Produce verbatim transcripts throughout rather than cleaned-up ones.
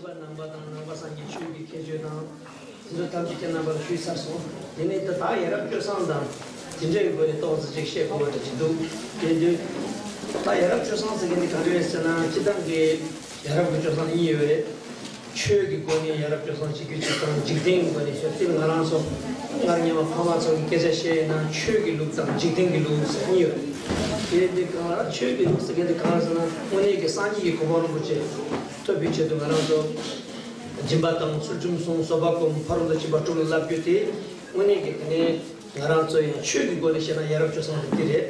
རྣམ་པ་དང་ནང་པ་སངས་རྒྱས་ཆོས་ཀྱི་ཁྱད་ཆོས་དང་། དེ་ཚོ་ཐམས་ཅད་ཁྱེད་རྣམ་པ་ལ་ཞུས་ཚར་སོང་། དེ་ནས་ད་ལྟ་ཡ་རབས་སྤྱོད་བཟང་དང་དེ་འདྲའི་སྒོ་ནས་ཏོག་ཙམ་ཅིག་བཤད་དགོས་པ་ཅིག་འདུག་དེ་དུས་ད་ཡ་རབས་སྤྱོད་བཟང་ཟེར་མཁན་དེ་ག་འདྲ་རེད་ཟེར་ན། སྤྱིར་བཏང་གི་ཡ་རབས་ཀྱི་སྤྱོད་བཟང་གཉིས་ཡོད་རེད། ཆོས་ཀྱི་སྒོ་ནས་ཡ་རབས་སྤྱོད་བཟང་བྱེད་རྒྱུ་གཅིག་དང་། འཇིག་རྟེན་གྱི་སྒོ་ནས་ཤོད་དེ། ང་རང་ཚོ་སྔར་སྔོན་མ་ཕ་མ་ཚོ་གི་སྐད་ཆ་བཤད་ཡིན་ན། ཆོས་ཀྱི་ལུགས་དང་འཇིག་རྟེན་གྱི་ལུགས་ཟེར་གཉིས་ཡོད་རེད། དེ་འདི་གང་ལ་ཆོས་ཀྱི་ལུགས་ཟེར་མཁན་དེ་གང་ལ་ཟེར་ན། དངོས་གནས་ཀྱི་སངས་རྒྱས་ཀྱི་གོ་འཕང་རིན་པོ་ཆེ་ཐོབ་པའི་ཆེད་དུ་ང་རང་ཚོ་སྦྱིན་པ་བཏང་། ཚུལ་ཁྲིམས་སྲུང་། བཟོད་པ་སྒོམ། ཕ་རོལ་ཏུ་ཕྱིན་པ་དྲུག་ལ་བསླབ་རྒྱུ་དེ། དངོས་གནས་ཀྱི་དེ་ནས་ང་རང་ཚོ་ཡང་ཆོས་ཀྱི་སྒོ་ནས་བཤད་ན་ཡ་རབས་སྤྱོད་བཟང་དེ་འདི་རེད།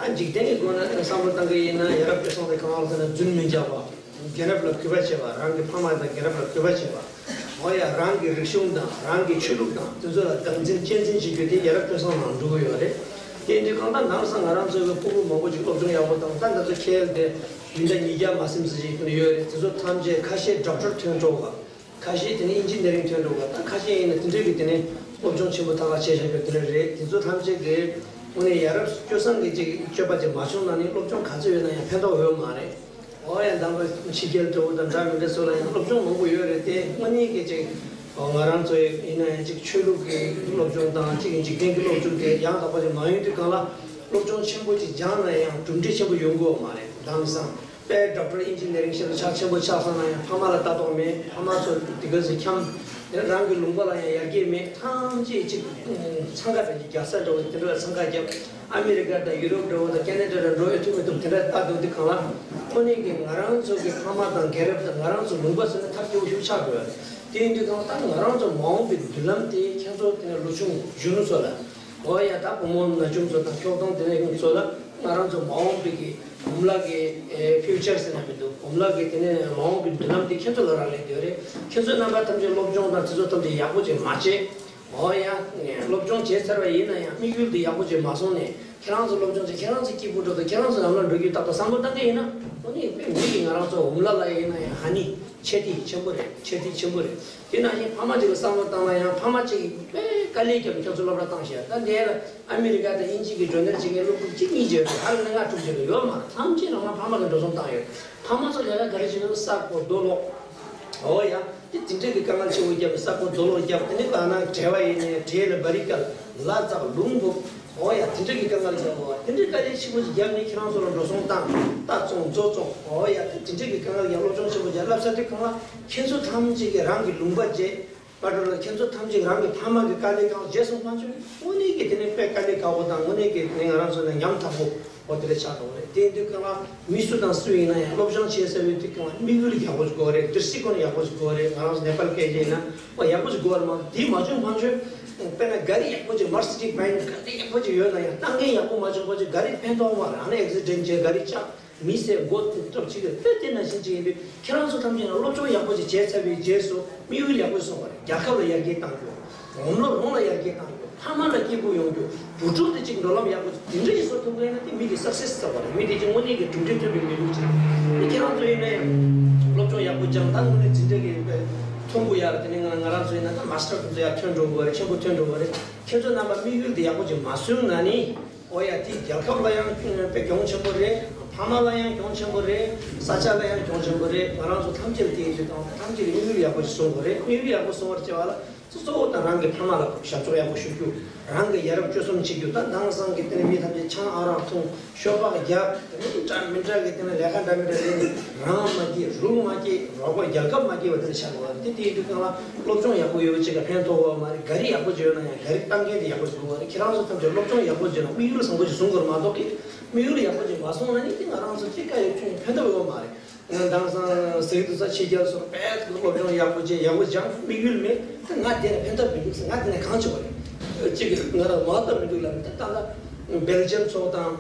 ཨ། འཇིག་རྟེན་གྱི་སྒོ་ནས་བསམ་བློ་བཏང་གི་ཡིན་ན། ཡ་རབས་སྤྱོད་བཟང་དེ་གང་ལ་ཟེར་ན། རྫུན་མི་རྒྱག་པ། རྒན་རབས་ལ་གུས་པ་བྱེད་པ། རང་གི་ཕ་མ་དང་རྒན་རབས་ལ་གུས་པ་བྱེད་པ། འོ་ཡ། རང་གི་རིག་གཞུང་དང་རང་གི་ཆོས་ལུགས་དང་དེ་ཚོ་ལ་དག་འཛིན་གཅེས་འཛིན་བྱེད་རྒྱུ་དེ་ཡ་རབས་སྤྱོད་བཟང་ནང་འགྲོ་གི་ཡོད་རེད། དེ་འདི་གང་ལྟར་ནང་སང་ང་རང་ཚོའི་ཕྲུ་གུ་མང་པོ་ཅིག་སློབ་སྦྱོང་ཡག་པོ་བཏང་། ད་ང་ཚོ་ཁེལ་ཏེ་མི་འདྲ་ཉིས་བརྒྱ་མ་ཟིན་ཙམ་ཞིག་ཡོད་རེད། དེ་ཚོ་ཐམས་ཅད་ཁ་ཤས་ཌོག་ཊར་ཐོན་འགྲོ་ག་ཁ་ཤས་དེ་ནས་ཨིན་ཇི་ནི་ཡ་རིང་ཐོན་འགྲོ་ག་ད་ཁ་ཤས་ཡིན་ན་དེ་འདྲའི་གི་དེ་ནས་སློབ་སྦྱོང་ཆེན་པོ་ད་ག་བྱས་བཞག་པའི་དེ་འདྲ་རེད། དེ་ཚོ་ཐམས་ཅད་གི་དངོས་གནས་ཡ་རབས་སྤྱོད་བཟང་གི་ཅིག་སྤྱོད་པ་ཅིག་མ་བྱུང་ན་ནི། སློབ་སྦྱོང་ག་ཚོད་ཡོད་ན་ཡང་ཕན་ཐོགས་ཡོད་མ་རེད། འོ་ཡ། ད་ཕྱི་རྒྱལ་འདྲ་བོ་དང་འདྲ་མི་འདྲ་ཚོ་ལ་ཡང་སློབ་སྦྱོང་མང་པོ་ཡོད་རེད་དེ། དངོས་གནས་ཀྱི་ཅིག་ང་རང་ཚོ་ཡིན་ན་ཡང་ཅིག་ཆོས་ལུགས་ཀྱི་སློབ་སྦྱོང་དང་ཅིག་འཇིག་རྟེན་གྱི་སློབ་སྦྱོང་དེ་ཡང་དག་པ་ཅིག་མ་ཡོང་དུས་སྒང་ལ། སློབ་སྦྱོང་ཆེན་པོ་ཅིག་སྦྱངས་ན་ཡང་གྲུབ་འབྲས་ཆེན་པོ་ཡོང་གི་ཡོད་མ་རེད། དེང་སང་དཔེ་ཌོག་ཊར་ཨིན་ཇི་ནི་ཡ་རིང་ཤེས་རབ་ཕྱག་ཆེན་པོ་ཆགས་སོང་ན་ཡང་ཕ་མ་ལ་ལྟ་རྟོག་མེད། ཕ་མ་ཚོ་དེ་ག་ཚོད་འཁྱམས། དེ་རང་གི་ལུང་པ་ལ་ཡང་ཡར་རྒྱས་མེད། ཐམས་ཅད་ཅིག་འཚང་ཁ་འདྲ་ཅིག་རྒྱག་ས་འདྲ་བོ་དེ་འདྲ་ལ་འཚང་ཁ་རྒྱབ། ཨ་མི་རི་ཀ་དང་ཡུ་རོབ་འདྲ་བོ་དང་ཁེ་ན་ཌ་འདྲ་འགྲོ་ཡ་ཐུབ་མི་ཐུབ་དེ་འདྲ་ལྟ་འདུག་དུས་སྒང་ལ། དངོས་གནས་ཀྱི་ང་རང་ཚོ་གི་ཕ་མ་དང་རྒན་རབས་དང་ང་རང་ཚོ་ལུང་པ་ཚོ་ནི་ཐབས་སྐྱོ་བོ་ཞིག་ཆགས་འགྲོ་ཡ་རེད། དེ་ཡིན་དུས་སྒང་ལ་ད་ང་རང་ཚོ་མ་འོངས་པའི་མདུན་ལམ་དེ་ཁྱེད་ཚོ་དེ་ནས་ལོ་ཆུང་གཞོན་ནུ་ཚོ་ལ། འོ་ཡ། ད་བུ་མོ་ན་ཆུང་ཚོ་དང་ཁྱོག་ཐོང་དེ་ནས་ཡོང་ཚོ་ལ། ང་རང་ཚོ་མ་འོངས་པའི་གི་འོ་མ་ལག་གི་ཨེ་ཕིའུ་ཅར་ཟེར་ན་མི་འདུག་འོ་མ་ལག་གི་དེ་ནས་མ་འོངས་པའི་མདུན་ལམ་དེ་ཁྱེད་ཚོ་ལ་རག་ལས་ཡོད་རེད། ཁྱེད་ཚོ་རྣམ་པ་ཐམས་ཅད་སློབ་སྦྱོང་དང་དེ་ཚོ་ཐམས་ཅད་ཡག་པོ་ཅིག་མ་བྱས། འོ་ཡ། སློབ་སྦྱོང་བྱས་ཚར་བ་ཡིན་ན་ཡང་དམིགས་ཡུལ་དེ་ཡག་པོ་ཅིག་མ་སོང་ནས། ཁྱེད་རང་ཚོ་སློབ་སྦྱོང་བྱས། ཁྱེད་རང་ཚོ་སྐྱིད་པོ་འགྲོ་དང་། ཁྱེད་རང་ཚོ་ལམ་ལ་འགྲོ་རྒྱུའི་ཏག་ཏག་བསམ་བློ་བཏང་གི་ཡིན་ན། འོ་ནི་དཔེ་མི་གི་ང་རང་ཚོ་འོ་མ་ལག་ལ་ཡིན་ན་ཡང་ཧ་ནི་ཆེ་ཐིག་ཆེན་པོ་རེད། ཆེ་ཐིག་ཆེན་པོ་རེད། དེ་ནང་བཞིན་ཕ་མ་ཅིག་ལ་བསམ་བློ་བཏང་ན་ཡང་། ཕ་མ་ཅིག་དཔེ་དཀའ་ལས་བརྒྱབ་ནས་ཁྱོད་ཚོ་སློབ་གྲྭ་བཏང་ཤག་ད་འདི་ལ་ཨ་མི་རི་ཀ་དང་དབྱིན་ཇི་གི་འགྲོ་ནས་ཅིག་གི་སློབ་ཕྲུག་གཅིག་གཉིས་བྱས་པ་ཧ་ལས་ན་ལྔ་དྲུག་བྱས་པ་ཡོད་མ་རེད། ཐམས་ཅད་རང་རང་ཕ་མ་གིས་འགྲོ་སོང་བཏང་ཡོད། ཕ་མ་ཚོ་ལས་ཀ་ག་རེ་བྱེད་ཀྱི་འདུག་ས་རྐོ་རྡོ་སློག་འོ་ཡ། དེ་དེ་འདྲ་གི་དཀའ་ངལ་ཆེན་པོ་བརྒྱབ་ནས་ས་རྐོ་རྡོ་སློག་བརྒྱབ། དེ་ནས་ལག་ན་བྲེལ་བ་ཡིན་ནས་བྲེལ་ལ་བ་རི་བཀལ། ལ་བཙགས། ལུང་འབུད། འོ་ཡ། དེ་འདྲ་གི་དཀའ་ངལ་བརྒྱབ་པ། དེ་འདྲའི་དཀའ་ལས་ཆེན་པོ་ཞིག་བརྒྱབ་ནས་ཁྱེད་རང་ཚོ་ལ་འགྲོ་སོང་བཏང་། རྟ་བཙོང་མཛོ་བཙོང་། འོ་ཡ། དེ་དེ་འདྲ་གི་དཀའ་ངལ་བརྒྱབ། སློབ་སྦྱོང་ཆེན་པོ་བརྒྱབ། བསླབ་ས་དེ་གང་ལ། ཁྱེད་ཚོ་ཐམས་ཅད་ཀྱིས་རང་གི་ལུང་པ་བརྗེད། པ་འགྲོ་ལ། ཁྱེད་ཚོ་ཐམས་ཅད་རང་གི་ཕ་མ་གི་དཀའ་ལས་གང་བརྗེད་སོང་། ཕན་ཆོད་དངོས་གནས་ཀྱི་དེ་ནས་དཔེ་དཀའ་ལས་ཁག་པོ་དང་། དངོས་གནས་ཀྱི་དེ་ནས་ང་རང་ཚོ་ལ་ཉམ་ཐག་པོ་འོ་དེ་འདྲ་ཆགས་འགྲོ་གི་རེད། དེ་དུས་སྒང་ལ་མི་སུ་དང་སུ་ཡིན་ན་ཡང་སློབ་སྦྱོང་བྱེད་ཟེར་བའི་དུས་སྒང་ལ་དམིགས་ཡུལ་ཡག་པོ་ཞིག་དགོས་རེད། བསྡུར་སའི་སྒོ་ནས་ཡག་པོ་ཞིག་དགོས་རེད། ང་རང་ཚོ་ནེ་པཱལ་སྐད་ཆ་ཡིན་ན་འོ་ཡག་པོ་ཞིག་དགོས་རེད་མ་གཏོགས། དེ་མ་བྱུང་ཕན་ཆོད། དཔེར་ན་ག་རི་ཡག་པོ་ཅིག་མར་སི་ཌི་སི་བེན་ཛི་ག་རི་ཡག་པོ་ཅིག་ཡོད་ན་ཡང་། ལྟ་མཁན་ཡག་པོ་མ་བྱུང་བ་ཅིག་ག་རི་ཕན་ཐོགས་མ་རེད། ཨ་ནི་ཨེག་སི་ཌེན་ཊི་བྱས། ག་རི་བཅག་མི་ཟས་མགོ་བཏབ་བྱེད་ཀྱི་དཔེ་དེ་ནང་བཞིན་ཅིག་ཡིན་དུས། ཁྱེད་རང་ཚོ་ཐམས་ཅད་ལ་སློབ་སྦྱོང་ཡག་པོ་ཅིག་བྱས་ཚར་བའི་རྗེས་སུ་དམིགས་ཡུལ་ཡག་པོ་ཞིག་བཟུང་བ་རེད། རྒྱལ་ཁབ་ལ་ཡར་རྒྱས་གཏང་རྒྱུ། འོ་མ་ལོ་རང་ལ་ཡར་རྒྱས་གཏང་རྒྱུ། ཕ་མ་ལ་སྐྱིད་པོ་ཡོང་རྒྱུ། བུ་ཕྲུག་དེ་ཅིག་འགྲོ་ལམ་ཡག་པོ་ཅིག་དེ་འདྲ་ཞིག་བཟོ་ཐུབ་པ་ཡིན་ན། དེ་མི་དེ་སག་སེ་སི་ཟེར་བ་རེད། མི་དེ་ཅིག་དངོས་གནས་ཀྱི་གྲུབ་འབྲས་ཐོན་པའི་མི་རིགས་ཅིག་རེད། དེ་ཁྱེད་རང་ཚོ་ཡིན་ན་ཡང་སློབ་སྦྱོང་ཡག་པོ་སྦྱངས། ད་དངོས་གནས་འཛིན་གྲྭ་གི་ཐོན་པོ་ཡར། དེ་ནས་ང་ང་རང་ཚོ་ཡིན་ན་ད་མ་སི་ཊར་དེ་ཚོ་ཡར་ཐོན་འགྲོ་དགོས་རེད། ཆེན་པོ་ཐོན་འགྲོ་དགོས་རེད། ཁྱེད་ཚོ་རྣམ་པ་དམིགས་ཡུལ་དེ་ཡག་པོ་ཅིག་མ་བཟུང་ན་ནི། འོ་ཡ། དེ་རྒྱལ་ཁབ་ལ་ཡང་དཔེ་གྱོང་ཆེན་པོ་རེད། ཕ་མ་ལ་ཡང་གྱོང་ཆེན་པོ་རེད། ས་ཆ་ལ་ཡང་གྱོང་ཆེན་པོ་རེད། ང་རང་ཚོ་ཐམས་ཅད་ལ་དེ་ཡིན་དུས་སྒང་ཐམས་ཅད་ཀྱིས་དམིགས་ཡུལ་ཡག་པོ་ཞིག་བཟུང་དགོས་རེད། དམིགས་ཡུལ་ཡག་པོ་བཟུང་བར་བྱེད་པ་ལ་གཙོ་བོ་དང་རང་གི་ཕ་མ་ལ་ཞབས་ཏོག་ཡག་པོ་ཞུ་རྒྱུ། རང་གི་ཡ་རབས་སྤྱོད་གསུམ་བྱེད་རྒྱུ། ད་དེང་སང་གི་དེ་ནས་མི་ཐམས་ཅད་ཆང་ཨ་རག་འཐུང་། ཤོ་སྦག་རྒྱག་དེ་ནས་འདྲ་མི་འདྲ་གི་དེ་ནས་ལས་ཀ་འདྲ་མི་འདྲ་ལས་ནས་རང་མ་སྐྱིད། རུ་མ་སྐྱིད། རོགས་པ་རྒྱལ་ཁབ་མ་སྐྱིད་པ་དེ་འདྲ་ཆགས་འགྲོ་བ་རེད། དེ་དེ་ཡིན་དུས་སྒང་ལ་སློབ་སྦྱོང་ཡག་པོ་ཡོད་པ་ཅིག་ག་ཕན་ཐོགས་པ་མ་རེད། ག་རི་ཡག་པོ་ཅིག་ཡོད་ན་ཡང་ག་རི་བཏང་མཁན་དེ་ཡག་པོ་ཞིག་དགོས་པ་རེད། ཁྱེད་རང་ཚོ་ཐམས་ཅད་སློབ་སྦྱོང་ཡག་པོ་བྱས་ན། དམིགས་ཡུལ་བཟང་པོ་ཞིག་བཟུང་དགོས་རེད་མ་གཏོགས་ཀྱི། དམིགས་ཡུལ་ཡག་པོ་ཅིག་མ་སོང་ན་ནི་དེ་ང་རང་ཚོ་ཅིག་དཀའ་ཡོད་ཁྱོན་ཡོད་ཕན་ཐོགས་ཡོད་མ་རེད། ང་དེང་སང་ཟེར་གྱི་འདུག་ས། ཕྱི་རྒྱལ་སོགས་དཔེ་སློབ་སྦྱོང་ཡག་པོ་བྱས། ཡག་པོ་སྦྱངས། དམིགས་ཡུལ་མེད་དེ། ང་དེ་ནས་ཕན་ཐོགས་མི་འདུག་ཟེར། ང་དེ་ནས་གང་བྱེད་དགོས་རེད། གཅིག་གིས་ང་རང་མ་བཏབ་མི་འདུག་ལབ་ནས། ད་ལྟ་སྦེལ་ཇམ་སོགས་དང་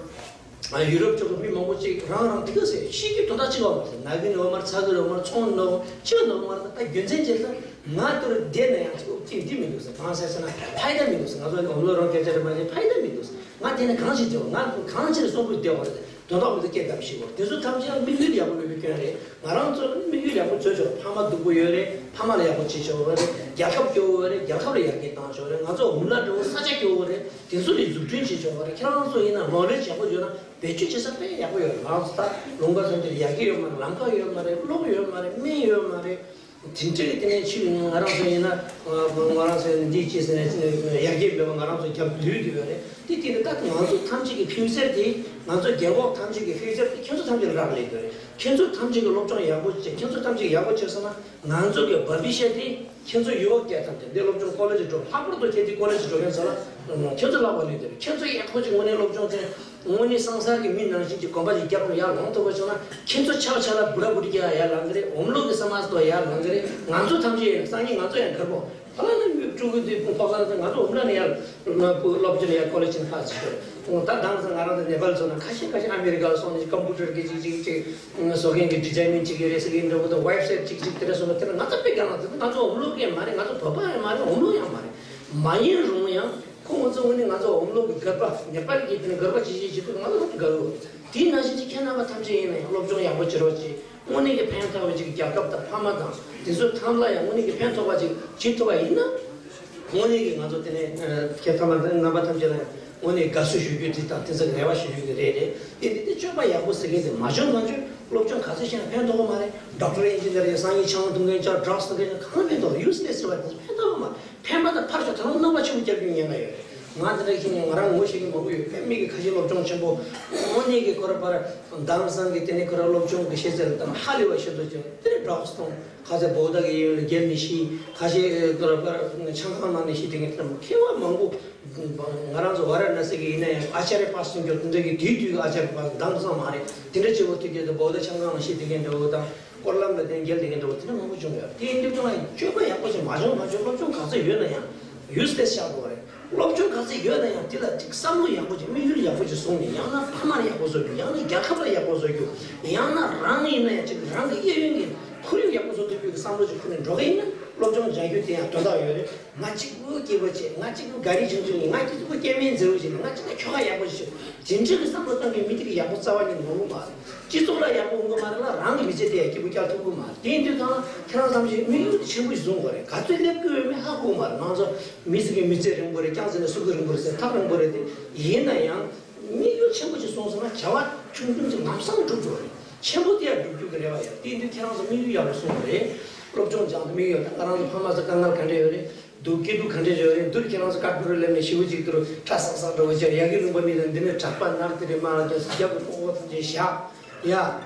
ཡུ་རོབ་ཕྱོགས་ཀྱི་མི་མང་པོ་ཅིག་རང་རང་དེ་ག་ཟེར། ཤི་རྒྱུ་དོན་དག་ཅིག་ཡོད་མ་རེད། ན་གི་ནི་ཡོད་མ་རེད། ཚ་གི་ཡོད་མ་རེད། ཚོང་ནི་ཡོད་མ་རེད། ཅི་ཡོད་མ་རེད། ད་རྒྱུ་མཚན་ཅི་ཟེར། ང་དེར་བསྡད་ན་ཡང་ཅིག་ཅིག་འདི་མི་འདུག་ཟེར། གང་ཟེར་ཟེར་ན་ཕ་ཡི་ད་མི་འདུག་ཟེར། ང་ཚོ་འོ་མ་ལོ་རང་སྐད་ཆ་རེད་མ་གཏོགས་ཕ་ཡི་ད་མི་འདུག་ཟེར། ང་དེ་ནས་གང་ཞིག་བྱེད་དགོས། ང་གང་ཅི་ལ་གསོན་པོར་བསྡད་དགོས་རེད། དོན་དག་མི་འདུག། སྐད་བརྡབ་ཤེས་དགོས། དེ་ཚོ་ཐམས་ཅད་དམིགས་ཡུལ་ཡག་པོ་མེད་པའི་སྐྱོན་རེད། ང་རང་ཚོ་དམིགས་ཡུལ་ཡག་པོ་བཟོས་ཆོག་ཕ་མ་སྡུག་པོ་ཡོད་རེད། ཕ་མ་ལ་ཡག་པོ་བྱེད་ཆོག་རེད། རྒྱལ་ཁབ་སྐྱོ་བོ་རེད། རྒྱལ་ཁབ་ལ་ཡར་རྒྱས་བཏང་ཆོག་རེད། ང་ཚོ་འོ་མ་ལ་འགྲོ་ས་ཆ་སྐྱོ་བོ་རེད། དེ་ཚོ་ལ་འཛུགས་སྐྲུན་བྱེད་ཆོག་རེད། ཁྱེད་རང་ཚོ་ཡིན་ན་ནོ་ལེ་ཇི་ཡག་པོ་ཡོད་ན་བེད་སྤྱོད་བྱེད་ས་དཔེ་ཡག་པོ་ཡོད་རེད། ང་ཚོ་ད་ལུང་པ་ཚོ་འདིར་ཡར་རྒྱས་ཡོད་མ་རེད། ལམ་ཁ་ཡོད་མ་རེད། གློག་ཡོད་མ་རེད། སྨན་ཡོད་མ་རེད། དེ་འདྲའི་དེ་ནས་ཕྱིར་ང་རང་ཚོ་ཡིན་ན་ང་རང་ཚོ་ཡིན་ན་འདི་ཅི་ཟེར་ན་ཡར་རྒྱས་མེད་པ་ང་རང་ཚོ་རྒྱབ་ལུས་དུ་ཡོད་རེད། དེ་དེ་ནི་ད་ང་ཚོ་ཐམས་ཅད་ཀྱི་ཕིའུ་ཅར་དེ་ང་ཚོ་རྒན་གོག་ཐམས་ཅད་ཀྱི་ཕིའུ་ཅར་དེ་ཁྱེད་ཚོ་ཐམས་ཅད་ལ་རག་ལས་དགོས་རེད། ཁྱེད་ཚོ་ཐམས་ཅད་ཀྱི་སློབ་སྦྱོང་ཡག་པོ་བྱེད། ཁྱེད་ཚོ་ཐམས་ཅད་ཀྱི་ཡག་པོ་བྱས་སོང་ན་ང་ཚོ་གི་བྷ་བི་ཤ་དེ་ཁྱེད་ཚོ་ཡུ་རོབ་རྒྱལ་ཐམས་ཅད་འདི་སློབ་སྦྱོང་ཀོ་ལེ་ཇི་འགྲོ་ལྷག་པར་དུ་ཁྱེད་དེ་ཀོ་ལེ་ཇི་འགྲོ་མཁན་ཚོ་ལ་ཁྱེད་ཚོ་ལ་བ་ལུས་དེ་རེད། ཁྱེད་ཚོ་ཡག་པོ་ཅིག་དངོས་གནས་སློབ་སྦྱོང་བྱས། དངོས་གནས་སང་སར་གྱི་མི་ནང་བཞིན་གྱི་གོམ་པ་ཞིག་རྒྱབ་ནས་ཡར་ལོངས་ཐུབ་པ་བྱུང་ན་ཁྱེད་ཚོ་ཆག་ཆག་ལ་བུ་ར་བུ་རི་རྒྱག་ཡར་ལངས་ཀྱི་རེད། འོམ་ལུག་གི་ས་མ་སྟོ་ཡར་ལངས་ཀྱི་རེད། ང་ཚོ་ཐམས་ཅད་ཡིན་སང་ཉིན་ང་ཚོ་ཡང་གར་པོ་ཕ་ལ་ན་མི་ཕྲུ་གུ་དེ་ཕོག་ས་ན་ང་ཚོ་འོམ་ལ་ནས་ཡར་སློབ་སྦྱོང་ཡར་ཀོ་ལེ་ཇི་ནས་ཕར་ཚུད་དགོས་རེད། ད་དང་ས་ང་རང་ཚོ་ནེ་པལ་ཚོ་ན་ཁ་ཤས་ཁ་ཤས་ཨ་མི་རི་ཀ་ལ་སོང་ནས་ཀམ་པུ་ཊར་གི་ཅིག་ཅིག་ཅིག་བཟོ་མཁན་གྱི་ཌི་ཛའི་ནིང་ཅིག་གི་རེད་ཟེར་གྱི་འདྲ་པོ་དང་ཝེབ་སའིཊ་ཅིག་ཅིག་དེ་འདྲ་སོང་ན་དེ་ལ་ང་ཚོ་དཔེ་རྒྱག་ན་དེ་ང་ཚོ་འོམ་ལུག་ཡང་མ་རེད། ང་ཚོ་བོད་པ་ཡང་མ་རེད། འོམ་ལུག་ཡང་མ་རེད། མ་ཡིན་རུང་ཡང་། ཁོ་ང་ཚོ་དངོས་གནས་ང་ཚོ་འོམ་ལུག་གི་སྒར་པ་ནེ་པལ་གྱི་དེ་ནས་སྒར་པ་ཇི་བཞིན་བྱེད་དུས་ང་ཚོ་ཧ་ཅང་དགའ་གི། དེའི་ནང་བཞིན་གྱི་ཁྱེད་རྣམ་པ་ཐམས་ཅད་ཡིན་ན་ཡང་སློབ་སྦྱོང་ཡག་པོ་བྱེད་རོགས་གྱིས། དངོས་གནས་ཀྱི་ཕན་ཐོགས་པའི་ཅིག་རྒྱལ་ཁབ་དང་ཕ་མ་དང་དེ་ཚོ་ཐམས་ལ་ཡང་དངོས་གནས་ཀྱི་ཕན་ཐོགས་པ་ཅིག་བྱེད་ཐུབ་པ་ཡིན་ན། དངོས་གནས་ཀྱི་ང་ཚོ་དེ་ནས་ཁྱེད་ཐམས་ལ་རྣམ་པ་ཐམས་ཅད་ལ་ཡང་དངོས་གནས་དགའ་བསུ་ཞུ་རྒྱུ་དེ་དང་དེ་ཚོ་རེ་བ་ཞུ་རྒྱུ་གི་རེད་རེད། དེ་དེ་དེ་སྤྱོད་པ་ཡག་པོ་ཟེར་མཁན་དེ་མ་བྱུང་མ་བྱུང་སློབ་སྦྱོང་ག་ཚོད་བྱས་ན་ཕན་ཐོགས་པ་མ་རེད། ཌོག་ཊར་ཨིན་ཇི་ནི་ཡར་ཡིན་སང་ཉིན་ཆང་འཐུང་མཁན་ཅག་ཌྲག་སི་འཐུང་མཁན་ཅག་གང་ལ་ཕན་ཐོགས་རེད། ཡུ་སི་ལེ་སི་རེད་བ། དེ་ཚོ་ཕན་ཐོགས་པ་མ་རེད། ཕན་པ་དང་ཕར་ཞོག་ད་རུང་གནོད་པ་ཆེན་པོ་རྒྱག་རྒྱུ་ཉེན་ཁ་ཡོད་རེད། ང་དེ་འདྲ་ཁྱེད་ནས་ང་རང་ངོ་ཤེས་མཁན་མང་པོ་ཡོད། དཔེ་མི་གི་ཁ་ཤས་སློབ་སྦྱོང་ཆེན་པོ་དངོས་གནས་ཀྱི་ཁོ་ར་པར་དེང་སང་གི་དེ་ནས་ཁོ་ར་སློབ་སྦྱོང་གི་ཤེས་ཚད་ལ་བལྟས་ན་ཧ་ལས་པ་ཞིག་འདུག་ཅིང་དེ་ནས་ཌྲག་སི་འཐུང་ཁ་ཤས་བོ་དྷ་གི་ཡུལ་ལ་བརྒྱལ་ནས་ཤི། ཁ་ཤས་ཁོ་ར་པར་ཆང་ཁང་ནང་ནས་ཤི། དེ་གི་དེ་འདྲ་མཁས་པ་མང་པོ། ང་རང་ཚོ་ཝ་ར་ཎ་སི་གི་ཡིན་ན་ཡང་ཨ་ཅཱརྱ་པ་སུ་འགྱུར་དེ་འདྲ་གི་དུས་དུས་ཨ་ཅཱརྱ་པ་དང་དུ་སང་མ་རེད། དེ་འདྲ་བྱེད་པོ་དུས་དུས་དུ་བོ་དྷ་ཆང་ཁང་ལ་ཤི་དེ་གི་འདྲ་བོ་དང་། སྐོར་ལམ་ལ་བརྟེན་རྒྱལ་དེ་གི་འདྲ་བོ་དེ་འདྲ་མང་པོ་བྱུང་ཡོད། དེ་ཡིན་དུས་ཀྱང་སྤྱོད་པ་ཡག་པོ་ཞིག་མ་བྱུང་མ་བྱུང་སློབ་སྦྱོང་ག་ཚོད་ཡོད་ན་ཡང་ཡུ་སི་ལེ་སི་ཆགས་འགྲོ་བ་རེད། སློབ་སྦྱོང་ག་ཚོད་ཡོད་ན་ཡང་དེ་ལ་ཅིག་བསམ་བློ་ཡག་པོ་ཅིག་དམིགས་ཡུལ་ཡག་པོ་ཅིག་བཟུང་ནས་ཡང་ན་ཕ་མ་ལ་ཡག་པོ་བཟོ་རྒྱུ། ཡང་ན་རྒྱལ་ཁབ་ལ་ཡག་པོ་བཟོ་རྒྱུ། ཡང་ན་རང་ཡིན་ན་ཡང་ཅིག་རང་གི་གཡས་གཡོན་གྱི་ཁོར་ཡུག་ཡག་པོ་བཟོ་ཐུབ་རྒྱུ་གི་བསམ་བློ་ཅིག་ཁུར་ནས་འགྲོ་གི་ཡིན་ན་སློབ་སྦྱོང་སྦྱང་རྒྱུ་དེ་ཡང་དོན་དག་ཡོད་རེད། ང་གཅིག་པུ་སྐྱིད་པོ་བྱེད། ང་གཅིག་པུ་ག་རེ་བྱུང་བྱུང་ཡིན། ང་གཅིག་པུ་སྐྱེ་དམན་མཛེས་པོ་བྱེད། ང་གཅིག་པུ་ཁྱོ་ག་ཡག་པོ་བྱེད། དེ་འདྲ་གི་བསམ་བློ་གཏོང་མཁན་མི་དེ་གི་ཡག་པོ་རྩ་བ་ཉིད་ནས་ཡོང་གི་མ་རེད། སྤྱི་ཚོགས་ལ་ཡག་པོ་ཡོང་གི་མ་རེད་ལ་རང་གི་མི་ཚེ་དེ་ཡང་སྐྱིད་པོ་བསྐྱལ་ཐུབ་ཀྱི་མ་རེད། དེ་ཡིན་དུས་ད་ཁྱེད་རང་བསམ་བཞིན་དམིགས་ཡུལ་དེ་ཆེན་པོ་ཞིག་བཟུང་དགོས་རེད། ག་ཚོད་སླེབས་ཀྱི་ཡོད་མེད་ཧ་གོ་གི་མ་རེད། ང་ཚོ་མི་ཟེར་མཁན་མི་ཚེ་རིང་པོ་རེད། རྐྱང་ཟེར་ན་སུ་གི་རིང་པོ་རེད་ཟེར། ཐག་རིང་པོ་རེད། དེ་ཡིན་ན་ཡང་དམིགས་ཡུལ་ཆེན་པོ་ཞིག་བཟུང་སོང་ན་བྱ་བ་ཆུང་ཆུང་ཅིག་ལམ་སང་འགྲུབ་འགྲོ་རེད། ཆེན་པོ་དེ་ཡང་འགྲུབ་རྒྱུ་གི་རེ་བ་ཡོད། དེ་ཡིན་དུས་ཁྱེད་རང་ཚོ་དམིགས་ཡུལ་ཡག་པོ་བཟུང་དགོས་རེད། སློབ་སྦྱོང་སྦྱང་དུས་དམིགས་ཡུལ་ད་ང་རང་ཚོ་ཕ་མ་ཚོ་དཀའ་ངལ་ག་འདྲ་ཡོད་རེད། སྡུག་སྐྱིད་སྡུག་ག་འདྲ་ཡོད་རེད། འདིར་ཁྱེད་རང་ཚོ་ཀ་ཐོན་ལ་སླེབས་ནས་ཞེ་པོ་ཅིག་འདིར་ཁྲ་སག་སག་འགྲོ་བ་ཅིག་ཡ་གི་ལུང་པ་མི་དང་འདི་ནས་དྲེག་པ་ནར་དེ་རེད་མ་ལ་ཅིག་རྒྱབ་ཀྱི་ཀྲོང་པོ་ཐམས་ཅད་བཞག་ཡ།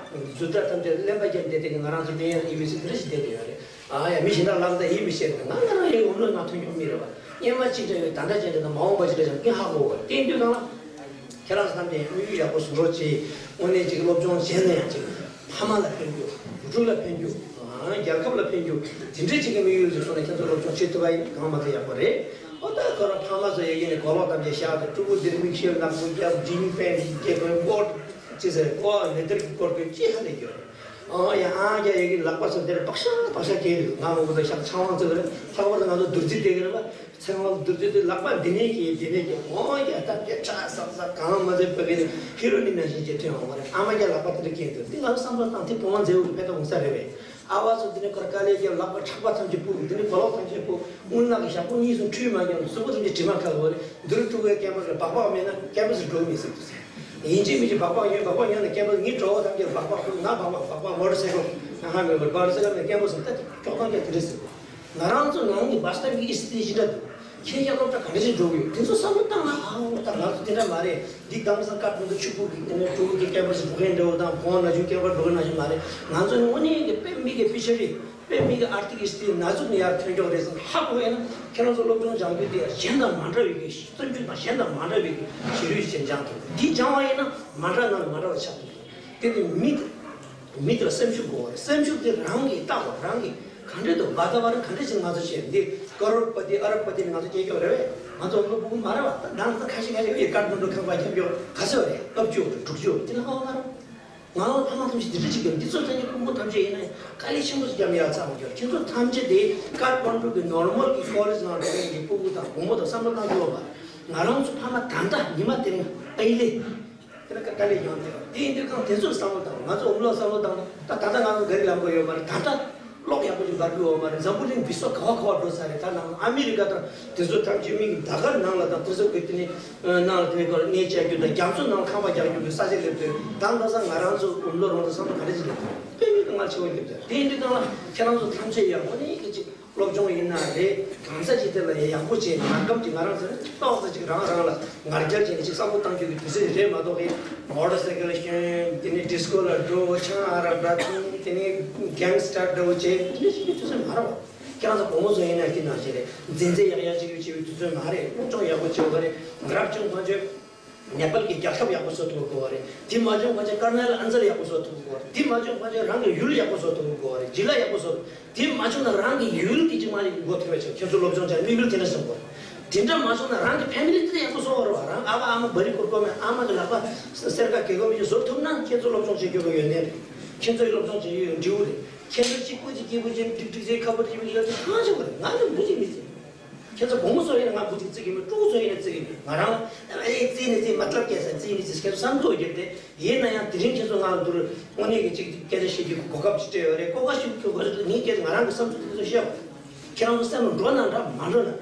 རྫུ་འཕྲུལ་ཐམས་ཅད་གླེན་པ་རྒྱབ་བསྡད་དེ་ང་རང་ཚོ་གླེན་ཡ་ཨི་བི་སི་འདི་འདྲ་ཞིག་བསྡད་ཡོད་རེད། ཨ་ཡ་མི་གཞན་དག་ལབ་ད་ཡིད་མི་ཆེས་རེད། ང་ང་རང་ཡང་འོམ་ལུག་ནང་ཐོན་ཁྱོང་མི་རེད་བ། སྔོན་མ་ཅིག་འདྲ་ཡོད་ད་ལྟ་ཅིག་འདྲ་དང་མ་འོངས་པ་ཅིག་འདྲ་ཅིག་ཀྱང་ཧ་གོ་བ་བསྟན་དུས་གང་ལ། ཁྱེད་རང་ཚོ་ཐམས་ཅད་དམིགས་ཡུལ་ཡག་པོ་བཟུང་རོགས་གྱིས། དངོས་གནས་ཅིག་སློབ་སྦྱོང་བྱས་ན་ཡང་ཅིག་ཕ་མ་ལ་ཕན་རྒྱུ། བུ་ཕྲུག་ལ་ཕན་རྒྱུ། རྒྱལ་ཁབ་ལ་ཕན་རྒྱུ། དེ་འདྲའི་ཅིག་གི་དམིགས་ཡུལ་ཅིག་བཟུང་ནས་ཁྱེད་ཚོ་སློབ་སྦྱོང་བྱེད་ཐུབ་པ་ཡིན་གང་མ་ཚད་ཡག་པོ་རེད། ཨོ་ད་ཁོ་རང་ཕ་མ་ཚོ་ཡ་གི་ནས་གོ་ལོག་ཐམས་ཅད་བཞག་སྟེ་ཕྲུ་གུ་འདིར་མིག་ཤེལ་ནག་པོ་རྒྱབ་ཇིན་ཕན་རྒྱབ་པའི་ཀོཊ་ཅི་ཟེར་ཀོ་ལེ་དར་གྱི་ཀོཊ་གི་ཅི་ཧ་ལས་རྒྱུ་རེད། ཨོ་ཡ་ཨ་རྒྱ་ཡ་གི་ལག་པ་ཚོ་འདིར་བག་ཤ་བག་ཤ་སྐྱེས་འདུག་ང་ངོ་བོ་ཚོ་ཤག་ཆང་བང་ཚོ་རེད། ལྷག་པར་དུ་ང་ཚོ་རྡོ་རྩིག་དེ་གི་རེད་པ། ཚེ་དབང་རྡོ་རྗེ་དེ་ལག་པ་འདི་ནས་སྐྱེས་འདི་ནས་སྐྱེས། འོ་ཡ་ད་དེ་ཁྲ་ཟག་ཟག་གང་མ་ཟད་བོད་པའི་ཧི་རོ་ནི་ནང་བཞིན་གྱི་ཐོན་འོང་བ་རེད། ཨ་མ་རྒྱ་ལག་པ་དེ་འདྲ་སྐྱེས་འདུག་འདི་ང་ཚོ་བསམ་བློ་བཏང་དེ་བུ་མོ་མཛེས་བོ་གི་ཕན་ཐོགས་འོང་ས་རེད་པས། ཨ་བ་ཚོ་འདི་ནས་ཁོར་དཀའ་ལས་ཀྱི་ལག་པ་ཕྲག་པ་ཐམས་ཅད་སྤུ་འདི་ནས་གོ་ལོག་ཐམས་ཅད་སྤུ། རྔུལ་ནག་གི་ཞག་པོ་གཉིས་སུ་འཁྲུད་མ་ཀྱང་གཟུགས་པོ་ཐམས་ཅད་དྲི་མ་ཁ་བོ་རེད། འདི་རུ་ཕྲུ་གུའི་སྐད་པར་རེད་སྦག་སྦག་མེད་ན་སྐད་པ་ཟིག་འགྲོ་གི་མི་སྲིད་དུ་ཟེར། ཡིན་གཅིག་མིན་གཅིག་སྦག་སྦག་ཉོན་སྦག་སྦག་ཉོན་ནས་སྐད་པ་ངའི་གྲོགས་བོ་ཐམས་ཅད་སྦག་སྦག་ཕྲུ་གུ་ང་སྦག་སྦག་སྦག་སྦག་མོ་ཊ་སའི་ཀལ་ང་ཧ་མེད་པར་སྦག་སའི་ཀལ་ནས་སྐད་པ་ཟིག་ད་ཅོག་ཐམས་ཅད་དེ་འདྲ་ཟེར། ང་རང་ཚོ་ནང་གི་བ་སྟ་མི་གི་སི་ཏི་ཞིག་འདྲ་འདུག་ཁྱེད་ཀྱང་སློབ་གྲྭ་ག་འདྲ་ཞིག་འགྲོ་གི་ཡོད། དེ་ཚོ་བསམ་བློ་བཏང་ན་ཨ་འོ་ད་ང་ཚོ་དེ་འདྲ་མ་རེད། འདི་དེང་སང་ཀ་ཐོན་དུ་ཕྲུ་གུ་གི་དེ་ནས་ཕྲུ་གུ་གི་སྐད་པར་ཟིག་འགྲོ་མཁན་འདྲ་བོ་དང་ཕོ་བ་ན་ཆུང་སྐད་པར་འགྲོ་མཁན་ན་ཆུང་མ་རེད། ང་ཚོ་ནི་དངོས་གནས་ཀྱི་དཔེ་མི་གི་ཕི་ཤ་རི་དཔེ་མི་གི་ཨར་ཐིག་ཨིས་ཏི་ན་ཟུག་ནི་ཡར་ཐོན་ཀྱོག་རེད་ཟེར་ཧ་གོ་ཡིན་ན་ཁྱེད་རང་ཚོ་སློབ་སྦྱོང་སྦྱང་རྒྱུ་དེ་གཞན་དང་མ་འདྲ་བའི་གི་བརྩོན་འགྲུས་དང་གཞན་དང་མ་འདྲ་བའི་གི་ཤེས་རིག་ཅན་སྦྱང་ཐུབ། འདི་སྦྱང་བ་ཡིན་ན་མ་འདྲ་ནང་ནས་མ་འདྲ་བ་ཆགས་ཐུབ། དེ་ནི་མི་དེ་མི་དེ་ལ་སེམས་ཤུགས་དགོས་པ་རེད། སེམས་ཤུགས་དེ་རང་གིས་བཏགས་པ་རང་གིས་ག་འདྲས་འདུག་བ་ད་བ་རང་ག་འདྲས་ཅིག་ང་ཚོ་བྱས་འདི་ཀ་རོར་པ་ཏི་ཨ་རབ་པ་ཏི་ནི་ང་ཚོ་སྐྱེས་ཀྱོག་རེད་བས། ང་ཚོ་བློ་སྦུག་མ་རེད་བ། ད་ནང་ཚོ་ཁ་ཤས་ཁ་ཤས་ཀྱིས་ཀར་མོན་གྲུ་ཁང་པ་རྒྱབ་ཀྱོག་ག་ཚོད་རེད་ལྔ་བཅུ་རེད་དྲུག་ཅུ་རེད་དེ་ལ་ཧ་བ་མ་རེད། ང་ལ་ཕ་མ་ཐམས་ཅད་འདི་འདྲ་ཅིག་ཡོད། འདི་ཚོ་ཐམས་ཅད་ཕུང་པོ་ཐམས་ཅད་ཡིན་ན་དཀའ་ལས་ཆེན་པོ་ཞིག་བརྒྱབ་ཡ་ཚ་མ་རྒྱབ། ཁྱེད་ཚོ་ཐམས་ཅད་དེ་ཀར་མོན་གྲུ་གི་ནོར་མལ་གྱི་ཀོ་ལེཇ་ནང་འགྲོ་མཁན་གྱི་ཕྲུ་གུ་དང་བུ་མོ་དང་བསམ་བློ་བཏང་རྒྱུ་ཡོད་པ། ང་རང་ཚོ་ཕ་མ་ད་ལྟ་ཉི་མ་དེ་རིང་ཨེ་ལེ་དེ་ལ་དཀའ་ལས་ཡོང་དེ་དེ་ཡིན་དུས་གང་དེ་ཚོར་བསམ་བློ་བཏང་། ང་ཚོ་འོམ་ལོ་བསམ་བློ་བཏང་ད་ད་ལྟ་ང་ཚོ་ག་རེ་ལབ་དགོས་ཡོད་པ་རེད། ད་ལྟ་ གློག་ཡག་པོ་ཅིག་འབར་གི་ཡོད་མ་རེད། འཛམ་བུ་གླིང་འདི་ཚོ་ག་བ་ག་བ་འགྲོ་ས་རེད། ད་ནང་ཨ་མི་རི་ཀ་དང་དེ་ཚོ་ཐམས་ཅད་མི་གི་ད་གར་ནང་ལ་དང་དེ་ཚོ་གི་དེ་ནི་ནང་ལ་དེ་ནི་ག་ལ་གནས་བཅའ་རྒྱུ་དང་རྒྱ་མཚོ་ནང་ལ་ཁང་པ་རྒྱག་རྒྱུ་གི་ས་ཆ་སླེབས་དུས་ད་ལྟ་ས་ང་རང་ཚོ་འུམ་ལོ་རོང་དུ་བསམ་བློ་ག་རེ་ཅིག་སླེབས་དཔེ་མི་གི་ང་ཆེ་བ་སླེབས་དུས་དེ་ཡིན་དུས་གང་ལ་ཁྱེད་རང་ཚོ་ཐམས་ཅད་ཡག་པོ་ནི་གི་ཅིག་སློབ་སྦྱོང་ཡིན་ན་རེད། གང་ས་ཅིག་དེ་ལ་ཡང་ཡག་པོ་བྱས་ང་སྐམ་གྱི་ང་རང་ཚོ་ཏོག་ཙམ་ཅིག་རང་རང་ལ་ངར་རྒྱལ་བྱས་ནས་ཅིག་བསམ་བློ་བཏང་རྒྱུ་གི་དུས་ཚོད་རེད་མ་གཏོགས་གི་མོ་ཊར་སའི་ཀལ་ཞོན། དེ་ནས་ཌི་སྐོ་ལ་འགྲོ། ཆང་ཨ་རག་འདྲ་འཐུང་། དེ་ནས་གེང་སི་ཊར་འདྲ་བོ་བྱས་དེ་འདྲ་བྱེད་རྒྱུ་དུས་ཚོད་མ་རེད་བ། ཁྱེད་རང་ཚོ་བུ་མོ་ཚོ་ཡིན་ན་དེ་ནང་བཞིན་རེད། མཛེས་མཛེས་ཡག་ཡག་ཅིག་ཡོད་བྱེད་རྒྱུ་དུས་ཚོད་མ་རེད། སློབ་སྦྱོང་ཡག་པོ་བྱེད་དགོས་རེད། རབ་བྱུང་ཁོང་ཚོས་ནེ་པལ་གྱི་རྒྱལ་ཁབ་ཡག་པོ་བཟོ་ཐུབ་དགོས་པ་རེད། དེ་མ་བྱུང་ཁོང་ཚོས་ཀར་ནལ་ཨན་ཛལ་ཡག་པོ་བཟོ་ཐུབ་དགོས་པ་རེད། དེ་མ་བྱུང་ཁོང་ཚོས་རང་གི་ཡུལ་ཡག་པོ་བཟོ་ཐུབ་དགོས་པ་རེད། ཇི་ལ་ཡག་པོ་བཟོ། དེ་མ་བྱུང་ན་རང་གི་ཡུལ་གྱི་ཅིག་མ་ཅིག་མགོ་ཐེ་བའི་ཆེད་ཁྱེད་ཚོ་སློབ་སྦྱོང་བྱ་དམིགས་ཡུལ་དེ་འདྲ་བཟུང་དགོས། དེ་འདྲ་མ་བྱུང་ན་རང་གི་ཕེ་མི་ལི་དེ་ཡག་པོ་བཟོ་བ་རེད་བ། རང་ཨ་ཕ་ཨ་མ་བ་རི་ཁུར་ཀོ་མེད། ཨ་མ་གི་ལག་པ་སེར་ཁ་གེ་གོ་མི་ཅིག་བཟོ་ཐུབ་ན་ཁྱེད་ཚོ་སློབ་སྦྱོང་བྱེད་རྒྱུ་གི་ཡོན་ཏན་རེད། ཁྱེད་ཚོའི་སློབ་སྦྱོང་བྱེད་རྒྱུ་ཡི་འབྲས་བུ་རེད། ཁྱེད་ཚོ་གཅིག་པུ་གཅིག་སྐྱིད་པོ་བྱེད། འགྲིག་འགྲིག་བྱེད། ཁ་པོ་ཐིག་མི་ཡོད་དེ་གང་བྱེད་དགོས་རེད། ང་ནི་འབུ་ཅིག་མི་བྱེད། ཁྱེད་ཚོ་བུ་མོ་ཚོ་ཡིན་ན་ང་འབུ་ཅིག་བརྩི་གི་མེད། ཕྲུ་གུ་ཚོ་ཡིན་ན་བརྩི་གི་མེད། ང་རང་ལ་ཨེ་བརྩིས་ནས་བརྩིས་མ་ཐབས་སྐྱེལ་ས་བརྩིས་ནས་བརྩིས། ཁྱེད་ཚོ་བསམ་ཚུལ་བརྒྱབ་སྟེ་ཡིན་ན་ཡང་དེ་རིང་ཁྱེད་ཚོ་ང་ལ་འདུར་དངོས་གནས་ཀྱི་ཅིག་སྐད་ཆ་བཤད་རྒྱུ་གོ་སྐབས་ཅིག་སྤྲད་ཡོད་རེད། གོ་སྐབས་ཤིག་ཁྱོད་གོ་ཚོད་ངའི་སྐད་ཆ་ང་རང་གི་བསམ་ཚུལ་དེ་ཚོ་བཤད་པ། ཁྱེད་རང་ཚོ་སེམས་ལ་འགྲོ་ན་འདྲ་མ་འགྲོ་ན་འདྲ།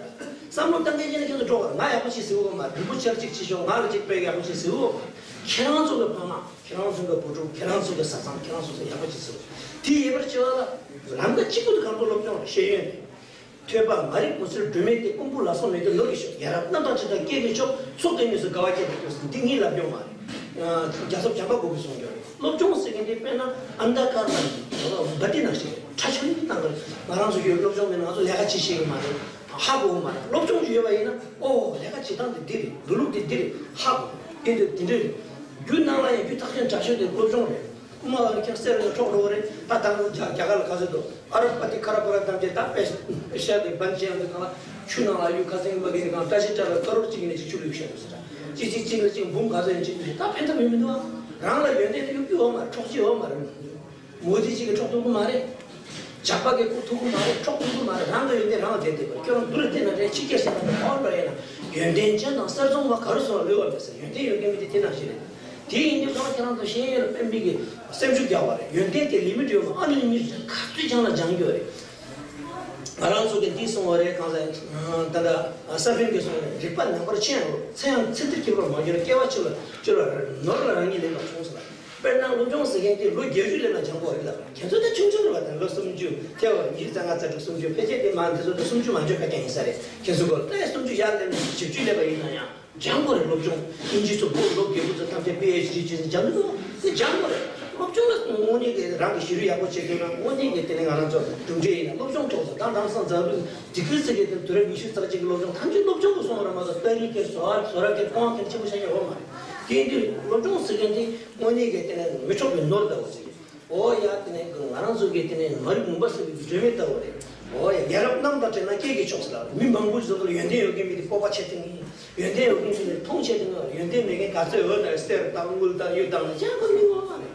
བསམ་བློ་བཏང་མཁན་ཅིག་ནི་ཁྱེད་ཚོ་འགྲོ་བར། ང་ཡག་པོ་ཅིག་ཟེར་གི་ཡོད་མ་རེད། རིན་པོ་ཆེར་ཅིག་བྱེད་ཤོག་ང་ལ་ཅིག་དཔེ་ཡག་པོ་ཅིག་ཟེར་གི་ཡོད་མ་རེད། ཁྱེད་རང་ཚོ་གི་ཕ་མ། ཁྱེད་རང་ཚོ་གི་བུ་ཕྲུག་ཁྱེད་རང་ཚོ་གི་ཟ་ཁང་། ཁྱེད་རང་ཚོ་གི་ཡག་པོ་ཅིག་ཟེར། དེ་ཡོད་པར་བྱེད་པ་ལ་ལམ་ཀ་གཅིག་པུ་དུ་གང་དུ་སློབ་སྦྱོང་ཤེས་ཡོན་ཐོས་པ་མ་རིག་གོ་ཚུལ་སྒྲོན་མེ་སྟེ། ཀུན་བུ་ལ་སོགས་མེད་དེ་ནོར་གྱི་ཤོག་ཡ་རབས་རྣམ་དག་ཅི་ལྟར་སྐྱེ་གི་ཤོག་ཚོགས་དེ་གཉིས་སུ་དགའ་བ་སྐྱེད་པའི་དུས་སུ་འདི་གཉིས་ལབ་སྐྱོང་མ་རེད། རྒྱལ་ཚབ་བྱམས་པ་མགོ་གིས་གསུངས་ཡོད་རེད། སློབ་སྦྱོང་ཟེར་མཁན་དེ་དཔེར་ན་ཨན་དྷ་ཀར་ན་བ་ཏི་ནང་བཞིན་རེད། ཁྲ་ཆུང་ངུ་བཏང་གི་རེད། ང་རང་ཚོ་ཡོད་སློབ་སྦྱོང་མེད་ན་ང་ཚོ་ལས་ཀ་ཅི་ཤེས་གི་མ་རེད། ཧ་གོ་གི་མ་རེད། སློབ་སྦྱོང་ཅིག་ཡོད་པ་ཡིན་ན་ཨོ་ལས་ཀ་བྱེད་སྟངས་དེ་འདི་རེད། འགྲོ་ལུགས་དེ་འདི་རེད། ཧ་གོ་གི་འདུག་དེ་འདྲ་རེད། རྒྱུ་ནང་ལ་ཡང་རྒྱུ་ཐག་ཆོད་དྲག་ཤོས་དེ་སློབ་སྦྱོང་རེད། རྐུ་མ་བ་ནི་ཁྱེད་གསེར་ནས་འཕྲོག་འགྲོ་གི་རེད། ད་ད་རྒྱ་རྒྱ་གར་ལ་ག་ཚོད་འདུག་ཨ་རབ་པ་ཏི་ཁ་ར་པ་ར་ཐམས་ཅད་ད་པེ་ཤ་དེ་བན་ཅན་དེ་གང་ལ་ཆུ་ནང་ལ་གཡུག་ཁ་སེང་མ་གི་ནི་གང་བཀྲ་ཤིས་བཀྲ་ལ་ཀ་རོར་གཅིག་ནས་གཅིག་ཆུ་ལུག་ཤ་དུ་ཟེར། གཅིག་གཅིག་གཅིག་ལ་གཅིག་འབུམ་ག་ཚོད་ཡིན་གཅིག་དུ་ད་ཕན་ཐོགས་ཡོད་མི་འདུག་ཨ། རང་ལ་ཡོན་ཏན་དེ་གཡུག་རྒྱུ་ཡོད་མ་རེད། འཕྲོག་རྒྱུ་ཡོད་མ་རེད། མོ་དེ་གཅིག་གིས་འཕྲོག་ཐུབ་ཀྱི་མ་རེད། ཇག་པ་གིས་རྐུ་ཐུབ་ཀྱི་མ་རེད། འཕྲོག་ཐུབ་ཀྱི་མ་རེད། རང་གི་ཡོན་ཏན་རང་ལ་བསྡད་བསྡད་པ། ཁྱོད་རང་འདུ་རུ་བསྡད་ན་རེད། ཕྱི་རྒྱལ་ཞིག་ལ་ག་པར་འགྲོ་ཡིན་ན་ཡོན་ཏན་ཅན་དང་གསེར་བཙོང་བ་ག་རུ་སོང་བ་ལུས་པ་མེད་ཟེར། ཡོན་ཏན་ཡོད་མཁན་མི་དེ་དེ་ནང་བཞིན་རེད། དེ་ཡིན་དུས་ཙང་ཁྱེད་རང་ཚོ་ཤེས་ཡོན་ལ་དཔེ་མི་གི་སེམས་ཤུགས་རྒྱག་པ་རེད། ཡོན་ཏན་དེ་ལི་མི་ཊི་ཡོད་མ། ཨན་ལི་མི་ཊི་ག་ཚོད་སྦྱང་ལ་སྦྱང་རྒྱུ་རེད། ང་རང་ཚོ་གིས་འདི་གསུངས་པ་རེད། གང་ཟེར། ད་ལྟ་ས་ཕིན་གྱིས་གསུངས་པ་རེད། རིག་པ་ཉམས་པར་ཆེན་རུ། ཚེ་ཡང་ཚེ་འདིར་སྐྱིད་པར་མ་གྱུར། སྐྱེ་བ་ཕྱི་ལ་སྐྱོ་བ་ནོར་ལ་རང་ཉིད་ལེན་པར་གསུངས་ཟེར་བ། དཔེར་ན་སློབ་སྦྱོང་ཟེར་མཁན་དེ་ལོ་བརྒྱད་ཅུ་སླེབས་ན་སྦྱང་དགོས་རེད་ལ། ཁྱེད་ཚོ་ད་ཆུང་ཆུང་རེད་བ། ད་ལོ་སུམ་ཅུ་ཐལ་བ། ཉི་ཤུ་རྩ་ལྔ་རྩ་དྲུག་སུམ་ཅུ། ཕལ་ཆེར་དེ་མ་འདི་ཚོ་ད་སུམ་ཅུ་མ་འཇོན་ཁ་རྐྱང་ཡིན་ས་རེད། ཁྱེད་ཚོ་གོ་ད་སུམ་ཅུ་ཡར་སླེབས་ན་བཞི་བཅུ་སླེབས་པ་ཡིན་ན་ཡང་སྦྱང་དགོས་རེད། སློབ་སྦྱོང་ཨིན་ཇི་ཚོ་བོད་སློབ་དགེ་བུ་ཚོ་ཐམས་ཅད་པི་ཨེཆ་ཌི་བྱས་ནས་སྦྱང་དགོས། དེ་སྦྱང་དགོས་རེད། སློབ་སྦྱོང་ལ་དངོས་གནས་ཀྱི་རང་གི་ཤེས་རིག་ཡག་པོ་བྱེད་དགོས་ན། དངོས་གནས་ཀྱི་དེ་ནས་ང་རང་ཚོ་གྲུབ་འབྲས་ཡིན་ན་སློབ་སྦྱོང་ཐོག་ཏུ་ད་དེང་སང་འཛམ་གླིང་ཌི་གྷི་རི་ཟེར་མཁན་དེ་དུས་རབས་ཉི་ཤུ་རྩ་གཅིག་གི་སློབ་སྦྱོང་ཐམས་ཅད་སློབ་སྦྱོང་དུ་སོང་བ་རེད་མ་གཏོགས་ཏ་རིག་གི་བཟོ་བ་བཟོ་ར་གི་ཀོང་གི་ཆེན་པོ་ཤ་ཡ་ཡོད་མ་རེད། དེ་ཡིན་དུས་སློབ་སྦྱོང་ཟེར་མཁན་དེ་དངོས་གནས་ཀྱི་དེ་ནས་མི་འཕྲོག་པའི་ནོར་ལྟ་བུ་ཟེར་གི། ཨོ་ཡ། དེ་ནས་ང་རང་ཚོ་གི་དེ་ནས་མ་རིག་མུན་པ་སེལ་བའི་སྒྲོན་མེ་ལྟ་བུ་རེད། ཨོ་ཡ། ཡ་རབས་རྣམ་དག་དྲན་ན་སྐྱེས་ཀྱི་མཆོག་ཟེར་ལ། མི་མང་པོ་ཞིག་ཚོ་ལ་ཡོན་ཏན་ཡོད་མཁན་མི་དེ་སྤོབས་པ་ཆེ་ཐིང་ངེ། ཡོན་ཏན་ཡོད་མཁན་མི་དེ་མཐོང་ཆེ་ཐིང་ངེ། ཡོན་ཏན་མེད་མཁན་ག་ཚོད་འོད་དང་གསེར་དང་དངུལ་དང་གཡུ་དང་ལ་ཡང་ཁོ་མི་ངོ་མ་རེད།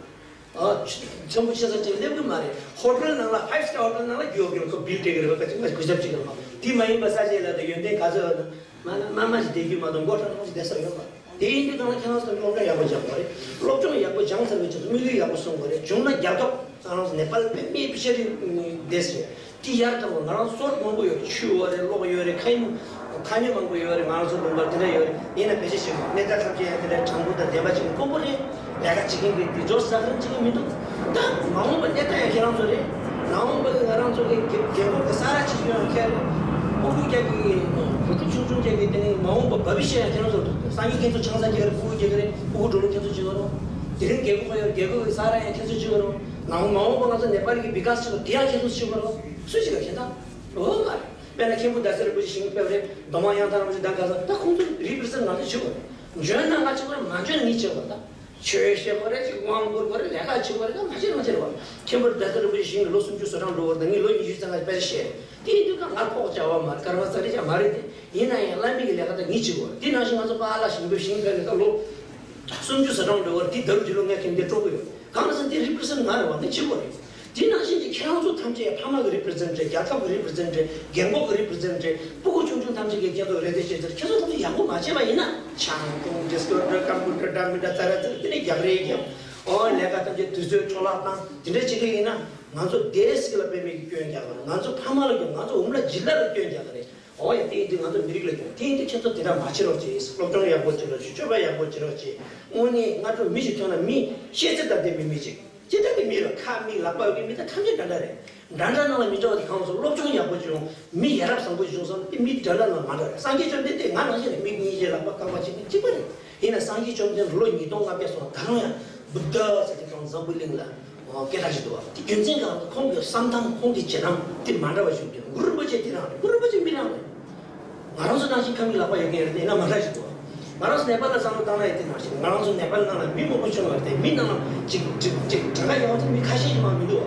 ཨ། ཆེན་པོ་ཆེ་ས་ཅིག་སླེབས་གི་མ་རེད། ཧོ་ཊེལ་ནང་ལ་ཕའིབ་སི་ཊར་ཧོ་ཊེལ་ནང་ལ་རྒྱུ་ཡོད་མཁན་ཁོ་བིལ་སྤྲད་གི་རེད་པ། ཁ་ཅིག་མ་གུས་ཞབས་བྱེད་གི་རེད་པ། དེ་མ་ཡིན་པ་ས་ཆ་ལ་དེ་ཡོན་ཏན་ག་ཚོད་ཡོད་ན། མ་ན་མ་མ་ཞིག་བསྡད་རྒྱུ་མ་གཏོགས་མགོ་ཁྲ་ཁྲ་ཞིག་བསྡད་ས་ཡོད་མ་རེད། དེ་ཡིན་དུས་ཙང་ཁྱེད་རང་ཚོ་སློབ་སྦྱོང་ཡག་པོ་སྦྱང་དགོས་རེད། སློབ་སྦྱོང་ཡག་པོ་སྦྱང་ཚར་བའི་རྗེས་སུ་དམིགས་ཡུལ་ཡག་པོ་སྲུང་དགོས་རེད། བྱུང་ན་རྒྱལ་ཁབ་ང་རང་ཚོ་ནེ་པཱལ་དཔེ་མེད་པའི་ཤེས་རིག་ལྡན་ཞིག་རེད། དེ་ཡར་དྲངས་པ་ང་རང་ཚོར་མང་པོ་ཡོད་རེད། ཆུ་ཡོད་རེད། གློག་ཡོད་རེད། ཁ་ཉིན་ཐ་སྙད་མང་པོ་ཡོད་རེད། ང་རང་ཚོ་ལུང་པར་དེ་འདྲ་ཡོད་རེད། ཡིན་ན་བེད་སྤྱོད་བྱེད་དགོས། གནས་སྟངས་ཐམས་ཅད་ཡང་དེ་འདྲ་དྲང་པོ་དང་བདེན་པ་ཅིག་དཀོན་པོ་རེད། ལས་ཀ་བྱེད་མཁན་གྱི་དེ་འཇོག་ས་གང་ཅིག་མི་འདུག་ད་མ་འོངས་པ་གནས་སྟངས་ཡང་ཁྱེད་རང་ཚོ་རེད། མ་འོངས་པ་གི་ང་རང་ཚོ་གི་རྒན་རྒན་འཁོགས་ཀྱི་ས་ར་ཆེ་ཆུང་ཡང་ཁྱེད་རེད། སྤུ་གུ་རྒྱག་གི་བུ་ཕྲུག་ཆུང་ཆུང་རྒྱག་གི་དེ་ནས་མ་འོངས་པ་བྷ་བི་ཤ་ཡང་ཁྱེད་རང་ཚོ་འདུག་སང་ཉིན་ཁྱེད་ཚོ་ཆང་ས་རྒྱག་རེད། སྤུ་གུ་རྒྱག་གི་རེད། སྤུ་གུ་འགྲོ་ལུགས་ཁྱེད་ཚོ་བྱེད་དགོས་རེད། དེ་རིང་རྒན་འཁོགས་ཡོད། རྒན་འཁོགས་ཀྱི་ས་ར་ཡང་ཁྱེད་ཚོ་བྱེད་དགོས་རེད། ནང་མ་འོངས་པ་ང་ཚོ་ནེ་པཱལ་གི་བི་ཀཱས་བྱེད་དགོས། དེ་ཡང་ཁྱེད་ཚོ་བྱེད་དགོས་རེད། སུ་ཞིག་ལ་ཁྱེད་དང་འོ་མ་རེད། དཔེར་ན་མཁན་པོ་ཟླ་ཟེར་རིན་པོ་ཆེ་ཞིང་ཕེབས་རེད། རྡོ་མ་གཡང་ཐང་རིན་པོ་ཆེ་ད་ག་ས་ད་ཁོང་ཚོ་རི་པི་རི་ཟེན་ང་ཚོ་བྱེད་དགོས་རེད། འཇོན་ན་ང་བྱེད་དགོས་རེད། མ་འཇོན་ན་ངས་བྱེད་དགོས་རེད། ད། ཆོས་བཤད་དགོས་རེད། ཅིག་དབང་བསྐུར་དགོས་རེད། ལས་ཀ་བྱེད་དགོས་རེད། ད་མ་བྱེད་མ་བྱེད་རེད་བ། མཁན་པོ་ཟླ་ཟེར་རིན་པོ་ཆེ་ཞིང་གི་ལོ་སུམ་ཅུ་སོ་གྲངས་འགྲོ་བར་དང་ངས་ལོ་ཉི་ཤུ་རྩ་ལྔ་དཔེ་ཆ་བཤད་རེད། དེ་ཡིན་དུས་ཀ་ང་ལྐོག་བྱ་བ་མ་རེད། སྐར་མ་ཙག་རི་བྱ་མ་རེད་དེ། ཡིན་ན་ཡང་བླ་མའི་གི་ལས་ཀ་ད་ངས་བྱེད་དགོས་རེད། དེ་ནང་བཞིན་ང་ཚོ་པཱ་ལགས་ཞིང་ཕེབས་ཞིང་ཕེབས་ནས་ད་ལོ་སུམ་ཅུ་སོ་གྲངས་འགྲོ་བར་དེ་ད་རུ་དེ་ལོ་ངས་ཁེངས་ཏེ་སྤྲོ་གི་ཡོད། གང་ལ་ཟེར་ན་དེ་རི་པི་རི་ཟེན་ང་རེད་བ། ངས་བྱེད་དགོས་རེད། དེ་ནང་བཞིན་གྱི་ཁྱེད་རང་ཚོ་ཐམས་ཅད་ཕ་མ་གི་རི་པི་རི་ཟེན་རེད། རྒྱལ་ཁབ་ཀྱི་རི་པི་རི་ཟེན་རེད། རྒན་འཁོགས་ཀྱི་རི་པི་རི་ཟེན་རེད། སྤུ་གུ་ཆུང་ཆུང་ཐམས་ཅད་ཀྱིས་ཁྱེད་ཚོ་རེ་ལྟོས་བྱེད་ཚར། ཁྱེད་ཚོ་ཐམས་ཅད་ཡག་པོ་མ་བྱས་པ་ཡིན་ན་ཆང་འཐུང་། ཌི་སྐོ་འགྲོ། ཀམ་པུ་ཊར་འདྲ་མི་འདྲ་ཙ་ར་ཙི་ར་དེ་ནས་རྒྱག་རེས་རྒྱབ། ཨོ་ལས་ཀ་ཐམས་ཅད་དུས་ཚོད་འཕྲོ་བརླག་བཏང་། དེ་འདྲ་བྱེད་ཀྱི་ཡིན་ན། ང་ཚོ་སྡེ་སྲིད་ལ་དཔེ་མེད་ཀྱི་སྐྱོན་རྒྱག་གི་རེད། ང་ཚོ་ཕ་མ་ལ་སྐྱོན། ང་ཚོ་འུམ་ལ་སྦྱིན་བདག་ལ་སྐྱོན་རྒྱག་གི་རེད། འོ་ཡ། དེ་ཡིན་དུས་ང་ཚོ་མི་རིགས་ལ་སྐྱོན། དེ་ཡིན་དུས་ཁྱེད་ཚོ་དེ་འདྲ་མ་བྱེད་རོགས་བྱེད། སློབ་སྦྱོང་ཡག་པོ་བྱེད་རོགས་བྱེད། སྤྱོད་པ་ཡག་པོ་བྱེད་རོགས་བྱེད། དངོས་གནས་སྔ་དྲོ་མི་ཞིག་ཐོན་ན་མི་ཤེས་ཚད་དང་ལྡན་པའི་མི་ཅིག་ཇི་ལྟར་གྱི་མི་རེད། ཁ་མིག་ལག་པ་ཡོད་ཀྱི་མི་དང་ཐམས་ཅད་འདྲ་འདྲ་རེད། འདྲ་འདྲ་ནང་ལ་མི་འདྲ་བ་དེ་གང་སོང་། སློབ་སྦྱོང་ཡག་པོ་བྱུང་། མི་ཡ་རབས་བཟང་པོ་བྱུང་སོང་། དེ་མི་འདྲ་འདྲ་ནང་མ་འདྲ་རེད། སངས་རྒྱས་བཅོམ་ལྡན་འདས་ང་ནང་བཞིན་རེད། མིག་གཉིས་ཀྱི་ལག་པ་རྐང་པ་གཅིག་གཉིས་གཅིག་པ་རེད། ཡིན་ན་སངས་རྒྱས་བཅོམ་ལྡན་ལོ་ཉིས་སྟོང་ལྔ་བརྒྱ་སོང་། ད་རུང་ཡང་བུདྡྷ་ཟེར་དེ་གང་འཛམ་བུ་གླིང་ལ་སྐད་གྲགས་ཤིག་འདུག་བ། དེ་རྒྱུ་མཚན་གང་ལ། ཁོང་གི་བསམ་སྟངས་ཁོང་གི་བྱེད་སྟངས་དེ་མ་འདྲ་བ་ཞིག་འདུག་གུ་རུ་རིན་པོ་ཆེ་དེ་རང་རེད། གུ་རུ་རིན་པོ་ཆེ་མི་རང་རེད། ང་རང་ཚོ་ནང་བཞིན་ཁ་མིག་ལག་པ་ཡོད་མཁན་རེད། དེ་ན་མ་འདྲ་ཞིག་འདུག་ང་རང་ཚོ་ནེ་པཱལ་ལ་བསམ་བློ་བཏང་ན་ཡང་དེ་ནང་བཞིན། ང་རང་ཚོ་ནེ་པཱལ་ནང་ལ་མི་མང་པོ་བྱུང་བ་རེད། དེ་མི་ནང་ལ་ཅིག་ཅིག་ཅིག་གྲངས་ཀ་ཡག་པོ་དེ་མི་ཁ་ཤས་ཤིག་མ་མི་འདུག་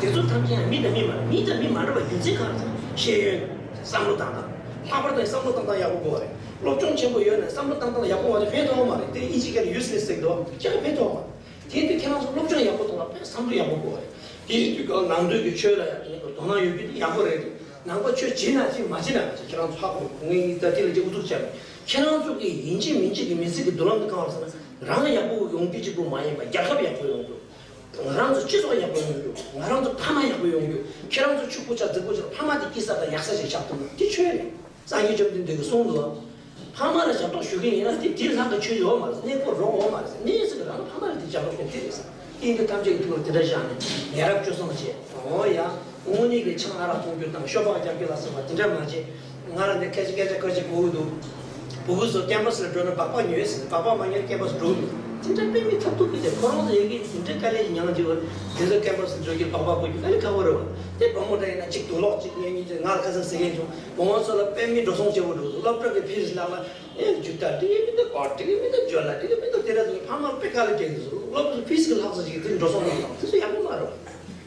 དེ་ཚོ་ཐམས་ཅད་ཡང་མི་དང་མི་མ་རེད། མི་དང་མི་མ་འདྲ་བ་རྒྱུ་མཚན་གང་རེད་ཟེར་ན། ཤེས་ཡོན། བསམ་བློ་བཏང་སྟངས། ལྷག་པར་དུ་བསམ་བློ་བཏང་སྟངས་ཡག་པོ་དགོས་པ་རེད། སློབ་སྦྱོང་ཆེན་པོ་ཡོད་ན་བསམ་བློ་བཏང་སྟངས་ཡག་པོ་མ་བྱུང་ཕན་ཐོགས་མ་རེད། དེ་ཨིན་ཇི་སྐད་ལ་ཡུ་སི་ལེ་སི་ཟེར་གི་འདུག་ཅི་ག་ཕན་ཐོགས་མ་རེད། དེ་དུས་ཁྱེད་རང་ཚོ་སློབ་སྦྱོང་ཡག་པོ་གཏོང་བ་དཔེ་བསམ་བློ་ཡག་པོ་དགོས་རེད། དེ་ཡིན་དུས་གང་ནང་དོན་གྱི་ཆོས་ལ་ཡང་དེ་ནས་དོ་སྣང་ཡོད་རྒྱུ་དེ་ཡག་པོ་རེད། ནང་པ་ཆོས་བྱེད་ན་བྱེད་མ་བྱེད་ན་ཁྱེད་རང་ཚོ་ཧ་གོ། ངས་ད་དེ་ལ་ཅིག་ཨུ་ཚུགས་བྱས་པ། ཁྱེད་རང་ཚོ་གི་ཡིན་གཅིག་མིན་གཅིག་གི་མི་ཚེ་གི་མདུན་ལམ་དེ་གང་རེད་ཟེར་ན། རང་ཡག་པོ་ཡོང་རྒྱུ་གཅིག་པུ་མ་ཡིན་པ་རྒྱལ་ཁབ་ཡག་པོ་ཡོང་རྒྱུ། ང་རང་ཚོ་སྤྱི་ཚོགས་ཡག་པོ་ཡོང་རྒྱུ། ང་རང་ཚོ་ཕ་མ་ཡག་པོ་ཡོང་རྒྱུ། ཁྱེད་རང་ཚོ་ཕྱུག་པོ་ཆགས་རྫིག་པོ་ཆགས། ཕ་མ་དེ་སྐྱིད་ས་དང་ཡག་ས་ཞིག་ཆགས་ཐུབ་ན་དེ་ཆོས་རེད། སངས་རྒྱས་བཅོམ་ལྡན་འདས་ཀྱིས་གསུངས་འདུག་ཕ་མ་ལ་ཞབས་ཏོག་ཞུ་མཁན་ཡིན་ན་དེ་དེའི་ལྷག་གི་ཆོས་ཡོད་མ་རེད། གནས་སྐོར་རོགས་འོང་མ་རེད། གནས་ཟེར་གི་རང་ཕ་མ་ལ་དེ་ཞབས་ཏོག་ཞུ་དེ་རེད་ཟེར། དེ་ཡིན་དུས་ཐམས་ཅད་ཀྱི་ཐུགས་ལ་དེ་འདྲ་བཞག་ནས་ཡ་རབས་སྤྱོད་བཟང་བྱེད། འོ་ཡ། དངོས་གནས་ཀྱི་ཆང་ཨ་རག་འཐུང་རྒྱུ་དང་ཤོ་སྦག་རྒྱག་རྒྱུ་ལ་སོགས་པ་དེ་འདྲ་མ་བྱེད། ང་ལ་འདི་སྐད་ཆ་སྐད་ཆ་སྐད་ཆ་གོ་གི་འདུག་བུ་གུ་ཚོ་ཀེམ་པ་སི་ལ་འགྲོ་ན་སྦག་སྦག་ཉོས་ཟེར། སྦག་སྦག་མ་ཉོས་ཀེམ་པ་སི་འགྲོ་གི་འདུག་དེ་འདྲ་དཔེ་མི་ཐབས་སྡུག་གི་རེད། ཁོ་རང་ཚོ་ཡི་གེ་དེ་འདྲ་དཀའ་ལས་མྱངས་བྱས་པ། དེ་ཚོ་ཀེམ་པ་སི་འགྲོ་རྒྱུ་སྦག་སྦག་གོ་རྒྱུ་དཀའ་ལས་ཁག་པོ་རེད་བ། དེ་བུ་མོ་འདྲ་ཡིན་ན་གཅིག་དུག་ལོག་གཅིག་ཉོས་ཉོས་ཚེ། ང་ལ་ཁ་སང་ཟེར་མཁན་བྱུང་། བུ་མོ་ཚོ་ལ་དཔེ་མི་འགྲོ་སོང་ཆེ་བོ་འགྲོ་འདུག་སློབ་གྲྭ་གི་ཕི་སི་ལག་ལ་ཨེ་ཇུ་ཏ་འགྲིག་གི་མི་འདུག་སྐོར་འགྲིག་གི་མི་འདུག་ཇོ་ལ་འགྲིག་གི་མི་འདུག་དེ་འདྲ་ཚོ་ཕ་མར་དཔེ་དཀའ་ལས་སྤྲད་ཀྱི་འདུག་སློབ་གྲྭ་ཕི་སི་གི་ལྷག་ཙམ་ཞིག་དེ་འགྲོ་སོང་མི་འདུག་དེ་ཚོ་ཡག་པོ་མ་རེད།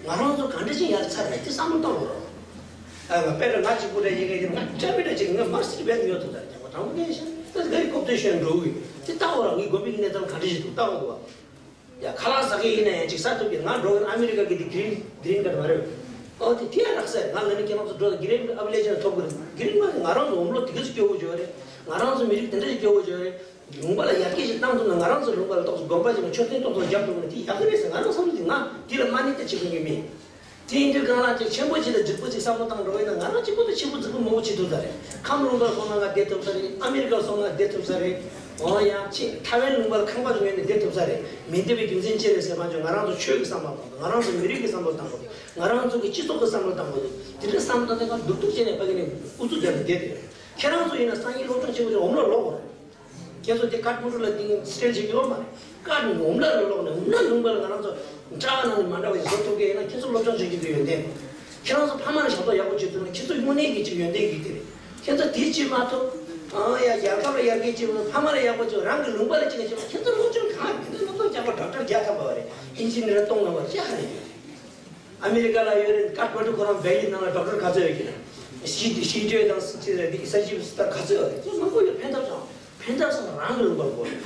ང་རང་ཚོ་གང་འདྲ་ཞིག་ཡར་ཚར་རེད། དེ་བསམ་བློ་བཏང་དགོས་རེད། ཨ་ང་དཔེར་ན་ང་གཅིག་པུ་རེད། ཡིན་གྱི་ང་འདྲ་མི་འདྲ་ཅིག་ང་མར་སི་ཊི་བེད་ཉོ་ཐུབ་ད་རེད། ང་དྲང་པོ་བཤད་ཤེས་ད་ག་རེ་ཀོབ་ཏེ་ཤོན་འགྲོ་གི་དེ་ལྟ་བ་རང་གི་དགོན་པའི་གནས་སྟངས་ག་འདྲ་ཞིག་འདུག་ལྟ་བ་འདུག་བ། ཡ་ཁ་ལག་ཟ་གི་ཡིན་ན་ཡང་ཅིག་ཟ་ཐུབ་ཀྱི། ང་འགྲོ་གི་ཨ་མི་རི་ཀ་གི་དེ་གི་རིན་གི་རིན་ཀར་མ་རེད། ཨོ་དེ་དེ་ཡང་རག་ས་རེད། ང་ལ་ནི་ཁྱེད་རང་ཚོ་འགྲོ་ད་གི་རིན་ཨ་བི་ལེ་ཇི་ན་ཐོབ་གི་རེད། གི་རིན་མ་རེད། ང་རང་ཚོ་འོམ་ལོ་དེ་ག་ཚོད་སྐྱོ་བོ་བྱོས་རེད། ང་རང་ཚོ་མི་རིགས་དེ་འདྲ་ཞིག་སྐྱོ་བོ་བྱོས་རེད། ལུང་པ་ལ་ཡར་རྒྱས་ཤིག་བཏང་ཐུབ་ན། ང་རང་ཚོ་ལུང་པ་ལ་ཏོག་ཙམ་དགོན་པ་ཞིག་ན་མཆོད་རྟེན་ཏོག་ཙམ་བརྒྱབ་ཐུབ་ན་དེ་ཡག་གི་རེད་ཟེར། ང་རང་བསམ་ཚུལ་དེ་ང་དེ་ལ་མ་ཎི་ལྟ་བྱེད་མཁན་གྱི་མི། དེ་ཡིན་དུས་གང་ལ་ཅིག་ཆེན་པོ་ཅིག་ལ་རྫིག་པོ་ཅིག་བསམ་བློ་བཏང་འགྲོ་བས་ན། ང་རང་གཅིག་པུ་དང་གཅིག་པུ་རྫིག་པོ་མང་པོ་བྱེད་ཐུབ་ས་རེད། ཁམས་ལུང་པར་སོང་ན་ང་བསྡད་ཐུབ་ས་རེད། ཨ་མི་རི་ཀར་སོང་ན་བསྡད་ཐུབ་ས་རེད། འོ་ཡང་ཅིག་ཐའེ་ཝན་ལུང་པ་ལ་ཁང་པ་ཞིག་ཉོས་ནས་བསྡད་ཐུབ་ས་རེད། མི་བསྡད་པའི་རྒྱུ་མཚན་ཅི་རེད་ཟེར་བ་ཅིག་ང་རང་ཚོ་ཆོས་ཀྱི་བསམ་བློ་བཏང་དགོས། ང་རང་ཚོ་མི་རིགས་ཀྱི་བསམ་བློ་བཏང་དགོས། ང་རང་ཚོ་གི་སྤྱི་ཚོགས་ཀྱི་བསམ་བློ་བཏང་དགོས། དེ་འདྲའི་བསམ་བློ་བཏང་སྟེ་ང་སྡུག་སྡུག་བྱས་ནས་ཕ་གི་ནས་ཨུ་ཚུགས་རྒྱབ་ནས་བསྡད་དེ། ཁྱེད་རང་ཚོ་ཡིན་ན་སང་ཉིན་སློབ་སྦྱོང་བྱེད་དགོས་ཀྱི་འོང་ལ་ལོག་དགོས་རེད། ཁྱེད་ཚོ་དེ་ཀ་ཐ་མན་ཌུ་ལ་དེ་སི་ཊེལ་བྱེད་ཀྱི་ཡོད་མ་རེད། ཀ་ཐ་མན་ཌུ་འོམ་ལ་ལ་ལོག་ནས་འོམ་ལ་ལུང་པ་ལ་ང་རང་ཚོ་འདྲ་བ་ནང་ནས་མ་འདྲ་བ་ཞིག་བཟོ་ཐུབ་མཁན་ཡིན་ན། ཁྱེད་ཚོ་སློབ་སྦྱོང་བྱེད་ཀྱི་འདུག་ཡོན་ཏན། ཁྱེད་རང་ཚོ་ཕ་མ་ལ་ཞབས་ཏོག་ཡག་པོ་བྱེད་ཐུབ་ན་ཁྱེད་ཚོ་དངོས་གནས་ཀྱི་ཅིག་ཡོན་ཏན་གྱི་དེ་རེད། ཁྱེད་ཚོ་དེ་བྱེད་མ་ཐུབ། ཨང་ཡ་རྒྱལ་ཁབ་ལ་ཡར་རྒྱས་བྱེད་དགོས། ཕ་མ་ལ་ཡག་པོ་བྱེད། རང་གི་ལུང་པ་ལ་ཅིག་བྱེད་པ། ཁྱེད་ཚོ་སློབ་སྦྱོང་གང་ཡིན་ན་སློབ་སྦྱོང་རྒྱག་པ་ཌོག་ཊར་རྒྱག་ཐུབ་པ་རེད། ཨིན་ཇི་ནི་ཡར་གཏོང་ནང་བ་ཅི་ཧ་རེད། ཨ་མི་རི་ཀ་ལ་ཡོད་རེད། ཀ་ཐ་མན་ཌུ་ཁོ་རང་བེལ་ལིན་ནང་ལ་ཌོག་ཊར་ག་ཚོད་ཡོད་ཀྱི་རེད། ཤི་ཤི་ཏོའི་དང་ཅི་རེད། འདི་ས་ཞིབ་སི་ཏར་ག་ཚོད་ཡོད་རེད། ཚོ་མང་པོ་ཡོད། ཕན་ཐོགས་བྱུང་། ཕན་ཐོགས་སོང་རང་གི་ལུང་པར་དགོས་རེད།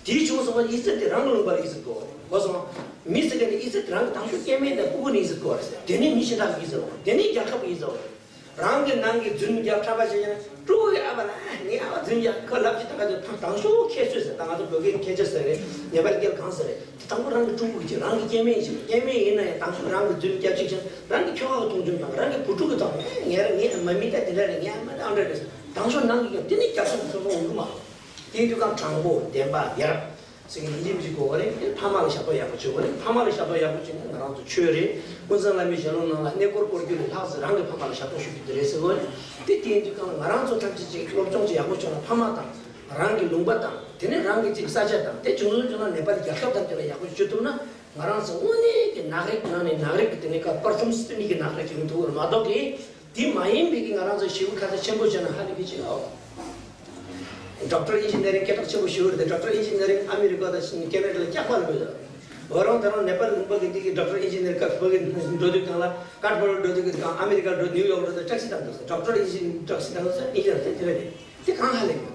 དེའི་བྱུང་སོང་བ་ཡིག་ཚད་དེ་རང་གི་ལུང་པར་ཡིག་ཚད་དགོས་རེད། གོ་སོང་། མི་ཟེར་མཁན་དེ་ཡིག་ཚད་དེ་རང་གི་དང་ཤོས་སྐྱེ་དམན་དང་ཕྲུ་གུ་ནས་ཡིག་ཚད་དགོས་རེད་ཟེར། དེ་ནས་མི་གཞན་དག་གི་ཡིག་ཚད་དགོས་རེད། དེ་ནས་རྒྱལ་ཁབ་ཀྱི་ཡིག་ཚད་དགོས་རེད། རང་གི་ནང་གི་རྫུན་རྒྱབ་ཁྲ་པ་བྱེད་ཀྱང་ཕྲུ་གུ་གི་ཨ་ཕ་ལ་ངའི་ཨ་ཕ་རྫུན་རྒྱབ་ཁོ་ལབ་ཀྱི་ད་ག་ཚོད་ཕ་དང་ཤོས་ཁྱད་ཆོས་ཟེར། ད་ང་ཚོ་བོད་སྐད་ཁྱད་ཆོས་ཟེར་རེད། ནེ་པ་ལི་སྐད་གང་ཟེར་རེད། དེ་དང་པོ་རང་གི་ཕྲུ་གུ་གི་རང་གི་སྐྱེ་དམན་ཞིག་སྐྱེ་དམན་ཡིན་ན་ཡང་དང་ཤོས་རང་གི་རྫུན་རྒྱབ་ཅིག་ཀྱང་རང་གི་ཁྱོ་ག་གི་མཐོང་ཆུང་དང་རང་གི་བུ་ཕྲུག་གི་དང་ངའི་ཨ་མ་མི་ད་དེ་འདྲ་རེད། ངའི་ཨ་མ་ད་ཨ་འདྲ་རེད་ཟེར། དང་ཤོས་ནང་གི་ཀྱང་དེ་ནས་རྒྱབ་ཤོས་ཚོ་ཚོ་འོང་གི་མ་རེད། དེ་དུས་ཀྱང་དྲང་པོ་བདེན་པ་ཡར། ཟེར་མཁན་ཡིན་གཅིག་མིན་གཅིག་དགོས་པ་རེད། ཕ་མ་ལ་ཞབས་ཏོག་ཡག་པོ་བྱེད་དགོས་རེད། ཕ་མ་ལ་ཞབས་ཏོག་ཡག་པོ་བྱེད་ན་ང་རང་ཚོ་ཆོས་རེད། ཀུན་བཟང་བླ་མའི་ཞལ་ལུང་ནང་ལ་གནས་སྐོར་སྐོར་རྒྱུ་ལས་ལྷག་ཙམ་རང་གི་ཕ་མ་ལ་ཞབས་ཏོག་ཞུ་རྒྱུ་དེ་རེད་ཟེར་གོ་རེད། དེ་དེ་ཡིན་དུས་ཀྱང་ང་རང་ཚོ་ཐམས་ཅད་ཅིག་སློབ་སྦྱོང་ཅིག་ཡག་པོ་བྱུང་ན་ཕ་མ་དང་རང་གི་ལུང་པ་དང་དེ་ནས་རང་གི་ཅིག་ས་ཆ་དང་དེ་བྱུང་སོང་བྱུང་ན་ནེ་པ་ལི་རྒྱལ་ཁབ་ཐམས་ཅད་ལ་ཡག་པོ་ཞུ་ཐུབ་ན་ང་རང་ཚོ་དངོས་གནས་ཀྱི་ནག་རིག་ནང་ནས་ནག་རིག་གི་དེ་ནས་ཀ་པར་ཐུམ་སི་ཏི་མི་གི་ནག་རིག་ཅིག་ཡིན་ཐུབ་ཀྱི་རེད་མ་གཏོགས་ཀྱི། དེ་མ་ཡིན་པའི་གི་ང་རང་ཚོ་ཞེ་པོ་ཁ་ཚ་ཆེན་པོ་བྱས་ན་ཧ་ལས་པའི་ཆེད་ཨོ། ཌོག་ཊར་ཨིན་ཇི་ནི་ཡ་རིང་སྐད་གྲགས་ཆེན་པོ་ཞེ་པོ་རེད་དེ། ཌོག་ཊར་ཨིན་ཇི་ནི་ཡ་རིང་ཨ་མི་རི་ཀ་དང་ཁེ་ན་ཌ་ལ་སྐྱག་པ་ལ་འགྲོ་ཡོད། འོ་རང་ད་རང་ནེ་པ་ལི་ལུང་པ་གི་འདི་གི་ཌོག་ཊར་ཨིན་ཇི་ནི་ཡ་རིང་སྐབས་བོད་ཀྱི་འགྲོ་དུས་གང་ལ་ཀ་ཐ་མན་ཌུ་འགྲོ་དུས་གང་ཨ་མི་རི་ཀ་འགྲོ་ནིའུ་ཡོག་འགྲོ་དུས་ཊེག་སི་བཏང་འདུག་ཌོག་ཊར་ཨིན་ཇི་ཊེག་སི་བཏང་ཟེར་ཨིན་ཇི་ནི་ཡ་རིང་དེ་རེད་དེ། དེ་གང་ཧ་ལས་ཡོད།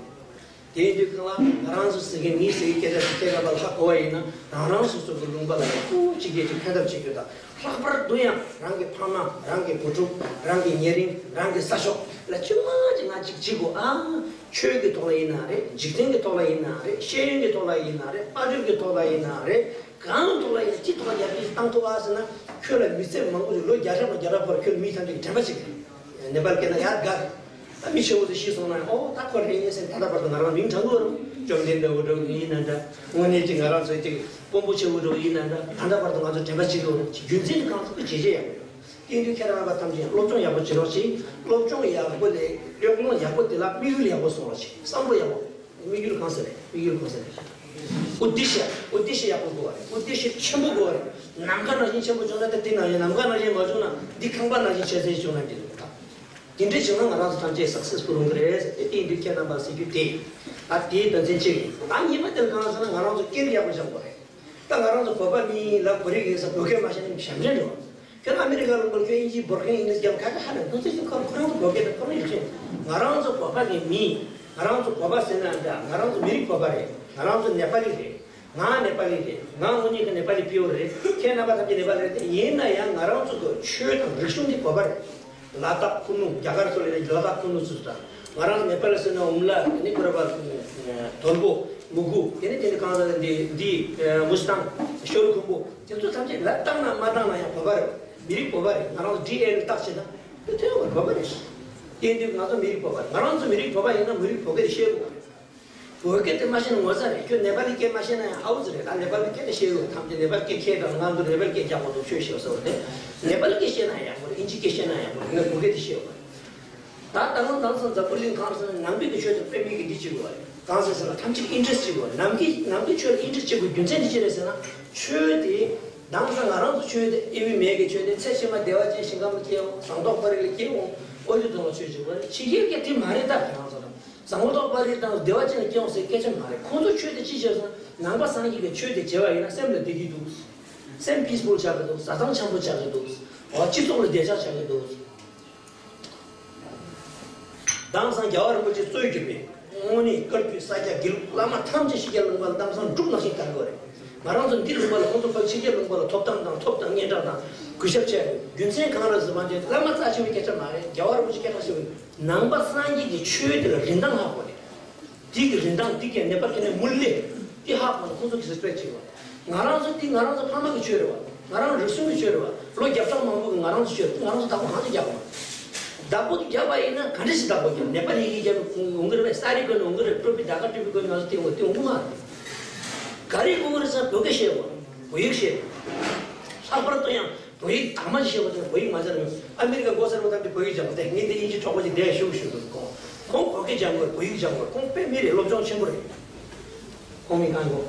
དེ་ཡིན་དུས་གང་ལ་ང་རང་ཚོ་ཟེར་མཁན་མི་ཟེར་མཁན་སྐད་ཆ་དེ་སྐད་ཆ་བ་ལྷག་གོ་བ་ཡིན་ན་རང་རང་སོ་སོ་གི་ལུང་པ་ལ་ཡང་ཁུ་གཅིག་གིས་ཅིག་ཕན་ཐབས་བྱེད་རྒྱུ་དང་། ལྷག་པར་དུ་ཡང་རང་གི་ཕ་མ་རང་གི་བུ་ཕྲུག་རང་གི་ཉེ་རིང་རང་གི་ས་ཕྱོགས་ལ་ཅི་མ་ཅི་ང་ཅིག་བྱེད་དགོས་ཨ། ཆོས་ཀྱི་ཐོག་ལ་ཡིན་ན་རེད། འཇིག་རྟེན་གྱི་ཐོག་ལ་ཡིན་ན་རེད། ཤེས་ཡོན་གྱི་ཐོག་ལ་ཡིན་ན་རེད། དཔལ་འབྱོར་གྱི་ཐོག་ལ་ཡིན་ན་རེད། གང་ཐོག་ལ་ཡིན་ཅི་ཐོག་ལ་ཡར་རྒྱས་བཏང་ཐུབ་ཨ་ཟེར་ན་ཁྱོད་ལ་མི་ཚེ་མང་པོ་ཞིག་ལོ་བརྒྱ་ཕྲག་དང་བརྒྱ་ཕྲག་བར་ཁྱོད་མི་ཐམས་ཅད་ཀྱི་དྲན་པ་ཞིག་རེད། ནེ་པཱལ་སྐད་ན་ཡར་དགའ། ད་མི་ཆེ་བོ་ཚོ་ཤི་སོང་ན་ཡང་ཨོ་ད་ཁོ་རེ་ཡིན་ཟེར་ད་ལྟ་བར་དུ་ང་རང་མིང་གྲགས་འདུག་རུང་བཅོམ་ལྡན་འདས་འདྲ་བོ་ཡིན་ན་འདྲ། དངོས་གནས་ཀྱི་ང་རང་ཚོའི་ཅིག་དཔོན་པོ་ཆེ་བོ་འདྲ་བོ་ཡིན་ན་འདྲ། ད་ལྟ་བར་དུ་ང་ཚོ་དྲན་པ་བྱེད་དགོས་རུང་རྒྱུ་མཚན་དེ་གང་ཐུབ་ཀྱི་བྱེད་བྱེད་ཡག་ཡོད། དེང་དུས་ཁྱེད་རང་པ་ཐམས་ཅད་སློབ་སྦྱོང་ཡག་པོ་བྱེད་རོགས་བྱེད། སློབ་སྦྱོང་ཡག་པོ་ལས་སློབ་སྦྱོང་ཡག་པོ་དེ་ལ་དམིགས་ཡུལ་ཡག་པོ་བཟུང་རོགས་བྱེད། བསམ་བློ་ཡག་པོ། དམིགས་ཡུལ་གང་ཟེར་རེད། དམིགས་ཡུལ་གང་ཟེར་རེད། ཨུ་དི་ཤ། ཨུ་དི་ཤ་ཡག་པོ་དགོས་པ་རེད། ཨུ་དི་ཤ་ཆེན་པོ་དགོས་པ་རེད། ནམ་མཁའ་ནང་བཞིན་ཆེན་པོ་བྱུང་ན་ད་དེ་ནང་བཞིན། ནམ་མཁའ་ནང་བཞིན་མ་བྱུང་ན་འདི་ཁང་པ་ནང་བཞིན་ཆེ་ཚད་བྱུང་ན་འགྲིག་གི་རེད། དེ་འདྲ་བྱུང་ན་ང་རང་ཚོ་ཐམས་ཅད་སག་སེ་སི་ཕུལ་ཡོང་གི་རེད་ཟེར་ཏེ། དེ་ཡིན་དུས་ཁྱེད་རྣམ་པ་ཟེར་རྒྱུ་དེ། ད་དེའི་དོན་ཚན་གཅིག་རེད། ད་གཉིས་པ་དེ་གང་ཟེར་ན་ང་རང་ཚོ་སྐད་རིགས་ཡག་པོ་སྦྱང་དགོས་རེད། ད་ང་རང་ཚོ་བོད་པ་མི་ལ་བོད་རིགས་ཡིན་ཟེར་བོད་སྐད་མ་ཤེས་ན་ཞབས་འདྲེན་འགྲོ། ཁྱོད་ཨ་མི་རི་ཀ་ལ་འགྲོ་ཁྱོད་ཨིན་ཇི་བོད་སྐད་ཨིན་ལིཤ་རྒྱབ་ཁ་ཁ་ཧ་ལས་འདུག་ཚེ་ཁོ་ཁོ་རང་ཚོ་བོད་སྐད་དང་ཁོ་རང་ཡིག་ཆེན། ང་རང་ཚོ་བོད་པ་གི་མི། ང་རང་ཚོ་བོད་པ་ཟེར་ན་འདྲ། ང་རང་ཚོ་མི་རིགས་བོད་པ་རེད། ང་རང་ཚོ་ནེ་པ་ལི་རེད། ང་ནེ་པ་ལི་རེད། ང་དངོས་གནས་ཀྱི་ནེ་པ་ལི་པིའུར་རེད། ཁྱེད་རྣམ་པ་ཐམས་ཅད་ནེ་པ་ལི་རེད། ཡིན་ན་ཡང་ང་རང་ཚོ་གི་ཆོས་དང་རིག་གཞུང་འདི་བོད་པ་རེད། ལ་དྭགས་ཁུ་ནུ། རྒྱ་གར་ཚོ་ལ་ལ་དྭགས་ཁུ་ནུ་ཚོ་དང་། ང་རང་ནེ་པ་ལི་ཟེར་ན་ཨུམ་ལ་ནི་པུ་ར་བ། དོལ་པོ། མུ་གུ། དེ་ནི་དེ་ནི་གང་ཟག་འདི་འདི་མུ་སི་ཏང་། ཤོ་རུ་ཁུམ་པོ། དེ་ཚོ་ཐམས་ཅད་ལ་བཏང་ན་མ་བཏང་ན་ཡང་བོད་པ་རེད། མི་རིགས་བོད་པ་རེད། ང་རང་ཚོ་ཌི་ཨེན་ཨེ་བརྟག་བྱས་ན་དེ་ཐོན་བ་བོད་པ་རེད། དེ་དུས་ང་ཚོ་མི་རིགས་བོད་པ་རེད། ང་རང་ཚོ་མི་རིགས་བོད་པ་ཡིན་ན་མི་རིགས་བོད་སྐད་ཤེས་དགོས་པ་རེད། བོད་སྐད་དེ་མ་ཤེས་ན་ངོ་ཚ་རེད། ཁྱོད་ནེ་པ་ལི་སྐད་མ་ཤེས་ན་ཡང་ཨའུ་ཙི་རེད། ད་ནེ་པ་ལི་སྐད་དེ་ཤེས་ཡོད། ཐམས་ཅད་ནེ་པ་ལི་སྐད་ཁྱེད་དང་ང་ཚོ་ནེ་པ་ལི་སྐད་རྒྱག་དགོས་འདུག་ཆོས་ཤེས་སོ་ནས། ནེ་པ་ལི་སྐད་ཤེས་ན་ཡག་པོ་རེད། ཨིན་ཇི་སྐད་ཤེས་ན་ཡག་པོ་རེད། ངས་བོད་སྐད་དེ་ཤེས་ཡོད་པ་རེད། ད་ད་ལོ་ནང་སང་འཛམ་བུ་གླིང་གང་སོང་ནང་པའི་གི་ཆོས་དེ་དཔེ་མེད་ཀྱི་འདི་བྱེད་དགོས་པ་རེད། གང་ཟེར་ཟེར་ན་ཐམས་ཅད་ཀྱིས་ཨིན་ཊ་རེ་སི་བྱེད་དགོས་པ་རེད། ནམ་མཁའི་ནམ་མཁའི་ཆོས་ལ་ཨིན་ཊ་རེ་སི་བྱེད་དགོས་རྒྱུ་མཚན་དེ་ཅི་རེད་ཟེར་ན། ཆོས་དེ་དེང་སང་ང་རང་ཚོ་ཆོས་དེ་དབྱེ་བ་མེད་ཀྱི་ཆོས་དེ་ཚེ་ཕྱི་མ་བདེ་བ་ཅན་ཞིང་ཁམས་ལ་སྐྱེ་འོང་། ཟངས་མདོག་དཔལ་རི་ལ་སྐྱེ་འོང་། ཨོ་ཡོད་དུ་ལ་ཆོས་བྱེད་དགོས་རེད། ཕྱི་རྒྱལ་སྐད་དེ་མ་རེད། ད་ང་རང་ཚོ་ལ་ཟངས་མདོག་དཔལ་རི་དང་བདེ་བ་ཅན་ལ་སྐྱེ་འོང་ཟེར་སྐད་ཆ་མ་རེད། ཁོང་ཚོ་ཆོས་དེ་ཅི་བྱས་སོང་། ནང་པ་སངས་རྒྱས་ཀྱི་ཆོས་དེ་བྱས་པ་ཡིན་ན་སེམས་ལ་བདེ་སྐྱིད་འདུག་སེམས་པི་སི་ཕུལ་ཆགས་ཀྱི་འདུག་བཟའ་ཚང་འཆམ་པོ་ཆགས་ཀྱི་འདུག་འོ་སྤྱི་ཚོགས་ལ་བདེ་ཆགས་ཆགས་ཀྱི་འདུག་དེང་སང་རྒྱལ་བ་རིན་པོ་ཆེ་གཙོས་གྱུར་པའི་དངོས་གནས་བཀའ་བརྒྱུད་ས་སྐྱ་དགེ་ལུགས་བླ་མ་ཐམས་ཅད་ཕྱི་རྒྱལ་ལུང་པ་ལ་གནམ་ས་འབྲུག་ནང་བཞིན་དར་གྱི་ཡོད་རེད། ང་རང་ཚོ་འདི་ལུང་པ་ལ་ཁོང་ཚོ་ཕར་ཕྱི་རྒྱལ་ལུང་པ་ལ་ཐོབ་ཐང་དང་ཐོབ་དང་སྙན་གྲགས་དང་གུས་ཞབས་བྱས་རེད། རྒྱུ་མཚན་གང་རེད་ཟེར་བ་དེ་བླ་མ་རྩ་ཆེ་བའི་སྐད་ཆ་མ་རེད། རྒྱལ་བ་རིན་པོ་ཆེ་སྐད་གྲགས་ཆེ་བའི་ནང་པ་སངས་རྒྱས་ཀྱི་ཆོས་དེ་ལ་རིན་ཐང་ཧ་གོ་རེད། དེ་གི་རིན་ཐང་དེ་གའི་ནེ་པ་ལི་ནས་མུ་ལེ་དེ་ཧ་གོ་ནས་ཁོང་ཚོ་གི་རེ་སི་པེག་བྱེད་དགོས། ང་རང་ཚོ་དེ་ང་རང་ཚོ་ཕ་མ་གི་ཆོས་རེད་བ། ང་རང་རིག་གཞུང་གི་ཆོས་རེད་བ། ལོ་བརྒྱ་ཕྲག་མང་པོ་གི་ང་རང་ཚོ་ཆོས་རེད། ང་རང་ཚོ་བདག་པོ་གང་ཚོད་རྒྱག་དགོས། བདག་པོ་དེ་རྒྱག་པ་ཡིན་ན་ག་འདྲ་ཞིག་བདག་པོ་རྒྱག་ནེ་པ་ལི་གིས་རྒྱག་ནས་ཁོང་ཡོང་གི་རེད་བས། ས་རི་ཀོན་ནས་ཡོང་གི་རེད། སྤྲོ་པི་ད་ག་སྤྲོ་པི་ཀོན་ང་ཚོ་དེ་འོ་དེ་འོང་གི་མ་རེད། ག་རེ་དགོས་གི་རེད་ཟེར་ན་བོད་སྐད་ཤེས་དགོས། བོད་ཡིག་ཤེས་དགོས། ལྷག་པར་དུ་ཡང་བོད་ཡིག་དག་མ་ཞིག་ཤེས་དགོས་ཟེར་ན་བོད་ཡིག་མ་ཟེར་ན་ཡང་ཨ་མི་རི་ཀ་མགོ་སེར་པོ་ཐམས་ཅད་བོད་ཡིག་སྦྱང་དགོས། དེ་ངས་འདི་དབྱིན་ཇི་གྲོགས་པོ་ཅིག་འདིར་ཞུགས་ཞུགས་འདུག་ཁོང་ཁོང་བོད་སྐད་སྦྱང་དགོས། བོད་ཡིག་སྦྱང་དགོས། ཁོང་དཔེ་མི་རེད། སློབ་སྦྱོང་ཆེན་པོ་རེད། ཁོང་མིང་གང་གོ།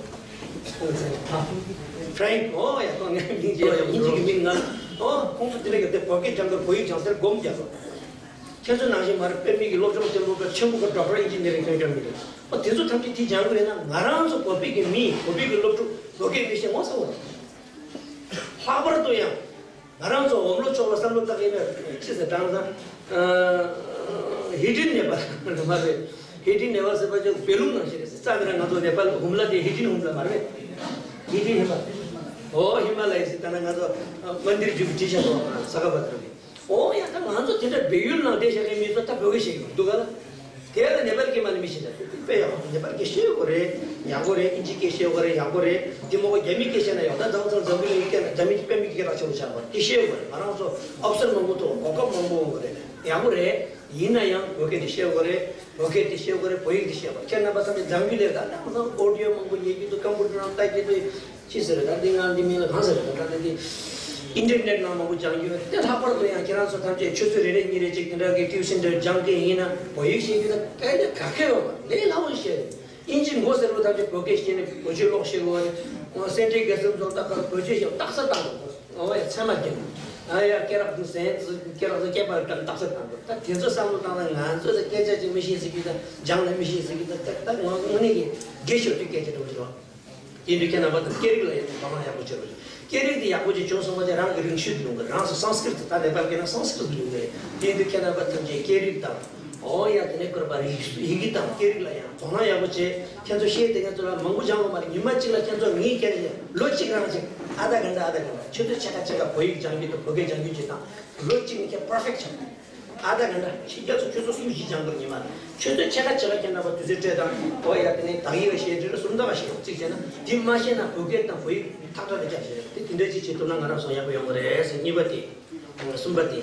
ཁོང་ཚེ་ཧ་ཧྥ་རན་ཀི། ཨོ་ཡ། ཁོང་ངའི་མིང་བརྗེད་ཡོད། དབྱིན་ཇི་གི་མིང་ང་། ཨོ་ཁོང་ཚོ་དེ་འདྲ་གི་དེ་བོད་སྐད་སྦྱང་དགོས། བོད་ཡིག་སྦྱང་ཟེར་སྒོམ་རྒྱག་དགོས། ཁྱེད་ཚོ་ནང་བཞིན་མ་རེད། དཔེ་མི་གི་སློབ་སྦྱོང་ཆེན་པོ་དཔེ་ཆེན་པོ་གི་ཌོག་ཊར་ཨིན་ཇི་ནི་རིང་ཐོན་ཀྱང་མི་རེད། ཨོ་དེ་ཚོ་ཐམས་ཅད་དེ་སྦྱང་དགོས་རེད་ན་ང་རང་ཚོ་བོད་པའི་གི་མི་བོད་པའི་གི་སློབ་ཕྲུག་བོད་སྐད་མི་ཤེས་ངོ་ཚ་བོ་རེད། ལྷག་པར་དུ་ཡང་། ང་རང་ཚོ་འོམ་ལོ་ཆོག་ལ་བསམ་བློ་བཏང་ཡིན་ན་ཅི་ཟེར་དྲང་ས། ཧི་ཏིན་ནེ་པ་ལ་མ་རེད། ཧི་ཏིན་ནེ་པ་ལ་ཟེར་བ་ཅིག་བེ་ལུང་ནང་བཞིན་རེད་ཟེར། རྩ་བའི་རང་ང་ཚོ་ནེ་པ་ལ་ཧུམ་ལ་དེ་ཧི་ཏིན་ཧུམ་ལ་མ་རེད། ཧི་ཏིན་ཧི་མ། ཨོ་ཧི་མ་ལ་ཡི་ཟེར་ད་ན་ང་ཚོ་མན་དིར་རྒྱུག་བྲིས་བཞག་འདུག་ས་ག་པ་ཐར་གི། ཨོ་ཡ་ད་ང་ཚོ་དེ་འདྲ་བལ་ཡུལ་ནང་བསྡད་བཞག་མཁན་མི་ཚོ་ད་བོད་སྐད་ཤེས་ཀྱི་མི་འདུག་ག་ལ། དེ་ལ་ནེ་པ་ལི་སྐད་མ་ལ་མི་ཤེས་ད་དཔེ་ཡག་པོ་ནེ་པ་ལི་སྐད་ཤེས་དགོས་རེད། ཡག་པོ་རེད། ཨིན་ཇི་སྐད་ཤེས་དགོས་རེད། ཡག་པོ་རེད། དེ་མོ་གོ་རྒྱ་མི་སྐད་ཤེས་ན་ཡག་ད་ད་ཚང་འཛམ་བུ་གླིང་སྐད་ན་རྒྱ་མི་དཔེ་མི་སྐད་གྲགས་ཆེན་པོ་ཆགས་པ་དེ་ཤེས་དགོས་རེད། ང་རང་ཚོ་ཨོ་ཕི་སར་མང་པོ་ཐོག་གོ་སྐབས་མང་པོ་ཡོང་གི་རེད། ཡག་པོ་རེད། ཡིན་ན་ཡང་བོད་སྐད་དེ་ཤེས་དགོས་རེད། བོད་སྐད་དེ་ཤེས་དགོས་རེད། བོད་ཡིག་དེ་ཤེས་དགོས་རེད། ཁྱེད་རྣམ་པ་ཚང་མས་འཛམ་བུ་གླིང་ད་ནང་ཚང་ཨོ་ཌི་ཡོ་མང་པོ་ཉན་གྱི་འདུག་ཀམ་པུ་ཊར་ནང་ལྟ་གྱི་འདུག་ཅི་ཟེར་རེད། ད་འདི་ང་འདི་མིང་ལ་གང་ཟེར་རེད། ད་འདི་ཨིན་ཊར་ནེཊ་ནང་མང་པོ་སྦྱང་རྒྱུ་ཡོད་དེ། ལྷག་པར་དུ་ཡང་ཁྱེད་རང་ཚོ་ཐམས་ཅད་ཆུ་ཚོད་རེ་རེ་གཉིས་རེ་གཅིག་དེ་འདྲ་གི་ཊིའུ་ཤན་འདྲ་སྦྱང་མཁན་ཡིན་ན་བོད་ཡིག་ཤེས་རྒྱུ་ད་སྐད་ཆ་ག་གེ་ཡོད་མ་རེད། ལས་སླ་པོ་ཤེས་རེད། ཨིན་ཇི་མགོ་སེར་པོ་ཐམས་ཅད་བོད་སྐད་ཤེས་ནས་བོད་ཆས་ལོག་ཤེས་དགོས་རེད། སེ་ཊིག་གེ་སེམས་ཚོ་ད་ག་བོད་ཆས་ཤེས་རྟགས་གསལ་བཏང་དགོས། ཨོ་ཡ་ཚད་མ་རྒྱན། ཨ་ཡ་སྐེ་རགས་འདུག་ཟེར་སྐེ་རགས་འདུག་སྐེད་པར་བཀྲམ་རྟགས་གསལ་བཏང་དགོས། ད་དེ་ཚོ་བསམ་བློ་བཏང་ན་ང་ཚོ་ད་སྐད་ཆ་ཅིག་མི་ཤེས་ཟེར་གྱི་ད་སྦྱང་ན་མི་ཤེས་ཟེར་གྱི་ད་ད་ད་ང་དངོས་གནས་ཀྱི་དགེ་ཤོར་དུས་སྐད་ཆ་འགྲོ་གི་རེད། དེ་འདྲ་ཁྱེད་རྣམ་པ་ཚོ་སྐད་རིགས་ལ་ཡང་དོ་སྣང་ཡག་པོ་བྱེད་རོགས། སྐད་རིགས་དེ་ཡག་པོ་ཅིག་བྱུང་སོང་བ་དེ་རང་གི་རིག་ཤུལ་དུ་ཡོང་གི། རང་ཚོ་སཾ་སྐྲྀ་ཏ་ད་ནེ་པཱལ་སྐད་ན་སཾ་སྐྲྀ་ཏུ་ཡོང་གི་རེད། དེ་འདྲ་ཁྱེད་རྣམ་པ་ཐམས་ཅད་སྐད་རིགས་དང་ ཨོ་ཡ། དེ་ནས་བསྐུར་པ་རིགས་ཡི་གེ་དང་སྐད་རིགས་ལ་ཡང་དོ་སྣང་ཡག་པོ་བྱེད། ཁྱེད་ཚོ་ཤེས་དེ། ཁྱེད་ཚོ་ལ་མང་པོ་སྦྱང་དགོས་མ་རེད། ཉི་མ་གཅིག་ལ་ཁྱེད་ཚོ་ངའི་སྐད་ཆ་ལོ་གཅིག་རང་ཅིག་ཨ་ད་ག་འདྲ་ཨ་ད་ག་འདྲ། ཆུ་ཚོད་ཕྱེད་ཀ་ཕྱེད་ཀ་བོད་ཡིག་སྦྱང་རྒྱུ་དང་བོད་སྐད་སྦྱང་རྒྱུ་བྱེད་དང་། ལོ་གཅིག་ནས་ཁྱེད་པར་ཕེག་ཆགས། ཨ་ད་ག་འདྲ་ཕྱི་རྒྱལ་ཚོ་ཆུ་ཚོད་གསུམ་བཞི་སྦྱང་དགོས་ཉི་མ་ལ། ཆུ་ཚོད་ཕྱེད་ཀ་ཕྱེད་ཀ་ཁྱེད་རྣམ་པ་དུས་ཚོད་སྤྲད་དང་། ཨོ་ཡ། དེ་ནས་དག་ཡིག་ལ་བཤད་འདྲི་ལ་སུམ་རྟགས་བཤད་རོགས་གཅིག་བྱས་ན། དེ་མ་ཤེས་ན་བོད་སྐད་དང་བོད་ཡིག་ཐག་ཁྲ་རེ་རྒྱབ་བཤད་རེད། དེ་དེ་འདྲ་ཅིག་བྱེད་ཐུབ་ན་ང་རང་ཚོ་ཡག་པོ་ཡོང་གི་རེད་ཟེར། གཉིས་པ་དེ། གསུམ་པ་དེ།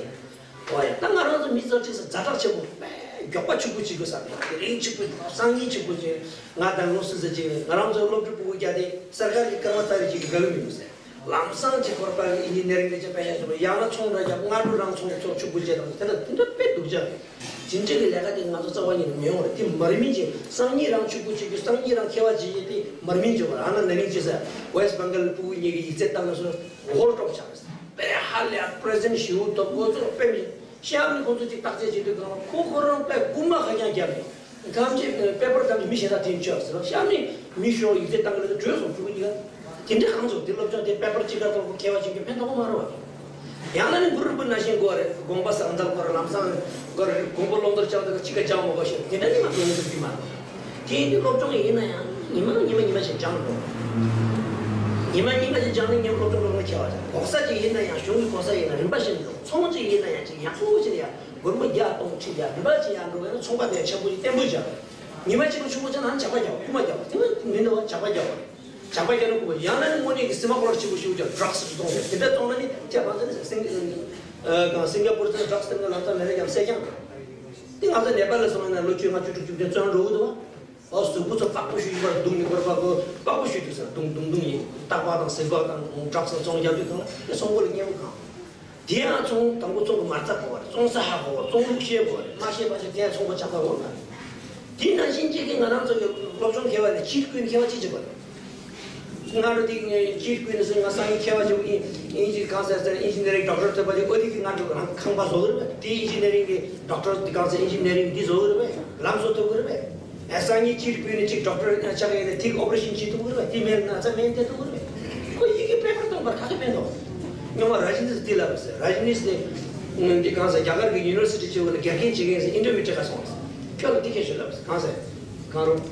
ཨོ་ཡ། ད་ང་རང་ཚོ་མི་ཚོ་ཁྲིད་ས་ཛ་དྲག་ཆེན་པོ་དཔེ་མགྱོགས་པ་ཕྱུག་པོ་བྱེད་དགོས་བསམ་ནས། དེ་རིང་ཕྱུག་པོ་སང་ཉིན་ཕྱུག་པོ་བྱེད། ང་དང་ལོ་སུ་ཟེར་ཅིག་ང་རང་ཚོ་སློབ་ཕྲུག་ཕྲུ་གུ་བརྒྱ་དེ་སར་ཀར་གྱི་ཀརྨ་ཙཱ་རི་ཅིག་གི་དགའ་གི་མི་འདུག་ཟེར། ལམ་སང་ཅིག་ཁོར་པ་ཨིན་ཇི་ནི་ཡ་རིང་ལས་བྱེད་པ་ཡང་ཞུ་ཡང་ན་ཚོང་ར་རྒྱབ། སྔ་དྲོ་རང་ཚོང་ཚོགས་ཕྱུག་པོ་བྱེད་དང་། དེ་འདྲ་དེ་འདྲ་དཔེ་སྡུག་ཅག་ཅི་འདྲ་གི་ལས་ཀ་དེ་ང་ཚོ་རྩ་བ་ཉིད་ནས་མི་ཡོང་བ་རེད། དེ་མར་མེ་ཅིག་སང་ཉིན་རང་ཕྱུག་པོ་བྱེད་རྒྱུ། སང་ཉིན་རང་མཁས་པ་བྱེད་རྒྱུ་དེ་མར་མེ་ཅིག་བར་ཨ་ན་ན་རིང་ཅི་ཟེར། ཝེ་སི་པང་གལ་ཕྲུ་གུ་གཉིས་ཀྱི་ཡིག་ཚད་བཏང་ན་སོ་ཧོལ་ཀྲོག་ཆགས། དཔེ་ཧ་ལས་པྲེ་ཛེན་ཞེ་པོ་ཐོབ། ཁོ་ཚོ་དཔེ་མི་ཤེས་ནི། ཁོ་ཚོ་ཅིག་བརྟག་དཔྱད་བྱེད་དུས་གང་ལ་ཁོ་ཁོ་རང་དཔེ་རྐུན་མ་ཁ་རྐྱང་བརྒྱབ་ནས་ཐམས་ཅད་པེ་པར་ཐམས་ཅད་མི་གཞན་དག་དེ་འབྱོར་ཟེར་བ། ཤེས་ནི་མི་ཤོག་ཡིག་ཚད་བཏང་གི་ལ་བྲོས་སོང་ཕྲུ་གུ་གཉིས་ཀ། དེ་འདྲ་གང་ཚོ་དེ་སློབ་སྦྱོང་དེ་པེ་པར་གཅིག་ག་ཐོག་མཁས་པ་བྱེད་རྒྱུ་ཕན་ཐོགས་པ་མ་རེད་བ། ཡང་ན་ནི་གུ་རུ་རིན་པོ་ཆེ་དགོས་རེད། དགོངས་པ་ཟབ་མདོ་སྐོར་ལམ་སང་དགོས་རེད། དགོངས་པ་བླང་དོར་བྱ་བ་དེ་གཅིག་ག་སྦྱང་མ་དགོས་ཤེས། དེ་འདྲ་ནི་ང་ཚོ་ཡོང་ཐུབ་ཀྱི་མ་རེད། དེ་ཡིན་དུས་སློབ་སྦྱོང་ཡིན་ན་ཡང་ཉི་མ་ཉི་མ་ཉི་མ་ཞིག་སྦྱང་འགྲོ། ཉི་མ་ཉི་མ་ཞིག་སྦྱང་ནས་ཉམས་སློབ་སྦྱོང་སློབ་སྦྱོང་ཁྱེར་བ་དང་། གོ་ས་ཅིག་ཡིན་ན་ཡང་གཞུང་གི་གོ་ས་ཡིན་ན་རིན་པ་ཞིག་འགྲོ། ཚོང་ཅིག་ཡིན་ན་ཡང་ཅིག་ཡག་པོ་ཅིག་ཡ་སྒོར་མོ་བརྒྱ་སྟོང་ཁྲི་བརྒྱ་རིན་པ་ཅིག་ཡར་འགྲོ་བས་ན་ཚོང་པ་དེ་ཆེན་པོ་ཅིག་བརྟན་པོ་བྱ་བ། ཉི་མ་གཅིག་ལ་ཆུང་པོ་ཆགས་ན་ཆག་པ་རྒྱག་པ། རྐུ་མ་རྒྱག་པ་དེ་མིན་འདུག་བ། ཇག་པ་རྒྱག་པ་རེད། ཇག་པ་རྒྱག་ན་རྐུ་བ། ཡང་ན་ནི་དངོས་གནས་ཀྱི་སི་མ་ཀོ་ལར་ཆེན་པོ་ཞིག་ཅིག་ཌྲག་སི་གཏོང་བྱ། དེ་འདྲ་གཏོང་ན་ནི་ཁྱེད་ང་ཚོ་ནི་སིང་ཨ་སིང་ག་པུར་ཚོ་ཌྲག་སི་སྟེང་ལ་ལམ་སང་མེད་ན་ཡང་གསེར་རྐྱང་། དེ་ང་ཚོ་ནེ་པཱལ་ལ་སོང་ན་ལོ་བཅོ་ལྔ་བཅུ་དྲུག་བཅུ་བདུན་བཙོན་འགྲོ་གི་འདུག་བ། ཨོ་གཟུགས་པོ་ཚོ་པགས་པོ་བཤུས་བྱས་པར་བརྡུངས་ནས་སྐོར་པ་གོ་པགས་པོ་བཤུས་དུས་ཟེར་བརྡུངས་བརྡུངས་བརྡུངས་ཡིན། སྟག་པགས་དང་གཟིག་པགས་དང་ཌྲག་སི་བཙོང་རྒྱག་དུས་གང་ལ་དེ་ཚོང་པ་ལ་མཉེས་པོ་གང་། དེ་ཡང་ཚོང་དང་པོ་ཚོང་གི་མ་རྩ་གོ་བ་རེད། བཙོང་ས་ཧ་གོ་བ། བཙོང་ལུགས་ཤེས་དགོས་རེད། མ་ཤེས་པ་ཞིག་དེ་ཡང་ཚོང་པ་ཇག་པ་འོང་ན། དེ་ནང་བཞིན་གཅིག་གིས་ང་རང་ཚོ་གི་སློབ་སྦྱོང་མཁས་པ་ནས་ཕྱིར་བསྐུལ་མཁས་པ་ཅི་བྱེད་པ་རེད། སྔ་དྲོ་དེ་ངས་ཕྱིར་བསྐུལ་ནས་སོང་། ང་སང་ཉིན་མཁས་པ་ཅིག་ཨིན་ཨིན་ཇི་གང་ཟེར་ཟེར་ཨིན་ཇི་ནི་ཡ་རིང་ཌོག་ཊར་ཐོབ་པ་ཅིག་ཨོ་དེ་གིས་ང་ཚོ་རང་ཁང་པ་བཟོ་གི་རེད་པས། དེ་ཨིན་ཇི་ནི་ཡ་རིང་གི་ཌོག་ཊར་དེ་གང་ཟེར་ཨིན་ཇི་ནི་ཡ་རིང་འདི་བཟོ་གི་རེད་པས། ལམ་བཟོ་ཐུབ་གི་རེད་པས། ཨ་སང་ཉིན་ཕྱིར་བསྐུལ་ནས་ཅིག་ཌོག་ཊར་ཆགས་ཡིན་ན་ཐིག་ཨོ་པ་རེ་ཤན་བྱེད་ཐུབ་གི་རེད་པས། དེ་མེད་ན་ཚ་མེད་བསྡད་ཐུབ་གི་རེད་པས། ཁོ་ཡི་གེ་པེ་པར་སྟོན་པར་ག་གེ་ཕན་ཐོགས། སྔོན་མ་ར་ཇི་ནིས་དེ་ལབ་ཟེར། ར་ཇི་ནིས་དེ་འདི་གང་ཟེར་རྒྱ་གར་གྱི་ཡུ་ནི་ཝར་སི་ཊི་ཅིག་ལ་དགེ་རྒན་བྱེད་མཁན་ཟེར་ཨིན་ཊར་བིའུ་སྤྲད་ག་སོང་ཟེར། ཁྱོད་ལ་འདི་ཁྱེར་ཤོག་ལབ་ཟེར། གང་ཟེར། གང་རུང་།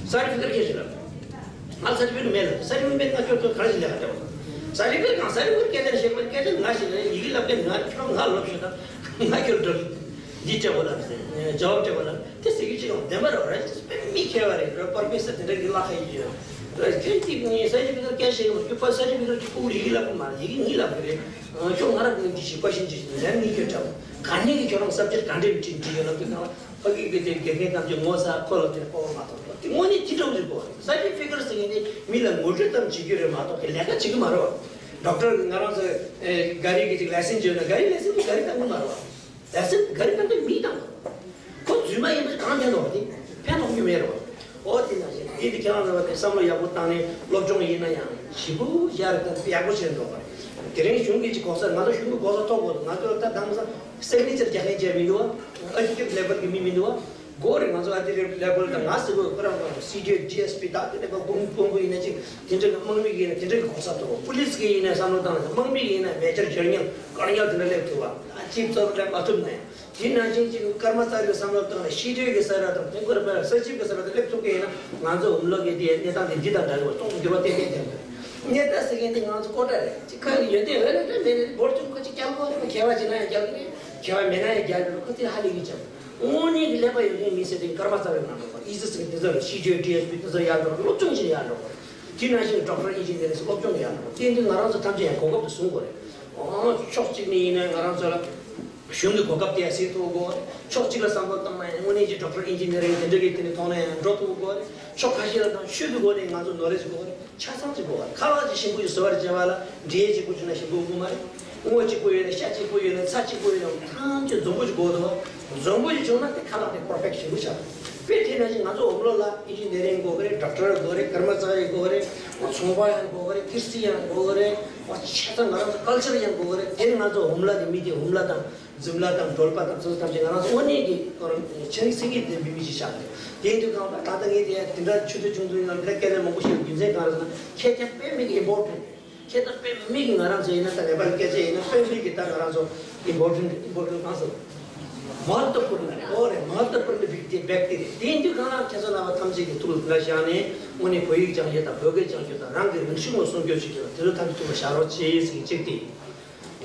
སར་ཊི་ཕི་ཀེཊ་ཁྱེར་ཤོག་ལབ། ང་སར་ཊི་ཕི་ཀེཊ་མེད་ལབ། སར་ཊི་ཕི་ཀེཊ་མེད་ན་ཁྱོད་ཁྱོད་ག་རེ་ཞིག་ལས་ཀ་སྤྲད་པ། སར་ཊི་ཕི་ཀེཊ་གང་། སར་ཊི་ཕི་ཀེཊ་སྐད་ཆ་བཤད་པ་སྐད་ཆ་ང་ཞིག་ལ་ཡི་གེ་ལབ་མཁན། ང་ཁྱོད་ང་ལབ་ཤོག་དང་། ང་ཁྱོད་འགྲོ། འདི་སྤྲད་པ་ལབ་ཟེར། ཇ་བབ་སྤྲད་པ་ལབ། དེ་ཟེར་རྒྱུ་ཅི་ཡང་བདེན་པ་རེད་པ། ར་ཇི་ནིས་དཔེ་མི་མཁས་པ་རེད། ར་པར་ཕེ་སར་དེ་འདྲ་གི་ལག་ཁ་ཡི་ཡོད། ར་ཁྱོད་ཀྱིས་ངས་སར་ཊི་ཕི་ཀེཊ་སྐད་ཆ་བཤད་གི་མ་རེད། ཁྱོད་པར་སར་ཊི་ཕི་ཀེཊ་ཀྱི་ཕུག་ཡི་གེ་ལབ་གི་མ་རེད། ཡི་གེ་ངས་ལབ་གི་རེད། ཁྱོད་ང་རང་གི་འདི་ཞིག་པར་ཤིན་ཅི་ལན་ངས་ཁྱོད་འདྲ་བོ་ག་ནས་ཀྱི་ཁྱོད་རང་སབ་ཇེག་ག་འདྲ་ཡོད་ཅིག་འདི་ཡོད་ལབ་དུས་གང་ལ། ཕ་གི་གི་དེ་དགེ་རྒན་ཐམས་ཅད་ངོ་ཚ། ཁོ་ལ་དེ་སྤོབས་པ་མ་ཐོབ། དེ་དངོས་གནས་དེ་འདྲ་བོ་ཞིག་དགོས་རེད། སར་ཊི་ཕི་ཀེཊ་ཟེར་མཁན་དེ་མི་ལ་ངོ་སྤྲོད་ཙམ་བྱེད་རྒྱུ་རེད་མ་གཏོགས་ལས་ཀ་བྱེད་ཀྱི་མ་རེད་པ། ཌོག་ཊར་ང་རང་ཚོ་ཨེ་ག་རེ་གི་ཅིག་ལའི་སེན་སི་བྱོས་ན་ག་རེ་ལའི་སེན་སི་ག་རེ་བཏང་གི་མ་རེད་པ། ལའི་སེན་སི་ག་རེ་བཏང་གི་མི་བཏང་གི། ཁོ་རྫུན་མ་ཡིན་པ་གང་ཕན་ཐོགས་དེ་ཕན་ཐོགས་ཀྱི་མེད་རེད་པ། ཨོ་དེ་ནང་བཞིན་འདི་དེ་ཁྱེད་རང་ཚོ་བ་དེ་བསམ་བློ་ཡག་པོ་བཏང་ནས་སློབ་སྦྱོང་ཡིན་ན་ཡང་ཞིབ་པོ་ཡར་ཡག་པོ་བྱས་འགྲོ་དགོས་རེད། དེ་རིང་གཞུང་གི་ཅིག་གོ་ས། ང་ཚོ་གཞུང་གི་གོ་ས་ཐོབ་དགོས་འདུག་ང་ཚོ་ད་དེང་སང་སིག་ནི་ཅར་རྒྱག་མཁན་ཅིག་མི་འདུག་བ། ཨེག་ཛེ་ཀུ་ཊིབ་ལེ་ཝལ་གྱི་མི་མི་འདུག་བ། དགོས་རེད། ང་ཚོ་ཨ་དེ་ལེ་ཝལ་དང་ང་སི་ཝལ་ཁོ་རང་ཁོ་རང་སི་ཌི་ཨེ། ཌི་ཨེས་པི་ད་དེ་ནས་ཕར་དགོང་དགོང་དགོང་ཡིན་ན་ཅིག་དེ་འདྲ་གི་དམག་མི་གི་ཡིན་ན་དེ་འདྲ་གི་གོ་ས་ཐོབ། པུ་ལིས་གི་ཡིན་ན་བསམ་བློ་བཏང་ན་དམག་མི་གི་ཡིན་ན་མེ་ཇར་ཇེ་ནེ་རལ་ཀོ་ནེལ་དེ་འདྲ་སླེབས་ཐུབ་པ། ཨ་ཅིབ་ཚོ་སླེབས་མ་ཐུབ་ན་ཡང་དེ་ནང་བཞིན་ཅིག་ཀརྨ་ཙཱ་རི་བསམ་བློ་བཏང་ན་ཤེས་འདོད་ཀྱི་ས་ར་དང་དེ་ཁོ་ར་པ་ས་ཅིབ་ཀྱི་ས་ར་དང་སླེབས་ཐུབ་ཀྱི་ཡིན་ན་ང་ཚོ་འོམ་ལོ་གི་དེ་གནས་སྟངས་དེ་འདི་དང་འདྲ་གི་བ་སྟོང་འགྱུར་བ་ཏན་ཏན་ཐེབས་འདུག་གནས་སྟངས་ཟེར་མཁན་དེ་ང་ཚོ་ཀོ་ཏྲ་རེད། ཅིག་ཁ་ཡོན་ཏན་འོས་ན་འདྲ་མེད་ན་འབོར་ཆུང་ཁ་ཅིག་རྒྱལ་དགོས་རེད། མཁས་པ་བྱས་ན་ཡང་རྒྱལ་གི་རེད། མཁས་པ་མེད་ན་ཡང་རྒྱལ་གི་རེད། ཁོ་དེ་ཧ་ལས་ཀྱི་ཅང་། དངོས་གནས་ཀྱི་ཀླད་པ་ཡོད་མཁན་མི་སེར་དེ་ཀརྨ་རྩ་བའི་ནང་འགྲོ་བ། ཨི་ཟི་སི་གི་དེ་ཚོ་ལ་ཤེས་འདོད་ཀྱི་ཨེས་པི་དེ་ཚོ་ཡར་འགྲོ་བ། སློབ་སྦྱོང་བྱེད་ཡར་འགྲོ་བ། དེ་ནང་བཞིན་ཌོག་ཊར་ཨིན་ཇི་ནི་ཡ་རིང་སློབ་སྦྱོང་ཡར་འགྲོ་བ། དེ་འདི་ང་རང་ཚོ་ཐམས་ཅད་ཡང་གོ་སྐབས་དེ་བཟུང་དགོས་རེད། ཨོ་ཕྱོགས་གཅིག་ནས་ཡིན་ན་ང་རང་ཚོ་ལ་གཞུང་གི་གོ་སྐབས་དེ་ཡང་ཟིན་ཐུབ་དགོས་རེད། ཕྱོགས་གཅིག་ལ་བསམ་བློ་བཏང་ན་ཡང་དངོས་གནས་ཀྱི་ཌོག་ཊར་ཨིན་ཇི་ནི་ཡ་རིང་དེ་འདྲ་གི་དེ་ནི་ཐོག་ནས་ཡང་འགྲོ་ཐུབ་དགོས་རེད། ཕྱོགས་ཁ་ཤས་ལ་དང་ཆོས་ཀྱི་སྒོ་ནས་ང་ཚོ་ནོ་ལེ་ཇི་དགོས་རེད། ཆ་ཚང་གཅིག་པོ་བ། ཁ་ལག་ཅིག་ཞིམ་པོ་ཞིག་བཟོ་བར་བྱ་བ་ལ་འབྲས་གཅིག་པོ་བྱུང་ན་ཞིམ་པོ་དགོས་མ་རེད། སྔོ་གཅིག་པོ་ཡོད་ན་ཤ་གཅིག་པོ་ཡོད་ན་ཐམས་ཅད་འཛོམས་པོ་ཞིག་དགོས་འདུག་བ། འཛོམས་པོ་ཞིག་བྱུང་ན་དེ་ཁ་ལག་དེ་པར་ཕེག་ཊི་ཞིམ་པོ་ཆགས། དཔེ་དེ་ནང་བཞིན་ང་ཚོ་འོམ་ལོ་ལ་ཨིན་ཇི་ནི་ཡ་རིང་དགོས་ཀྱི་རེད། ཌོག་ཊར་དགོས་རེད། ཀརྨ་ཙཱ་རི་དགོས་ཀྱི་རེད། ཚོང་པ་ཡང་དགོས་ཀྱི་རེད། ཧི་སི་ཊི་རི་ཡང་དགོས་ཀྱི་རེད། ཆ་ཚང་ང་རང་ཚོ་ཀལ་ཅར་ཡང་དགོས་ཀྱི་རེད། དེ་ནི་ང་ཚོ་འོམ་ལ་གི་མི་དེ་འོམ་ལ་དང་། འཛུམ་ལ་དང་སྒྲོལ་པ་དང་སོ་སོ་ཐམས་ཅད་ང་རང་ཚོ་དངོས་གནས་ཀྱི་ཁོ་རང་ཆ་རྐྱེན་སེང་གེ་ལྡན་པའི་མི་ཞིག་ཆགས་ཏེ། དེ་དུས་གང་ལྟར་ད་ལྟ་ངས་དེ་ཡང་དེ་འདྲ་ཆུ་ཚོད་ཆུང་ཆུང་ཡང་འདི་འདྲ་སྐད་ཆ་མང་པོ་བཤད་རྒྱུ་མཚན་གང་རེད་ཟེར་ན། ཁྱེད་ཀྱང་དཔེ་མི་གི་ཨིམ་པོར་ཊེན་ཊི། ཁྱེད་ད་དཔེ་མི་གི་ང་རང་ཚོ་ཡིན་ན་ད་ནེ་པ་ལི་སྐད་ཆ་ཡིན་ན་དཔེ་མི་གི་ད་ང་རང་ཚོ་ཨིམ་པོར་ཊེན་ཊི་ཨིམ་པོར་ཊེན་ཊི་གང་ཟེར། महत्त्वपूर्ण རེད། ཨོ་རེད། महत्त्वपूर्ण व्यक्ति व्यक्ति རེད། དེ་ཡིན་དུས་གང་ལ་ཁྱེད་ཚོ་རྣམ་པ་ཐམས་ཅད་ཀྱི་ཐུགས་ལ་བཞག་ནས་དངོས་གནས་བོད་ཡིག་སྦྱང་རྒྱུ་དང་བོད་སྐད་སྦྱང་རྒྱུ་དང་རང་གི་རིག་གཞུང་ལ་སྲུང་སྐྱོབ་བྱེད་རྒྱུ་དང་དེ་ཚོ་ཐམས་ཅད་ཐུགས་ལ་བཞག་རོགས་བྱེད་ཟེར་གྱི་གཅིག་དེ།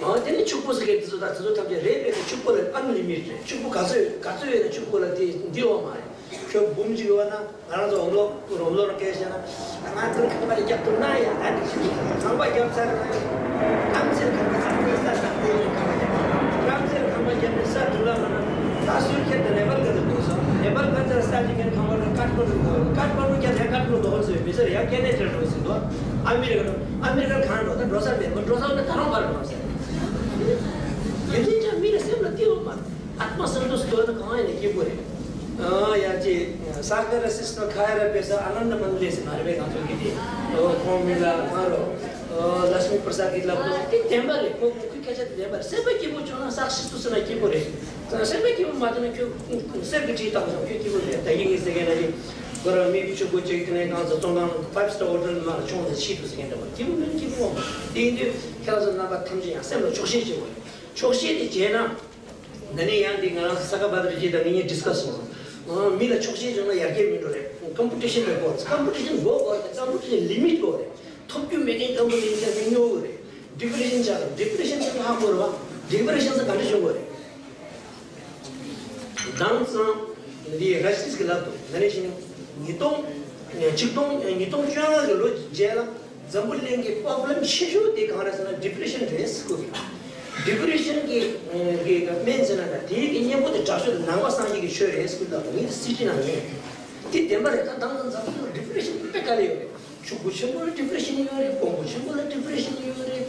ཨོ་དེ་ནས་ཕྱུག་པོ་ཟེར་མཁན་དེ་ཚོ་དང་དེ་ཚོ་ཐམས་ཅད་རེད་རེད་དེ། ཕྱུག་པོ་ལ་unlimited རེད། ཕྱུག་པོ་ག་ཚོད་ག་ཚོད་ཡོད་ན་ཕྱུག་པོ་ལ་དེ་འདི་འོ་མ་རེད། ཁྱོད་འབུམ་གཅིག་ཡོད་ན། ང་རང་ཚོ་འོམ་ལོག་འོམ་ལོག་སྐད་བཤད་ན། ང་ཚོར་ཁང་པ་རྒྱབ་ཐུབ་ན་ཡང་ད་འགྲིག་ཤི། ཁང་པ་རྒྱབ་ཚར་ན་ཡང་། རྐང་རྩེད་ཁང་པ་ཚར་ཏེ་ས་ཚར་ཏེ་ཡང་ཁང་པ་རྒྱབ། རྐང་རྩེད་ཁང་པ་རྒྱབ་ནས་ས་འགྲུལ་ལ་མ་ན། ད་སུས་ཁྱེར་ཏེ་ནེ་པཱལ་ག་ལ་འགྲོ་སོང་། ནེ་པཱལ་ག་ཚར་ས་ཅིག་ཁྱེར་ཁང་པ་རྒྱབ། ཀ་ཐ་མན་ཌུ་འགྲོ། ཀ་ཐ་མན་ཌུ་རྒྱབ་ཡང་ཀ་ཐ་མན་ཌུ་འགྲོ་ཟེར་མི་ཟེར་ཡང་ཀེ་ན་ཌ་འགྲོ་ཟེར་འདུག་ཨ་མི་རི་ཀ་འགྲོ། ཨ་མི་རི་ཀ་གང་འགྲོ། ད་འགྲོ་ས་མེད། མ་འགྲོ་ས་ན་ད་རུང་བར་འགྲོ་ཟེར། ཡིན་དུས་ཀྱང་མི་ལ་སེམས་ལ་སྐྱིད་པོ་མ། आत्मा सन्तुष्ट हुन कहाँ है कि बोले। अँ, या चाहिँ सागरस्य स्नपखायरभ्यः आनन्दमण्डलस्य मार्गे गन्तुं इति। ओ, खो मिला, मारो। ओ, लक्ष्मी प्रसाद की लब्धो। ती टेम्बल है, को, को, क्या चाहते टेम्बल? सब की वो जो ना साक्षी तो सुना की बोले। तो सब की वो माता ने क्यों, सब की चीज तक क्यों की बोले। ताकि इस जगह ना जी, पर मैं भी चुप हो चेक नहीं, कहाँ से तो ना five star hotel में चों से छी तो से कहते हैं। की वो मैंने की वो। तीन दिन, क्या से ना बात थम जी, यहाँ से हम लोग चोशी जी बोले। ཆོག་ཤེས་དེ་བྱས་ན། ད་ནི་ཡང་འདི་ང་རང་ས་ཀ་བ་དར་རྗེ་དང་ངེད་གཉིས་ཌིས་ཀ་སི་སོང་། ཨང་། མི་ལ་ཆོག་ཤེས་བྱུང་ན་ཡར་རྒྱས་མི་འགྲོ་རེད། ཀམ་པི་ཊི་ཤན་རེད་གོ། ཀམ་པི་ཊི་ཤན་དགོས་གོ་རེད། ཀམ་པི་ཊི་ཤན་ལི་མིཊ་དགོས་རེད། ཐོབ་རྒྱུ་མེད་མཁན་ཀམ་པི་ཊི་ཤན་བྱས་ན་སྨྱོ་གི་རེད། ཌི་པི་རེ་ཤན་ཆགས་རེད། ཌི་པི་རེ་ཤན་ཆགས་ན་ཧ་གོ་རེད་བ། ཌི་པི་རེ་ཤན་ཟེར་ག་འདྲ་བྱུང་གོ་རེད། དེང་སང་འདི་ར་ཤི་སི་གི་ལབ་འདུག་ད་ནས་བཞིན་ཉིས་སྟོང་། ཆིག་སྟོང་། ཉིས་སྟོང་བཅོ་ལྔ་གི་ལོ་རྗེས་ལ། འཛམ་བུ་གླིང་གི་པོབ་ལེམ་ཆེ་ཤོས་དེ་གང་རེད་ཟེར་ན་ཌི་པི་རེ་ཤན་རེད་ཟེར་གི་རེད། ཌི་པི་རེ་ཤན་གྱི་གི་སྨན་ཟེར་ན་ད་དེའི་གི་གཉེན་པོ་དེ་དྲག་ཤོས་དེ་ནང་པ་སངས་རྒྱས་ཀྱི་ཆོས་རེད་ཟེར་གི་འདུག་ངས་དེ་སི་ཊི་ནང་ཡིན། དེ་བདེན་པ་རེད། ད་དེང་སང་འཛམ་བུ་གླིང་ལ་ཌི་པི་རེ་ཤན་དཔེ་དཀའ་ལས་ཡོད་རེད། ཕྱུག་པོ་ཆེན་པོ་ལ་ཌི་པི་རེ་ཤན་ཡོད་རེད། དཔོན་པོ་ཆེན་པོ་ལ་ཌི་པི་རེ་ཤན་ཡོད་རེད།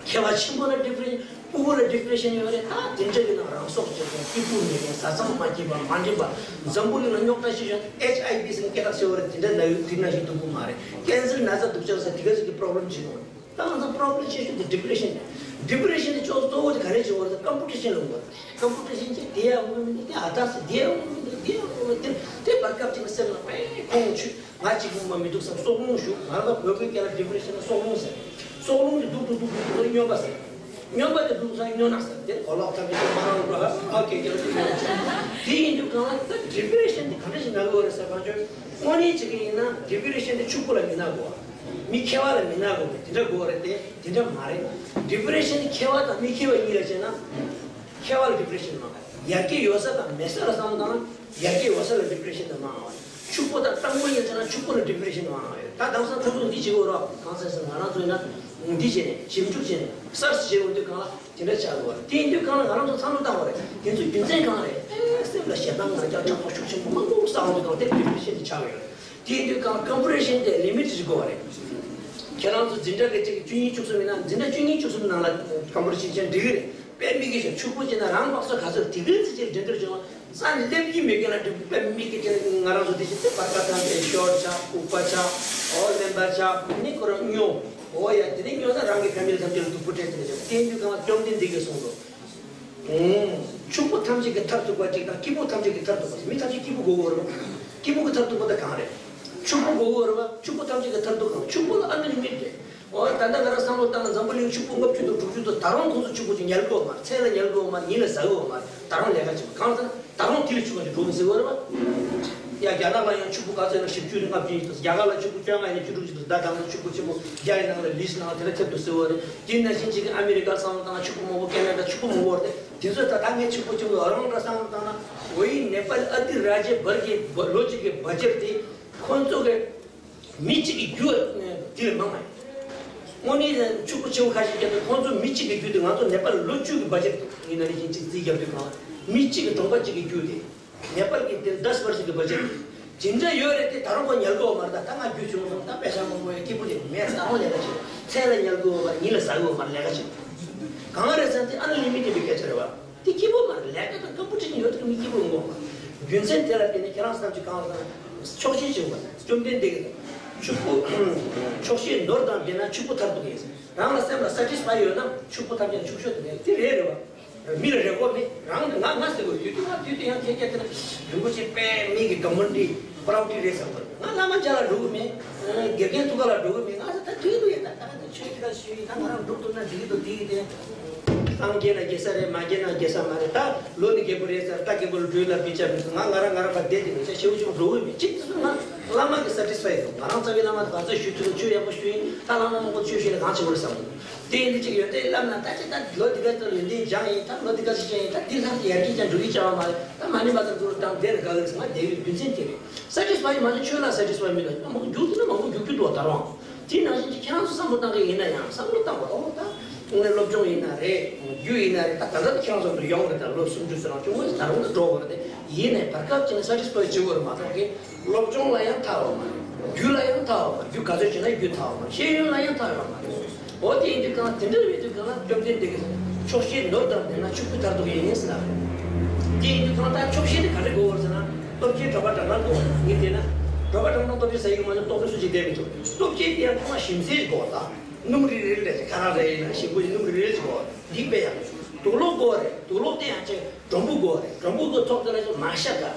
མཁས་པ་ཆེན་པོ་ལ་ཌི་པི་རེ་ཤན། ཕྲུ་གུ་ལ་ཌི་པི་རེ་ཤན་ཡོད་རེད། ད་དེ་འདྲ་གི་ནང་རང་སྲོག་བཅད་ཀྱང་སྐྱིད་པོ་མེད་མཁན། བཟའ་ཚང་མ་སྐྱིད་པ་མ་འགྲིག་པ། འཛམ་བུ་གླིང་ལ་རྙོག་དྲ་ཆེ་ཤོས་ཨེཆ་ཨའི་ཝི་ཟེར་སྐད་གྲགས་ཆེ་བ་རེད། དེ་འདྲ་ན་ཡོད་དེ་ན་ཞིག་སྡུག་པོ་མ་རེད། ཀེན་སར་ན་ཚ་སྡུག་ཅག་ཟེར་དེ་ག་ཟིག་གི་པོ་རོབ་ལེམ་ཆེ་ཤོས་རེད། ད་ང་ཚོ་པོ་རོབ་ལེམ་ཆེ་ཤོས་དེ་ཌི་པི་རེ་ཤན་རེད། ཌི་པི་རེ་ཤན་དེ་ཅོག་གཙོ་བོ་དེ་ག་རེ་ཆེ་བ་རེད། ཀམ་པི་ཊི་ཤན་ལ་འོང་བ་རེད། ཀམ་པི་ཊི་ཤན་གྱིས་དེ་ཡང་འོང་མི་འདུག་དེ་ཨ་ད་ཟེར་དེ་ཡང་འོང་མི་འདུག་དེ་ཡང་འོང་མི་འདུག་དེ་བར་སྐབས་ཅིག་ལ་སེམས་ལ་དཔེ་ཁོང་ཆུད། ང་གཅིག་པུ་མ་མི་འདུག་བསམ། སྲོག་རླུང་ཞུགས། ང་རང་བོད་སྐད་སྐད་ལ་ཌི་པི་རེ་ཤན་ལ་སྲོག་རླུང་ཟེར། སྲོག་རླུང་དེ་སྡུག་སྡུག་སྡུག་སྡུག་སྡུག་སྨྱོན་པ་ཟེར། སྨྱོན་པ་དེ་སྡུག་ས་སྨྱོ་ནག་ཟེར། དེ་གོ་ལོག་ཐབས་ཀྱི་མ་རང་འགྲོ་ཧ་ཨ་ཀེ་ཀེ་ལ་དེ་སྨྱོ་ནག་ཟེར། དེ་ཡིན་དུས་གང་ལ་ད་ཌི་པི་རེ་ཤན་དེ་ག་འདྲ་ཞིག་ན་གི་ཡོད་རེད་ཟེར་བ་ཅོ། དངོས་གནས་བྱེད་ཀྱི་ཡིན་ན་ཌི་པི་རེ་ཤན་དེ་ཕྱུག་པོ་ལ་མི་ན་གོ། མི་མཁས་པ་ལ་མི་ན་གོ་གི་དེ་འདྲ་གོ་རེད་དེ། དེ་འདྲ་མ་རེད། ཌི་པི་རེ་ཤན་དེ་མཁས་པ་དང་མི་མཁས་པ་གཉིས་ལ་བྱས་ན། མཁས་པ་ལ་ཌི་པི་རེ་ཤན་མང་བ། ཡར་རྒྱས་ཡོད་ས་དང་མེད་ས་ལ་བསམ་བློ་བཏང་ན་ཡར་རྒྱས་ཡོད་ས་ལ་ཌི་པི་རེ་ཤན་དེ་མང་བ། ཕྱུག་པོ་དང་སྤྲང་པོ་ཡིན་ཟེར་ན་ཕྱུག་པོ་ལ་ཌི་པི་རེ་ཤན་མང་བ་ཡོད། ད་དེང་སང་ཁོ་ཚོ་འདི་བྱེད་དགོས་རོགས་གང་ཟེར་ཟེར་ང་རང་ཚོ་ཡིན་ན་འདི་བྱས་ནས་ཞིབ་འཇུག་བྱས་ནས་སར་ཆི་བྱེད་འོང་དུས་གང་ལ་དེ་འདྲ་ཆགས་དགོས་བ། དེ་ཡིན་དུས་གང་ལ་ང་རང་ཚོ་བསམ་བློ་བཏང་བ་རེད། དེ་ཚོ་རྒྱུ་མཚན་གང་རེད། ཨེ་སེམས་ལ་ཞེ་སྡང་ང་རྒྱལ་དྲག་པོ་ཤུགས་ཆེན་པོ་མང་པོ་བསགས་འོང་དུས་གང་ལ་དེ་ཌི་པི་རེ་ཤན་དེ་ཆགས་ཡོད་རེད། དེ་ཡིན་དུས་གང་ལ་ཀམ་པི་ཊི་ཤན་དེ་ལི་མིཊ་ཞིག་དགོས་བ་རེད། ཁྱེད་རང་ཚོ་འཛིན་གྲྭ་གི་གཅིག་བཅུ་གཉིས་བཅུ་གསུམ་ཡིན་ན་འཛིན་གྲྭ་བཅུ་གཉིས་བཅུ་གསུམ་ནང་ལ་ཀམ་པི་ཊི་ཤན་བྱས་ན་འགྲིག་གི་རེད། དཔེ་མི་སྲིད་ཀྱང་ཕྱུག་པོ་བྱས་ན་རང་དམག་སོགས་ག་ཚོད་དེ་གའི་ཚེ་ཆེར་འགྲན་བསྡུར་བྱུང་བ་ས་སླེབས་ཀྱི་མེད་མཁན་ལ་འགྲིག་དཔེ་མི་སྲིད་ཀྱང་ང་རང་ཚོ་དེ་བཞིན་དེ་བར་ཁ་ཐང་དེ་ཤོར་ཆགས་ལྐུགས་པ་ཆགས་ཨོ་ལེན་པ་ཆགས་ནི་ཁོ་རང་སྨྱོ། ཨོ་ཡ་དེ་ནི་སྨྱོ་ན་རང་གི་ཕ་མི་ལ་ཐམས་ཅད་ལ་སྡུག་པོ་སྤྲད་དེ་ནི་ཆོག་དེ་ཡིན་དུས་གང་བཅོམ་ལྡན་འདས་ཀྱིས་གསུངས་འདུག་ཕྱུག་པོ་ཐམས་ཅད་ཀྱི་མཐར་ཐུག་པ་གཅིག་དང་སྐྱིད་པོ་ཐམས་ཅད་ཀྱི་མཐར་ཐུག་པ་གཅིག་མི་ཐམས་ཅད་སྐྱིད་པོ་དགོས་ཀྱི་ཡོད་རེད་པ། སྐྱིད་པོ་གི་མཐར་ཐུག་པ་དེ་གང་རེད། ཕྱུག་པོ་དགོས་ཀྱི་ཡོད་རེད་པ། ཕྱུག་པོ་ཐམས་ཅད་ཀྱི་མཐར་ཐུག་གང་ཕྱུག་པོ་ལ་ཨ་ནི་མི་རེད། ཨོ་ད་ལྟ་ང་རང་བསམ་བློ་བཏང་ན་འཛམ་བུ་གླིང་ཕྱུག་པོ་ལྔ་བཅུ་དང་དྲུག་ཅུ་དང་ད་རུང་ཁོང་ཚོ་ཕྱུག་པོ་ཅིག་ཉལ་གི་ཡོད་མ་རེད། མཚན་ལ་ཉལ་གི་ཡོད་མ་རེད། ཉིན་ལ་ཟ་གི་ཡོད་མ་རེད། ད་རུང་ལས་ཀ་བྱེད་པ་གང་ཟེར་ན་ད་རུང་དེ་ལས་ཕྱུག་པོ་ཅིག་འགྲོ་གི་ཟེར་གི་ཡོད་རེད་པ། ཡ་རྒྱ་ནག་ལ་ཡང་ཕྱུག་པོ་ག་ཚོད་ཡོད་ན་བཞི་བཅུ་ནས་ལྔ་བཅུ་ཡིན་འདུག་རྒྱ་གར་ལ་ཕྱུག་པོ་བཅོ་ལྔ་ཡིན་ན་བཅུ་དྲུག་ཅིག་འདུག་ད་དང་ན་ཕྱུག་པོ་ཆེན་པོ་རྒྱ་ཡི་ནང་ལ་ལིས་ནང་ལ་དེ་འདྲ་ཐེབས་འདུག་ཟེར་གི་ཡོད་རེད། དེ་ནང་བཞིན་ཅིག་གི་ཨ་མི་རི་ཀ་བསམ་བློ་བཏང་ན་ཕྱུག་པོ་མང་པོ་ཀེ་ན་ཌ་ཕྱུག་པོ་མང་པོ་རེད་དེ། དེ་ཚོ་ད་ད་ངས་ཕྱུག་པོ་ཆུང་ངུ་རང་རང་བཏང་ན་ཝེ་ནེ་པཱལ་ཨ་ཏི་ར་ཇེ་བར་གྱི་ལོ་གཅིག་གི་བ་ཇེཊ་དེ་ཁོང་ཚོ་གི་མི་གཅིག་གི་རྒྱུ་དེ་ལས་མང་བ་ཡིན། དངོས་གནས་ཕྱུག་པོ་ཆེ་བོ་ཁ་ཤས་ཀྱིས་ཁོང་ཚོ་མི་གཅིག་གི་རྒྱུ་དེ་ང་ཚོ་ནེ་པཱལ་ལོ་བཅུ་གི་བ་ཇེཊ་དེ་ཡིན་ན་ནི་ཡིན་གཅིག་རྩིས་རྒྱབ་དུས་གང་མི་གཅིག་གི་གྲོང་པ་གཅིག་གི་རྒྱུ་དེ་ནེ་པཱལ་གྱི་དེ་ལ་དཱས་བར་ཤ་གི་བ་ཇེཊ་དེ་ཇི་འདྲ་ཡོད་རེད་དེ་ད་རུང་ཁོ་ཉལ་གི་ཡོད་མ་རེད། ད་ད་ང་རྒྱུ་བྱུང་སོང་ད་པེ་ཤ་མང་པོ་ཡོད་སྐྱིད་པོ་རེད་མེད་ད་རུང་ལས་ཀ་བྱེད་མཚན་ལ་ཉལ་གི་ཡོད་མ་རེད། ཉིན་ལ་ཟ་གི་ཡོད་མ་རེད། ལས་ཀ་བྱེད་གང་རེད་ཟེར་ན་དེ་ཨན་ལི་མི་ཊེཌ་པའི་སྐད་ཆ་རེད་བ། དེ་སྐྱིད་པོ་མ་རེད། ལས་ཀ་དང་ཀམ་པུ་ཊར་ཡོད་དུས་མི་སྐྱིད་པོ་ཡོང་གི་མ་རེད། རྒྱུ་མཚན་དེ་ལ་བརྟེན་ནས་ཁྱེད་རང་བསམ་ཚུལ་གང་ལ་བསམ་ཆོག་ཤེས་བྱེད་དགོས། བཅོམ་ལྡན་འདས་ཀྱིས་ཕྱུག་པོ་ཆོག་ཤེས་ནོར་དང་ལྡན་ན་ཕྱུག་པོ་མཐར་ཐུག་ཡིན། རང་ལ་སེམས་ལ་སེ་ཊིས་ཕའི་ཡོད་ན་ཕྱུག་པོ་ཐམས་ཅད་ཕྱུག་ཤོས་དེ་རེད། དེ་རེད་རེད་བ། མི་ལ་རེ་བ་མེད། རང་ང་ང་ཟེར་དགོས་དུས་དུས་ང་དུས་དུས་ཡང་ཁྱེད་ཁྱེད་དེ་ན་རིན་པོ་ཆེ་དཔེ་མི་གི་ག་མོ་འདི་པ་རའུ་ཌི་རེད་བསམ་དགོས། ང་བླ་མ་མཇལ་ལ་འགྲོ་གི་མེད། དགེ་རྒན་ཐུག་ག་ལ་འགྲོ་གི་མེད། ང་ཟེར་ད་དུས་དུས་ཡིན་ད་ད་ད་ཆོས་ཁྱེད་ལ་ཞུས་ཡིན་ད་ང་རང་འགྲོ་ཐུབ་ན་འགྲིག་གི་འདུག་དེ་ཡིན་དེ། སངས་རྒྱས་ན་རྒྱལ་ས་རེད། མ་རྒྱལ་ན་རྒྱལ་ས་མ་རེད། ད་ལོ་ནི་རྒད་པོ་རེད་ཟེར། ད་རྒད་པོ་ལ་འགྲོས་ལ་བི་ཅ་མི་སོང་། ང་ང་རང་ང་རང་ཕར་བསྡད་དེ་མི་ཚེ་ཞེ་པོ་ཅིག་འགྲོ་འོས་མེད། གཅིག་དེ་སོང་ང་བླ་མ་གི་སེ་ཊིས་ཕའི་འདུག་ང་རང་རྩ་བའི་བླ་མ་དེ་ག་ཚོད་ཞུ་ཐུབ་ན་ཆོས་ཡག་པོ་ཞུ་ཡིན། ད་བླ་མ་མང་པོ་ཆོས་བཤད་ན་གང་བྱེད་དགོས་རེད་བསམ་གི་འདུག་དེ་ཡིན་དུས་ཅིག་ཡོན་ཏན་བསླབ་ན། ད་ཅི་ད་ལོ་འདི་ག་ཚོད་ཡོན་ཏན་སྦྱངས་ཡིན། ད་ལོ་འདི་ག་ཚོད་སྦྱངས་ཡིན། ད་འདི་ལྷག་ཅིག་ཡར་རྒྱས་ཀྱང་འགྲོ་གི་བྱ་བ་མ་རེད། ད་མ་ཎི་བཛྲ་གུ་རུ་བགྲངས་བསྡད་ན་དགའ་གི་རེད་ཟེར། ང་བསྡད་ཡོད་རྒྱུ་མཚན་དེ་རེད། སེ་ཊིས་ཕའི་མ་ནི་ཆོས་ལ་སེ་ཊིས་ཕའི་མི་འདུག་མང་པོ་རྒྱུག་ཐུབ་ན་མང་པོ་རྒྱུག་རྒྱུ་འདུག་ད་རུང་། དེ་ནང་བཞིན་གྱི་ཁྱེད་རང་ཚོ་བསམ་བློ་བཏང་གི་ཡིན་ན་ཡང་། བསམ་བློ་བཏང་བ། ཨོ་ད་དངོས་གནས་སློབ་སྦྱོང་ཡིན་ན་རེད། རྒྱུ་ཡིན་ན་རེད། ད་ད་ལྟ་ཁྱེད་རང་ཚོ་འདུག་ཡོང་རེད། ད་ལོ་སུམ་ཅུ་ཙམ་ལ་ཅུང་ཟད་ད་རུང་ད་འགྲོ་བ་རེད། དེ་ཡིན་ནའི་བར་སྐབས་ཅིག་ནས་སེ་ཊིས་ཕའི་བྱེད་དགོས་རེད་མ་གཏོགས་ཀྱི། སློབ་སྦྱོང་ལ་ཡང་ཐར་བ་མ་རེད། རྒྱུ་ལ་ཡང་ཐར་བ་མ་རེད། རྒྱུ་ག་ཚོད་བྱས་ན་རྒྱུ་ཐར་བ་མ་རེད། ཤེས་ཡོན་ལ་ཡང་ཐར་བ་མ་རེད། འོ་དེ་ཡིན་དུས་གང་དེ་འདྲ་ཡིན་དུས་གང་ལ་བཅོམ་ལྡན་འདས་ཀྱིས་ཆོག་ཤེས་ནོར་དང་ལྡན་ན་ཕྱུག་པོའི་མཐར་ཐུག་ཡིན་ཟེར་ལབ་རེད། དེ་ཡིན་དུས་གང་ལྟར་ཆོག་ཤེས་དེ་ག་རེ་དགོས་པ་རེད་ཟེར་ན། སྟོབས་ཆེན་གྲོད་པ་འགྲངས་ན་དགོས་པ་རེད། ངས་བལྟས་ན་གྲོད་པ་འགྲངས་ན་སྟོབས་ཆེན་ཟ་ཡི་གི་མ་གཏོགས་སྟོབས་ཆེན་སུ་ཞིག་བསྡད་མི་ཐུབ། སྟོབས་ཆེན་དེ་ཡང་ཚང་མ་ཞིམ་ཟས་ཞིག་དགོས་པ་དང་། སྣུམ་རིལ་རིལ་འདྲ་ཞིག་ཁ་རག་རེ་ཡིན་ན་ཞིམ་པོ་ཡིན། སྣུམ་རིལ་རིལ་ཞིག་དགོས་པ་འདི་དཔེ་ཡག་པོ་བྱུང་། དུག་སློག་དགོས་རེད། དུག་སློག་དེ་ཡང་ཅིག་འགྲོན་པོ་དགོས་རེད། འགྲོན་པོ་གི་ཐོག་དེ་ལ་ཅིག་མ་ཤ་དང་།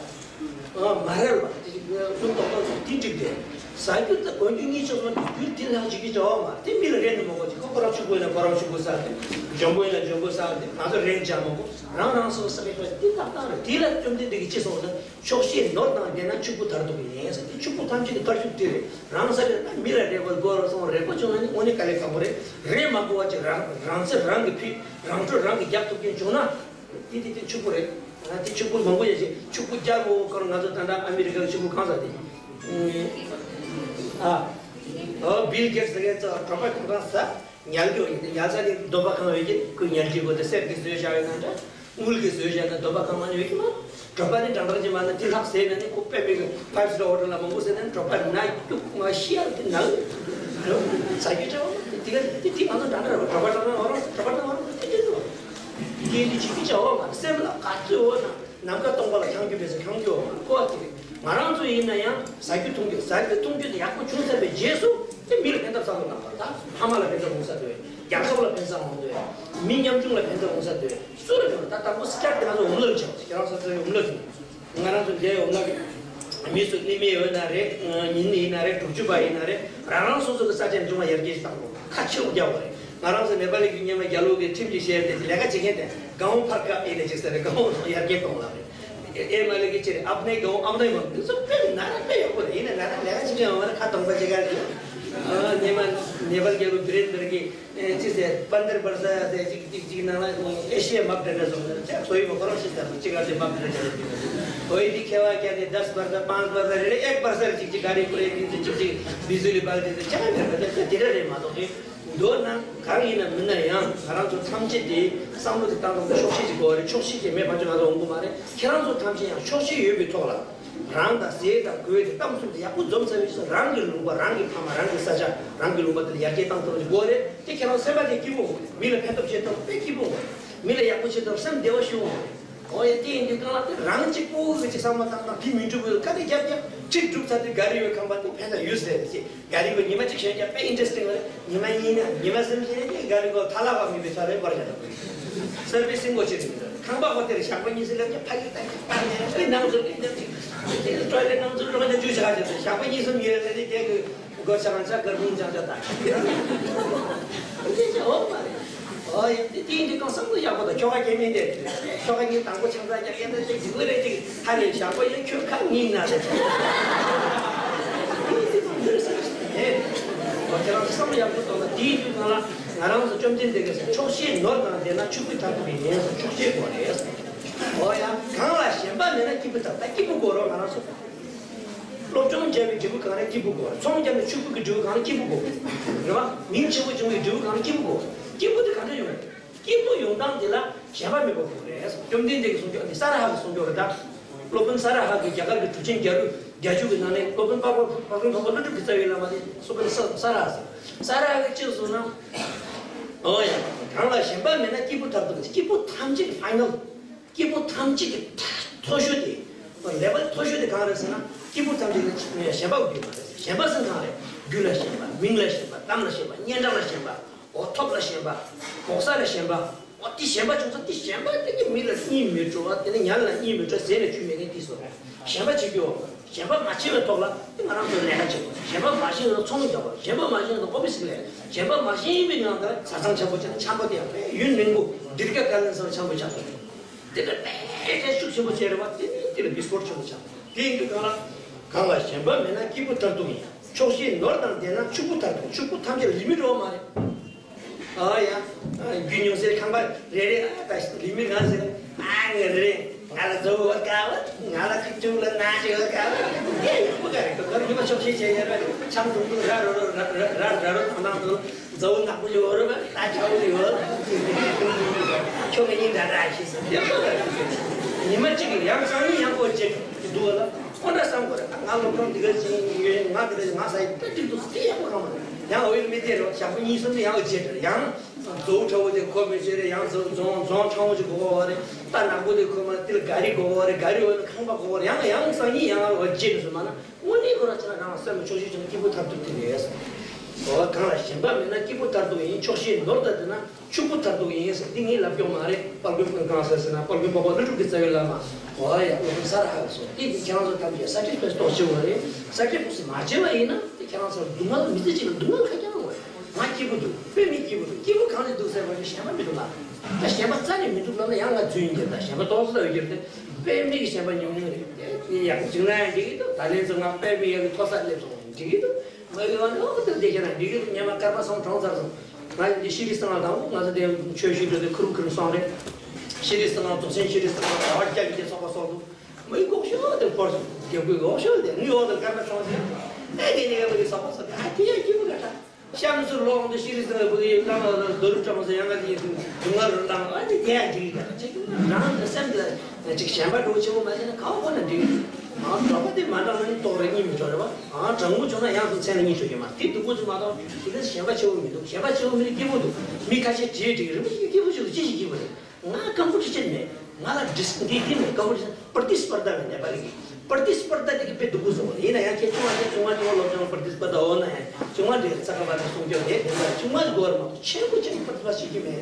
ཨ། མ་རལ་བ་དེ་ཅིག་སྣུམ་ཏོག་ཏོག་ཅིག་དེ་འགྲིག་དེ། ཟ་རྒྱུ་དང་གོན་རྒྱུ་གཉིས་ཆ་ཚང་རྒྱུ་དེ་ལྷག་ཅིག་གི་བྱ་བ་མ་རེད། དེ་མི་ལ་རེ་ནི་མ་དགོས་ཅིག་ཁོ་ཁོ་རང་ཕྱུག་པོ་ཡིན་ན་ཁོ་རང་ཕྱུག་པོ་ཟ་དེ། འཇོན་པོ་ཡིན་ན་འཇོན་པོ་ཟ་དེ། ང་ཚོ་རེ་ནི་བྱ་མ་དགོས། རང་རང་སོ་སོ་ཟ་གི་ཆོག་དེ་ཏག་ཏག་རེད། དེ་ལ་བཅོམ་ལྡན་འདས་ཀྱིས་ཅི་གསུངས་ཟེར། ཆོག་ཤེས་ནོར་དང་ལྡན་ན་ཕྱུག་པོའི་མཐར་ཐུག་ཡིན་ཟེར། དེ་ཕྱུག་པོ་ཐམས་ཅད་ཀྱི་མཐར་ཐུག་དེ་རེད། རང་ས་རེད་ན་མི་ལ་རེ་བ་དགོས་ར་སོང་། རེ་བ་བྱུང་ན་ནི་དངོས་གནས་དཀའ་ལས་ཁག་པོ་རེད། རེ་མ་དགོས་པ་ཅིག་རང་རང་ཚེ་རང་གིས་ཕུལ། རང་གྲོད་རང་གིས་རྒྱག་ཐུབ་མཁན་བྱུང་ན། དེ་དེ་དེ་ཕྱུག་པོ་རེད། ང་དེ་ཕྱུག་པོ་མང་པོ་ཡོད་ཅིག་ཕྱུག་པོ་རྒྱག་དགོས་སྐོར། ང་ཚོ་ད་ལྟ་ཨ་མི་རི་ཀའི་ཕྱུག་པོ་གང་ཟག་དེ། ཨ། ཨོ། བིལ་གེ་ཊི་སི་ཟེར་མཁན་ཚོ་གྲོད་པ་གང་གང་ཟ། ཉལ་རྒྱུ་ཡིན་ཏེ། ཉལ་ས་དེ་འདོད་པ་གང་ཡོད་ཀྱི་ཁོས་ཉལ་རྒྱུ་དགོས་ཏེ། གསེར་གྱི་བཟོས་བཞག་ཡོད་ན་འདྲ། དངུལ་གྱི་བཟོས་བཞག་ན་འདོད་པ་གང་མང་ཡོད་ཀྱི་མ། གྲོད་པ་ནི་འགྲང་འགྲང་ཅིག་མ་ན་དེ་ལྷག་ཟས་ན་ནི། ཁོ་དཔེ་མི་སྲིད་ཕའིབ་སི་ཊར་ཧོ་ཊེལ་ལ་མང་པོ་ཟས་ན་གྲོད་པ་ན་སྐྱུག་མ་ཤི་ཡ་དེ་ན། ཟ་རྒྱུ་བྱ་བ་དེ་ག་དེ་དེ་མ་ན་འགྲང་འགྲང་རེད། གྲོད་པ་འགྲང་ན་འོ་རང་གྲོད་པ་འགྲང་འོ་རང་དེ་དེ་ནོ། དེ་འདི་བྱེད་ཀྱི་བྱ་བ་མ། སེམས་ལ་ག་ཚོད་འོ་ན། ནམ་མཁའ་སྟོང་པ་ལ་འཁྱམ་རྒྱུ་བས་སུ་འཁྱམ་རྒྱུ་མ་གོ་བ་དེ་རེད། ང་རང་ཚོ་ཡིན་ན་ཡང་ཟ་རྒྱུ་འཐུང་རྒྱུ། ཟ་རྒྱུ་འཐུང་རྒྱུ་དེ་ཡག་པོ་བྱུང་ཚར་བའི་རྗེས་སུ་དེ་མི་ལ་ཕན་ཐོགས་ས་ལ་གནང་བ། ད་ཕ་མ་ལ་ཕན་ཐོགས་འོང་ས་དེ། རྒྱལ་ཁབ་ལ་ཕན་ས་འོང་དེ། མི་ཉམ་ཆུང་ལ་ཕན་ཐོགས་འོང་ས་དེ། སུ་ལ་ཕན་ཐོགས། ད་དང་པོ་སྐྱར་དེ་ང་ཚོ་འོ་མ་ལོ་ཆགས་ཁྱེད་རང་ས་ཚོའི་འོ་མ་ལོ་ཆགས། ང་རང་ཚོ་འདིའི་འོ་མ་མི་སུ་ནི་མི་ཡོད་ན་རེད། ཉིན་ཡིན་ན་རེད། དྲུག་ཅུ་པ་ཡིན་ན་རེད། རང་རང་སོ་སོ་གི་ས་ཆ་འབྱུང་བ་ཡར་རྒྱས་བཏང་དགོས། ཁ་ཆེའུ་རྒྱག་དགོས་རེད། ང་རང་ཚོ་ནེ་པ་ལི་གི་སྔོན་མ་རྒྱ་ལོ་གི་ཁྲིམས་ཀྱི་བཤད་དེ་ལས་ཀ་བྱེད་མཁན་དེ་གའོ་ཕར་ཀ་ཨེ་ནས་ཅིག་ཟེར་ནས་གའོ་ཡར་རྒྱས་གཏོང་ལབ་རེད། ཨེ་མ་ལི་གི་ཅི་རེད། ཨབ་ནེ་གའོ་ཨབ་ནེ་མ་འདི་ཚོ་དཔེ་ན་ར་དཔེ་ཡག་པོ་རེད། ཡིན་ན་ང་རང་ལས་ཀ་བྱེད་མཁན་ཡོང་བ་ན་ཁ་གདོང་པ་ཅིག་ག་རེད། ཨ་སྔོན་མ་ནེ་པ་ལི་རྒྱལ་པོ་བི་རེན་དར་གི་ཨེ་ཅི་ཟེར། པན་དར་བར་ས་ཟེར་ཅིག་ཅིག་ཅིག་ནང་ལ་ཨེ་ཤི་ཡའི་མབ་འདྲ་འདྲ་བཟོ་འདྲ་ཅིག་བཟོ་ཡི་མ། ཁོ་རང་ཤི་ཟེར་ཅིག་ག་ཟེར་མབ་འདྲ་འདྲ་ཅིག་བཟོ་ཡི། དེ་ཁེ་བ་ཀྱ་ནི་དཱས་བར་ས་པཱན་ཙ་བར་ས་རེ་རེ་ཨེག་བར་ས་རེ་ཅིག་ཅིག་ག་རེ་ཁོ་རེ་ཅིག་ཅིག་ཅིག་བི་ཟུ་ལི་བལ་ཏི་ཟེར་ཅིག་ག་རེ་རེ་ཅིག་དེ་འདྲ་རེད་མ་གཏོགས་ཀྱི། མདོར་ན་གང་ཡིན་ན་མིན་ན་ཡང་ང་རང་ཚོ་ཐམས་ཅད་དེ་བསམ་བློ་དེ་བཏང་སྟངས་དེ་ཆོག་ཤེས་ཅིག་དགོས་རེད། ཆོག་ཤེས་ཅིག་མེད་པ་ཅིག་ང་ཚོ་འོང་གི་མ་རེད། ཁྱེད་རང་ཚོ་ཐམས་ཅད་ཡང་ཆོག་ཤེས་ཡོད་པའི་ཐོག་ལ། རང་དང་ཟས་དང་གོས་དེ་གཏམ་གསུམ་དེ་ཡག་པོ་འཛོམས་ཚར་བའི་རྗེས་སུ། རང་གི་ལུང་པ། རང་གི་ཕ་མ། རང་གི་ས་ཆ། རང་གི་ལུང་པ་དེ་ལ་ཡར་རྒྱས་བཏང་ཐུབ་པ་ཅིག་དགོས་རེད། དེ་ཁྱེད་རང་སེམས་པ་དེ་སྐྱིད་པོ་དགོས་རེད། མི་ལ་ཕན་ཐོགས་བྱེད་ཐུབ་པ་དཔེ་སྐྱིད་པོ་དགོས་རེད། མི་ལ་ཡག་པོ་བྱེད་ཐུབ་པ་སེམས་བདེ་བ་ཞིག་དགོས་རེད། འོ་ཡ། དེ་ཡིན་དུས་གང་ལ་དེ་རང་གཅིག་པུ་གིས་ཅིག་བསམ་བློ་བཏང་བཏང་། དེ་མི་འགྲུབ་པའི་དཀའ་ལས་རྒྱབ་རྒྱབ་ཁྲིད་སྒྲུབ་ཚར་དུས་ག་རེ་ཡོད་ཁང་པ་དེ་ཕན་ཐོགས་ཡོད་ཟེར་ཟེར། ག་རེ་གོ་ཉི་མ་གཅིག་ཞོན་རྒྱབ་དཔེ་ཨིན་ཊི་རེ་སི་ཊིང་རེད། ཉི་མ་གཉིས་ན་ཉི་མ་གསུམ་ཞིག་ནས་དེ་ག་རེ་གོ་ཐ་ལ་བ་མི་བའི་ཚ་རེ་བར་བྱ་དང་། སར་བི་སིང་གོ་ཆེ་རེད། ཁང་པ་ཧོ་ཏེལ་ཞག་པ་གཉིས་སུ་ལབ་ཀྱི་ཕ་གི་ཏག་ཏག་ནས་ནང་ཚུར་གི་འདེབས་ཀྱི་ཊོའི་ལེཊ་ནང་ཚུར་འགྲོ་ནས་འཇུ་བྱ་ཞེས་ཟེར། ཞག་པ་གཉིས་གསུམ་ཡོད་ཟེར་ནས་དེ་གི་སྒོ་ཆ་གང་ཆ་གར་མིང་ཅང་ཅང་ད། འདི་ཅི་འོ་མ་རེད། ཨོ་ཡ། དེ་དེ་འདི་གང་བསམ་བློ་ཡག་པོ་དང་ཁྱོ་ག་སྐྱེ་དམན་དེ། ཁྱོ་ག་གཉིས་དང་པོ་ཆང་ས་རྒྱག་ཡས་དེ་ཅིག་འདི་ལས་ཅིག་ཧ་ནས་ཞག་པོ་ཡིན་ཁྱོད་ཁ་ངིས་ན་རེད། ཨོ་ཁྱེད་རང་བསམ་བློ་ཡག་པོ་གཏོང་ན། དེའི་དུས་གང་ལ་ང་རང་ཚོ་བཅོམ་ལྡན་འདས་ཀྱིས་ཆོག་ཤེས་ནོར་དང་ལྡན་ན་ཕྱུག་པོའི་མཐར་ཐུག་པའི་ཡིན་ཟེར། ཆོག་ཤེས་དགོས་རེད། ཨོ་ཡ། གང་ལ་ཞེན་པ་མེད་ན་སྐྱིད་པོ་དང་། ད་སྐྱིད་པོ་དགོས་རོགས་ང་རང་ཚོ། སློབ་སྦྱོང་བྱས་པའི་འབྲས་བུ་གང་རེད། སྐྱིད་པོ་དགོས། ཚོང་བརྒྱབ་ནས་ཕྱུག་པོ་གི་འབྲས་བུ་གང་རེད། སྐྱིད་པོ་དགོས་རེད་བ། མིང་ཆེན་པོ་བྱུང་བའི་འབྲས་བུ་གང་རེད། སྐྱིད་པོ་དགོས། སྐྱིད་པོ་དེ་ག་འདྲ་ཡོང་རེད། སྐྱིད་པོ་ཡོང་སྟངས་དེ་ལ་ཞེན་པ་མེད་པ་དགོས་རེད། བཅོམ་ལྡན་འདས་ཀྱི་གསུང་ཆོས་འདི་ས་ར་ཧ་གི་གསུང་ཆོས་རེད་ད། སློབ་དཔོན་ས་ར་ཧ་གིས་རྒྱ་གར་གྱི་གྲུབ་ཆེན་བརྒྱ་དྲུག་བརྒྱད་ཅུ་གི་ནང་ནས་སློབ་དཔོན་དཔའ་བོ་དཔའ་བོ་འཕགས་པ་ཀླུ་སྒྲུབ་ཀྱི་རྩ་བའི་བླ་མ་དེ་སློབ་དཔོན་ས་ས་ར་ཧ་ཟེར། ས་ར་ཧ་གིས་ཅི་གསུངས་ན། ཨོ་ཡ། གང་ལ་ཞེན་པ་མེད་ན་སྐྱིད་པོའི་མཐར་ཐུག་ཡིན། སྐྱིད་པོ་ཐམས་ཅད་ཀྱི་ཕའི་ནལ། སྐྱིད་པོ་ཐམས་ཅད་ཀྱི་མཐའ་མཐོ་ཤོས་དེ། ལེ་ཝལ་མཐོ་ཤོས་དེ་གང་རེད་ཟེར་ན། སྐྱིད་པོ་ཐམས་ཅད་ཀྱི་ཞེན་པ་ཡོད་མ་རེད། ཞེན་པ་ཟེར་གང་རེད། རྒྱུ་ལ་ཞེན་པ། མིང་ལ་ཞེན་པ། གཏམ་ལ་ཞེན་པ། སྙན་གྲགས་ལ་ཞེན་པ། འོ་ཐོབ་ལ་ཞེན་པ། གོ་ས་ལ་ཞེན་པ། འོ་དེ་ཞེན་པ་བྱུང་ཚེ་དེ་ཞེན་པ་དེ་གིས་མི་ལ་གཉིད་མི་བྲོ་བ། དེ་ནས་ཉལ་ལ་གཉིད་མི་བྲོ། ཟས་ལ་ཆུ་མེད་མཁན་དེ་སོ་རེད། ཞེན་པ་བྱེད་རྒྱུ། གཞན་པ་མ་ཤེས་པའི་ཐོག་ལ་ང་རང་ཚོ་ལས་ཀ་བྱེད་དགོས། གཞན་པ་མ་ཤེས་ན་ཚོང་རྒྱག་དགོས། གཞན་པ་མ་ཤེས་ན་ཨོ་ཕི་སི་ལས། གཞན་པ་མ་ཤེས་པའི་ངང་དུ་བཟའ་ཚང་ཆེན་པོ་ཆགས། ཆེན་པོ་དེ་ཡང་ཡུན་རིང་པོ་དིར་ཀ་ཀ་ལན་སང་ཆེན་པོ་ཆགས་དགོས། དེ་ལ་དཔེ་དེ་ཤུགས་ཆེན་པོ་བྱས་རེད་བ། དེ་ནི་དེ་ལ་བི་སི་ཀོར་ཆེན་པོ་ཆགས། དེ་ཡིན་དུས་གང་ལ་གང་ལ་ཞེན་པ་མེད་ན་སྐྱིད་པོ་མཐར་ཐུག་ཡིན། ཆོག་ཤེས་ནོར་དང་ལྡན་ན་ཕྱུག་པོ་མཐར་ཐུག་ཕྱུག་པོ་ཐམས་ཅད་ལ་ལི་མི་འགྲོ་བ་མ་རེད། ཨ་ཡ། རྒྱུ་ཉུང་སའི་ཁང་པ་རེ་རེ། ཨ་ད་ལི་མི་ང་ཟེར། ཨ་ང་རེ་རེ། ང་ལ་མཛོ་ཡོད་དཀའ་བ། ང་ལ་ཁུག་ཀྱོག་ལ་ན་ཅིག་ཡོད་དཀའ་བ། དེ་ཡག་པོ་ག་རེ། ཁོ་ཁར་མི་མ་ཆོག་ཤེས་བྱས་ཡོད་པ། ཆང་འཐུང་འཐུང་ར་རོ་རོ་ར་ར་ར་རོ་དང་དང་དུ་མཛོ་ནག་པོ་ཡོད་རེད་པ། ད་ཆའོ་ལི་ཡོད། ཁྱོད་ཀྱི་སྙིང་འདྲ་འདྲ་ཞིག་ཟེར། དེ་ཡག་པོ་ག་རེ། ཉི་མ་གཅིག་གི་ཡང་སང་ཉིན་ཡང་ཁོ་བྱེད་འདུག་ལ། ཁོ་འདྲ་བསམ་དགོས་རེད། ང་སློབ་སྦྱོང་འདི་ག་ཅིག་ཡོད། ང་འདི་ག་ང་ས་ཡི་ད་འགྲིག་འདུག་དེ་ཡག་པོ་གང་མ་རེད། ཡང་འོ་ཡི་མི་དེ་རོ་ཞག་པོ་གཉིས་གསུམ་དེ་ཡང་འོ་བྱེད་དྲ། ཡང་མཛོ་ཁྲ་བོ་དེ་ཁོ་མི་བྱེད་རེད། ཡང་མཛོ་རྫོང་རྫོང་ཕྲ་བོ་ཅིག་དགོས་པ་རེད། ད་ནག་པོ་དེ་ཁོ་མ་དེ་ལ་ག་རི་དགོས་པ་རེད། ག་རི་འོ་ན་ཁང་པ་དགོས་པ་རེད། ཡང་ཡང་སང་ཉིན་ཡང་འོ་བྱེད་དུ་སོང་མ་ན། དངོས་གནས་ཁོ་རང་ཅི་ན་རང་ལ་སེམས་ལ་ཆོག་ཤེས་བྱུང་ན་སྐྱིད་པོ་མཐར་ཐུག་དེ་རེད། འོ་གང་ལ་ཞེན་པ་མེད་ན་སྐྱིད་པོ་མཐར་ཐུག་ཡིན། ཆོག་ཤེས་ནོར་དང་ལྡན་ན་ཕྱུག་པོ་མཐར་ཐུག་ཡིན་ཟེར། འདི་ངས་ལབ་སྐྱོང་མ་རེད། དཔལ་མགོན་ཀུན་དགའ་ཟེར་ཟེར་ན་དཔལ་མགོན་འཕགས་པ་ཀླུ་སྒྲུབ་ཀྱི་རྩ་བའི་བླ་མ། འོ་ཡ། སློབ་དཔོན་ས་ར་ཧ་གིས་གསུངས། འདི་འདི་ཁྱེད་རང་ཚོ་ཐམས་ཅད་ས་ཁྲི་ཕེབས་རྟོགས་ཆེ་བ་རེད། ས་ཁྲི་ཕེབས་སུ་མ་བྱེད་པ་ཡིན་ན་འདི་ཁྱེད་རང་ཚོར་སྡུག་བསྔལ་མི་ཚེ་གཅིག་ལ་སྡུག་བསྔལ་ཁ་རྐྱང་རེད། ང་སྐྱིད་པོ་འདུག་དཔེ་མི་སྐྱིད་པོ་འདུག་སྐྱིད་པོ་གང་ལ་འདུག་ཟེར་བ་ནི་ཞེན་པ་མི་འདུག་ལ། ད་ཞེན་པ་རྩ་ནས་མི་འདུག་ལབ་ན་ཡང་ང་རྫུན་ཡིན་གྱི། ད་ཞེན་པ་ཏོག་ཙམ་ལ་ཡོད་ཀྱི་རེད། དཔེ་མི་གི་ཞེན་པ་ཉུང་ཉུང་རེད། དེ་ཡག་པོ་བྱུང་ན་ཡང་འགྲིག་གི་འདུག་ད་ལན་ཚོ་ང་དཔེ་མི་ཡག་གི་མཐོ་ས་སླེབས་སོང་འགྲིག་གི་འདུག་མ་གི་བ་ནི་ཨོ་ཏོ་བདེ་ཤ་རང་འགྲིག་གི་འདུག་ཉི་མ་སྐར་མ་སོང་གྲོངས་ཚར་སོང་། ང་ཡི་འདི་ཤི་རི་སང་ལ་དང་པོ་ང་ཚོ་དེ་ཆོས་ཞུ་འགྲོ་དེ་ཁུ་རུ་ཁུ་རུ་སོང་རེད། ཤི་རི་སང་ལ་རྫོགས་ཆེན་ཤི་རི་སང་ལ་ཟླ་བ་བརྒྱ་གི་དེ་ཚོགས་པ་སོགས་འདུག་མི་གོག་ཤོ་དེ་བོར་སོང་། རྒྱབ་གུའི་གོག་ཤོ་དེ་ནུས་འོག་ཏུ་སྐར་མ་སོང་ཟེར། ཨེ་དེ་ནི་ཡག་པོ་གི་ཚོགས་པ་སོགས་དེ་ཨ་དེ་ཡང་སྐྱིད་པོ་ག་ད། གཤམ་སུ་ལོག་འདི་ཤི་རི་སང་ལ་བུ་གི་བླ་མ་རྡོ་རུ་བཀྲ་མ་ཟེར་ཡང་ང་དེ་སྡུག་བསྔལ་རུ་བཏང་ཨ་དེ་དེ་ཡང་འགྲིག་གི་ག་ད། ཅིག་རང་གི་སེམས་དེ་ཅིག་ཞེན་པ་འགྲོ་ཆེ་བོ་མ་བྱས་ན་གང་ཁོ་ན་འགྲིག་གི་འདུག་མ་གྲོགས་པོ་དེ་མ་འདྲ་མ་ནི་ལྟོགས་རེ་གཉིད་མི་འགྲོ་རེད་བ། ཨ་གྲང་མོ་བྱུང་ན་ཡང་སུ་མཚན་ལ་གཉིད་འགྲོ་གི་མ། དེ་སྡུག་པོ་ཅིག་མ་གཏོགས་དེ་ག་ཞེན་པ་ཆེ་བོ་མི་འདུག་ཞེན་པ་ཆེ་བོ་མི་ནི་སྐྱིད་པོ་འདུག་མི་ཁ་ཤས་བྲིས་བྲིས་རི་མོ་ཞིག་སྐྱིད་པོ་ཞིག་འདུག་ཅི་ཞིག་སྐྱིད་པོ་རེད། ང་ཀམ་པུ་ཊི་ཤར་མེད། ང་ལ་འདྲི་འདི་འདི་མེད། ཀམ་པུ་ཊི་ཤར་པར་ཏི་སྤར་ད་མེད། ནེ་པ་ལི་གི་པར་ཏི་སྤར་ད་འདི་གི་དཔེ་སྡུག་པོ་བཟོ་བ་ཡིན་ན་ཡང་ཁྱེད་ཆུང་མ་ཁྱེད་ཆུང་མ་ཆུང་མ་སློབ་སྦྱོང་པར་ཏི་སྤར་ད་འོ་ན་ཡང་ཆུང་མ་འདི་ས་ཁ་པ་ནས་སྲུང་སྐྱོབ་དེ་དེ་འདྲ་ཆུང་མ་སྒོར་མ་ཆེན་པོ་ཆེན་པོ་པར་ཏི་སྤར་ཤེས་ཀྱི་མེད།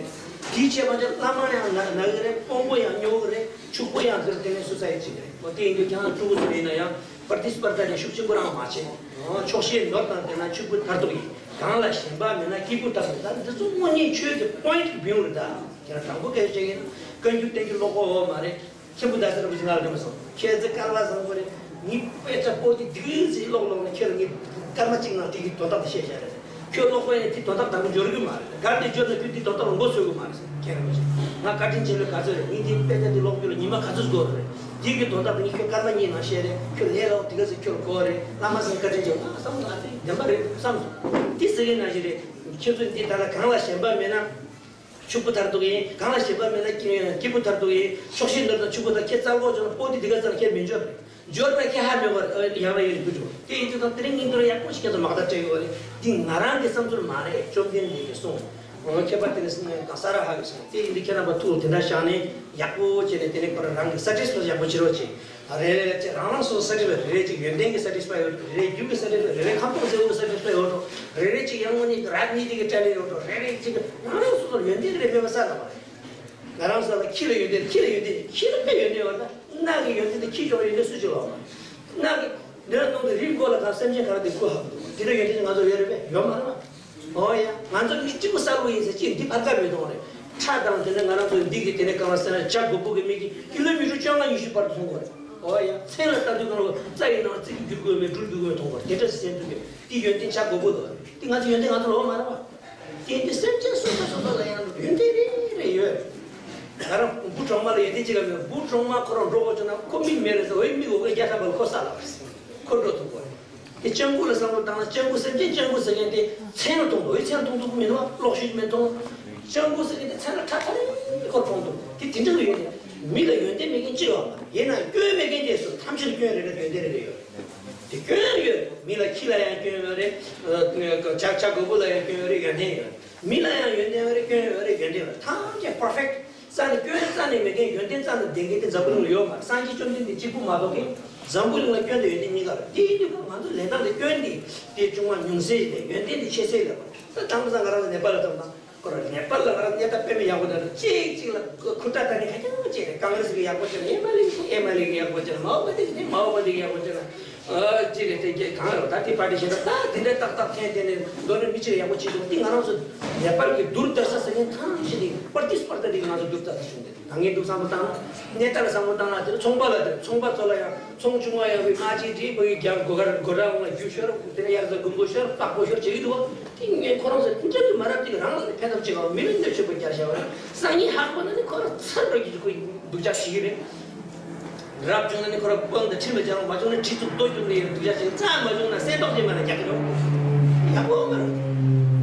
དེའི་ཆེད་མ་ཆེན་བླ་མ་ཡང་ན་ན་གི་རེད། དཔོན་པོ་ཡང་ཉོ་གི་རེད། ཕྱུག་པོ་ཡང་དེར་དེ་ནས་སུ་ས་ཡི་ཅིག་རེད། འོ་དེ་ཡིན་དུས་ཁྱེད་རང་ཕྲུ་གུ་ཚོ་ཡིན་ན་ཡང་པར་ཏི་སྤར་ད་ནས་ཤུགས་ཆེན་པོ་རང་མ་བྱེད། ཆོག་ཤེས་ནོར་དང་ལྡན་ན་ཕྱུག་པོ་མཐར་ཐུག་ཡིན། གང་ལ་ཞེན་པ་མེད་ན་སྐྱིད་པོ་ལྟ་བུ། ད་འདི་ཚོ་དངོས་གནས་ཆོས་ཀྱི་པོ་ཡིན་ཊི་བིའུ་རེད། ད་ཁྱེད་རང་དྲང་པོ་སྐད་ཆ་བཤད་ཡིན་ན་བཀའ་འགྱུར་བསྟན་འགྱུར་ཀློག་གོ་མ་རེད། མཁན་པོ་ཟླ་ཟེར་བ་ཞིག་ང་ལ་དྲན་པ་སོང་། ཁྱེད་ཚོ་སྐལ་བ་བཟང་པོ་རེད། ངའི་དཔེ་ཆ་པོ་ཏི་དེ་ཚོ་ཀློག་ཀློག་ནས་ཁྱོད་ལ་ངས་སྐར་མ་གཅིག་ནང་དེ་གི་དོན་དག་དེ་བཤད་བཞག་རེད། ཁྱོད་ཀློག་པ་ཡིན་ན་དེ་དོན་དག་ད་ག་འབྱོར་གི་མ་རེད། གལ་ཏེ་འབྱོར་ན་ཁྱོད་དེ་དོན་དག་ལ་མགོ་ཚོད་གི་མ་རེད་ཟེར། ཁྱེད་རང་ང་བཀའ་དྲིན་ཆེ་ལོས་ག་ཚོད་རེད། ངས་དེ་དཔེ་ཆ་དེ་ཀློག་རྒྱུ་ལ་ཉི་མ་ག་ཚོད་འགོར་རེད། དེ་གི་དོན་དག་དེ་ངས་ཁྱོད་སྐར་མ་གཉིས་ནང་བཤད་རེད། ཁྱོད་ལས་སླ་བོ་དེ་ག་ཚོད་ཁྱོད་གོ་རེད། བླ་མ་སེང་བཀའ་དྲིན་ཆེ། ང་བསམ་ལ་དེ་བདེན་པ་རེད་བསམ་སོང་། དེ་ཟེར་གི་ནང་བཞིན་རེད། ཁྱེད་ཚོས་འདི་ད་ལ་གང་ལ་ཞེན་པ་མེད་ན། ཕྱུག་པོ་མཐར་ཐུག་ཡིན། གང་ལ་ཞེན་པ་མེད་ན་སྐྱིད་སྐྱིད་པོ་མཐར་ཐུག་ཡིན། ཆོག་ཤེས་ནོར་དང་ཕྱུག་པོ་དང་ཁྱེད་རྩ་འགོག་བྱུང་ན་པོ་ཏི་འདི་ག་ཚང་ཁྱེད་མི་འབྱོར་རེད། འབྱོར་ན་ཁྱེད་ཧ་མེད་པར་ཡང་ར་ཡིན་རྒྱུ་འགྲོ། དེ་ཡིན་དུས་ད་དེ་རིང་སྙིང་དོར་ཡག་པོ་ཞིག་ཁྱེད་ཚོ་མ་གཏོགས་སྤྲད་ཡོད་རེད། འདི་ང་རང་གི་བསམ་ཚུལ་མ་རེད། བཅོམ་ལྡན་འདས་ཀྱིས་གསུངས། ཁྱད་པར་དེ་ནས་ས་ར་ཧ་གིས་གསུངས། དེ་ཡིན་དུས་ཁྱེད་རྣམ་པ་ཐུགས་དེ་འདྲ་བཞག་ནས་ཡག་པོ་བྱས་ནས་དེ་ནས་ཁོ་རང་རང་གི་སེ་ཊིས་ཕེ་ཡག་པོ་བྱེད་རོགས་བྱེད། རེ་རེ་ལ་ཅིག་རང་རང་སོ་སོ་ས་ཁྲི་ལ་རེ་རེ་ཅིག་ཡོན་ཏན་གྱི་ས་ཁྲི་སྤ་ཡོད་འགྲོ། རེ་རེ་རྒྱུ་གི་ས་ཁྲི་སྤ། རེ་རེ་ཁམས་ཕྱོགས་ཟེར་བའི་ས་ཁྲི་སྤ་ཡོད་འགྲོ། རེ་རེ་ཅིག་ཡང་ངོ་ནི་རཱ་ནི་ཏི་གི་ཊེ་ལེན་ཡོད་འགྲོ། རེ་རེ་ཅིག་རང་རང་སོ་སོར་ཡོན་ཏན་གྱི་རེ་མེད་པ་ས་ལ་མ་རེད། ང་རང་སོ་ལ་ཁྱི་ལ་ཡོན་ཏན། ཁྱི་ལ་ཡོན་ཏན། ཁྱི་ལ་དཔེ་ཡོན་ཏན་ཡོད་ན་ནག་གི་ཡོན་ཏན་དེ་ཁྱི་ཅོག་ཡོན་ཏན་སུ་ཅིག་ལོག་མ་རེད། ནག་གི་འདི་ལ་གཏོང་དུས་རིགས་མགོ་ལ་གང་སེམས་ཅན་ག་རེ་དེ་ཁུ་ཧ་གོ་འདུག་དེ་འདྲ་ཡོན་ཏན་ང་ཚོ་ཡོད་རེད་པས། ཡོད་མ་རེད་པ། ཨོ་ཡ། ང་ཚོ་མི་གཅིག་པུ་གསལ་པོ་ཡིན་ཟེར་གཅིག་འདི་ཕར་ཁ་མི་གཏོང་རེད། ཁྲག་དང་དེ་ནས་ང་རང་ཚོ་འདི་གི་དེ་ནས་གང་ལ་ཟེར་ན་བྱ་རྒོད་པོ་གི་མིག་གིས་ཀི་ལོ་མི་ཊར་བཅོ་ལྔ་ཉི་ཤུ་བར་དུ་མཐོང་གི་རེད། ཨོ་ཡ། མཚན་ལ་ལྟ་དུས་གང་ལ་རྩྭ་ཡི་ནང་རྩི་གི་འགྱུར་དགོས་མེད་འགྲུལ་འགྱུར་དགོས་མཐོང་གི་རེད། དེ་འདྲ་ཟེར་འདུག་གི། འདི་ཡོན་ཏན་བྱ་རྒོད་པོ་འདུག་འདི་ང་ཚོ་ཡོན་ཏན་ང་ཚོ་ལོག་མ་རེད་པ། དེ་འདི་སེམས་ཅན་སོ་སོ་སོ་སོ་ལ་ཡང་ཡོན་ཏན་རེ་རེ་ཡོད། ང་རང་བུ་གྲོག་མ་ལ་ཡོན་ཏན་ཅི་ལ་མེད། བུ་གྲོག་མ་ཁོ་རང་འགྲོ་དགོས་བྱུང་ན་ཁོ་མིག་མེད་རེད་ཟེར། འོའི་མིག་འོ་ག་རྒྱ་ཁ་བ་ལ་ཁོ་ས་ལ་བར་ཟེར། ཁོ་འགྲོ་ཐུབ་དགོས་རེད། དེ་སྤྱང་ཀི་ལ་བསམ་བློ་བཏང་ན་སྤྱང་ཀི་སེམས་ཅན་སྤྱང་ཀི་ཟེར་མཁན་དེ་མཚན་ལ་མཐོང་འདུག་འོའི་མཚན་ལ་མཐོང་ཐུབ་མི་འདུག་བ། གློག་ཤུགས་མི་མཐོང་། སྤྱང་ཀི་ཟེར་མཁན་དེ་མཚན་ལ་ཁྲ་ཁྲ་རེ་ཁོ་མཐོང་འདུག་དེ་དེ་འདྲ་ལ་ཡོད་རེད། མི་ལ་ཡོན་ཏན་མེད་མཁན་ཅི་ཡོད་མ་རེད། ཡིན་ན་སྐྱོན་མེད་མཁན་དེ་སུ་ཐམས་ཅད་ལ་སྐྱོན་རེ་རེ་ཡོན་ཏན་རེ་རེ་ཡོད། དེ་སྐྱོན་ཡོད། མི་ལ་ཁྱི་ལ་ཡང་སྐྱོན་ཡོད་རེད། ཨ་བྱ་བྱ་རྒོད་པོ་ལ་ཡང་སྐྱོན་ཡོད་རེད། ཡོན་ཏན་ཡོད། མི་ལ་ཡང་ཡོན་ཏན་ཡོད་རེད། སྐྱོན་ཡོད་རེད། ཡོན་ཏན་ཡོད་རེད། ཐམས་ཅད་པར་ཕེག་ཊི། རྩ་ནས་སྐྱོན་རྩ་ནས་མེད་མཁན་ཡོན་ཏན་རྩ་ནས་ལྡན་མཁན་དེ་འཛམ་བུ་གླིང་ལ་ཡོད་མ་རེད། སངས་རྒྱས་བཅོམ་ལྡན་འདས་གཅིག་པུ་མ་གཏོགས་མཁན་འཛམ་བུ་གླིང་ལ་སྐྱོན་དང་ཡོན་ཏན་གཉིས་ཀ་རེད། དེ་ཡིན་དུས་ང་ཚོ་ལས་སྟངས་དེ་སྐྱོན་འདི་དེ་ཅུང་མ་ཉུང་ཟད་ལས་ཡོན་ཏན་དེ་ཆེ་ཟད་ལས་པ། ད་དང་པོ་ས་ང་རང་ཚོ་ནེ་པ་ལ་བཏང་ན། ཁོ་རང་ནེ་པ་ལ་ང་རང་གནས་སྟངས་དཔེ་མི་ཡག་པོ་འདྲ་རེད། གཅིག་གཅིག་ལ་ཁུ་ཁྲག་ད་ནི་ཁ་རྐྱང་བྱས་ནས་ཀང་རེས་ཀྱི་ཡག་པོ་བྱས་ན་ཨེ་མ་ལེ་ཨེ་མ་ལེ་གི་ཡག་པོ་བྱས་ན། མའོ་པ་ཏི་གི་ནི་མའོ་པ་ཏི་གི་ཡག་པོ་བྱས་ན། ཨ་ཅི་རེད་དེ་གང་རེད་ད་དེ་པར་ཏི་ཤེས་ད་ད་དེ་འདྲ་ཏག་ཏག་འཐེན་དེ་ནས་མདོར་ན་མི་གཅིག་ཡག་པོ་བྱེད་འདུག་དེ་ང་རང་ཚོ་ནེ་པཱལ་གི་དུར་དར་ས་ཟེར་མཁན་ཐང་ཤེས་དེ་པར་ཏི་སྤར་ད་དེ་ང་ཚོ་དུར་དར་ས་བྱུང་དེ། ད་ངས་འདུག་བསམ་བློ་བཏང་ན་གནས་སྟངས་ལ་བསམ་བློ་བཏང་ན་དེ་ཚོང་པ་ལ་དེ་ཚོང་པ་ཚོ་ལ་ཡང་ཚོང་ཆུང་བ་ཡང་བའི་མ་གཅིག་དེ་བའི་རྒྱང་སྒོ་ཁར་སྒོ་ར་འོང་ལ་རྒྱུ་ཤོར་དེ་ནས་ཡར་ས་དགུན་འབུ་ཤོར་པགས་པོ་ཤོར་བྱེད་ཀྱི་འདུག་དེ་ངས་ཁོ་རང་ཚོ་དེ་འདྲ་དུ་མ་རབས་དེ་གི་རང་ལ་ནི་ཕན་ཐོགས་བྱེད་ག་མི་ལ་གནོད་བྱེད་པ་རྒྱག་བྱ་བ་སང་ཉིན་ཧག་པ་ན་ནི་ཁོ་རང་ཚར་འགྲོ་གི་འདུག་ཁོ་སྡུག་ཅག་ཞིག་གི་རེད། རབ་བྱུང་ན་ནི་ཁོ་རང་དཔང་དང་ཁྲིམས་ལ་སྦྱར་བ་མ་བྱུང་ན་གྲི་ཐུག་རྡོ་རྒྱུག་ནས་ཡོད་སྡུག་ཅག་ཞིག་རྩ་མ་བྱུང་ན་གསེར་ཏོག་ཅན་མ་ན་རྒྱག་གི་རེད། ཡག་པོ་མ་རེད།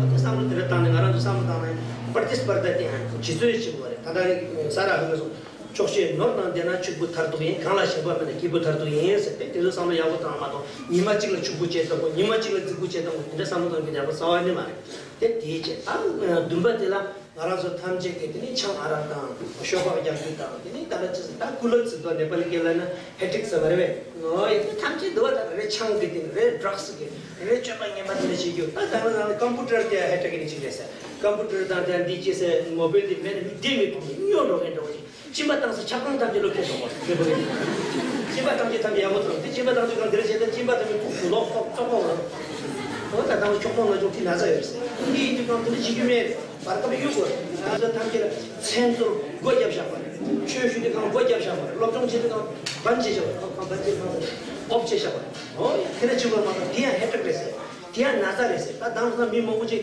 ཨོ་དེ་བསམ་བློ་དེ་འདྲ་བཏང་ནས་ང་རང་ཚོ་བསམ་བློ་བཏང་ནས་པར་ཏི་སྤར་ད་དེ་ཡང་ཇི་ཚོད་ཆེ་བོ་རེད། ད་ལྟ་ས་ར་ཧ་ག་སོང་ཕྱོགས་བཞིར་ནོར་དང་ལྡན་ན་ཕྱུག་པོ་མཐར་ཐུག་ཡིན། གང་ལ་ཞེན་པ་མེད་ན་སྐྱིད་པོ་མཐར་ཐུག་ཡིན་ཟེར་ཏེ་དེ་ཚོ་བསམ་བློ་ཡག་པོ་བཏང་མ་གཏོགས་ཉི་མ་གཅིག་ལ་ཕྱུག་པོ་བྱེད་སྟངས་པོ་ཉི་མ་གཅིག་ལ་རྫིག་པོ་བྱེད་སྟངས་པོ་དེ་འདྲ་བསམ་བློ་བཏང་རྒྱུ་ཡག་པོ་རྩ་བ་ནས་མ་རེད། དེ་དེའི་ཆེད་དང་བདུན་པ་དེ་ལ་ང་རང་ཚོ་ཐམས་ཅད་ཀྱིས་དེ་ནི་ཆང་ཨ་རག་དང་ཤོ་སྦག་རྒྱག་རྒྱུ་དང་དེ་ནི་ད་ལྟ་ཅི་ཟེར་ད་ཀུ་ལབ་ཟེར་དུས་ནེ་པ་ལི་སྐད་ལ་ན་ཧེ་ཊིག་ཟེར་བ་རེད་པས། ཨོ་ཡ་དེ་ཐམས་ཅད་འདུལ་བ་དང་རེད། ཆང་གི་དེ་རེད། ཌྲག་སི་གི་རེད། སྤྱོད་པ་ངན་པ་དེ་འདྲ་བྱེད་རྒྱུ་ད་ད་ང་ཚོ་ཀམ་པུ་ཊར་དེ་ཧེ་ཊིག་ནི་ཅིག་རེད་ཟེར། ཀམ་པུ་ཊར་དང་དེ་འདི་ཅི་ཟེར་མོ་བེལ་དེ་མེད་ན་མི་བདེ་མི་ཐུབ་ནི་སྨྱོ་འགྲོ་མཁན་འདྲ་བོ་ཅིག་གཅིན་པ་བཏང་ས་ཆབ་ཁང་ཐམས་ཅད་ལོ་ཁྱེར་སོང་བ་རེད་པ། གཅིན་པ་བཏང་རྒྱུ་ཐམས་ཅད་ཡག་པོ་བཏང་དེ་གཅིན་པ་བཏང་རྒྱུ་གང་འདིར་བྱས་ཏེ་གཅིན་པ་ཐམས་ཅད་ཐུག་ཐུག་ལོག་ཐོག་ཙོག་ཁོག་ལ། འོ་ད་དང་ཆོག་མོ་ན་ཆོག་དེ་ན་ཚ་ཡོད་ཟེར། འདི་ཡིན་དུས་གང་དེ་འདྲ་བྱེད་རྒྱུ་མེད། བར་སྐབས་གཡུག་དགོས། ང་ཚོ་ཐམས་ཅད་ལ་མཚན་གཙོར་སྒོ་བརྒྱབ་བཞག་པ་རེད། ཆོས་ཞུ་དུས་གང་སྒོ་བརྒྱབ་བཞག་པ་རེད། སློབ་སྦྱོང་བྱེད་དུས་གང་བན་བྱེད་བཞག་པ་རེད། གང་བན་བྱེད་གང་ཨོབ་བྱེད་བཞག་པ་རེད། འོ་ཡ་དེ་འདྲ་བྱེད་དགོས་མ་གཏོགས་དེ་ཡང་ཧེ་ཊིག་རེད་ཟེར། དེ་ཡང་ན་ཚ་རེད་ཟེར། ད་དང་སང་མི་མང་པོ་ཅིག་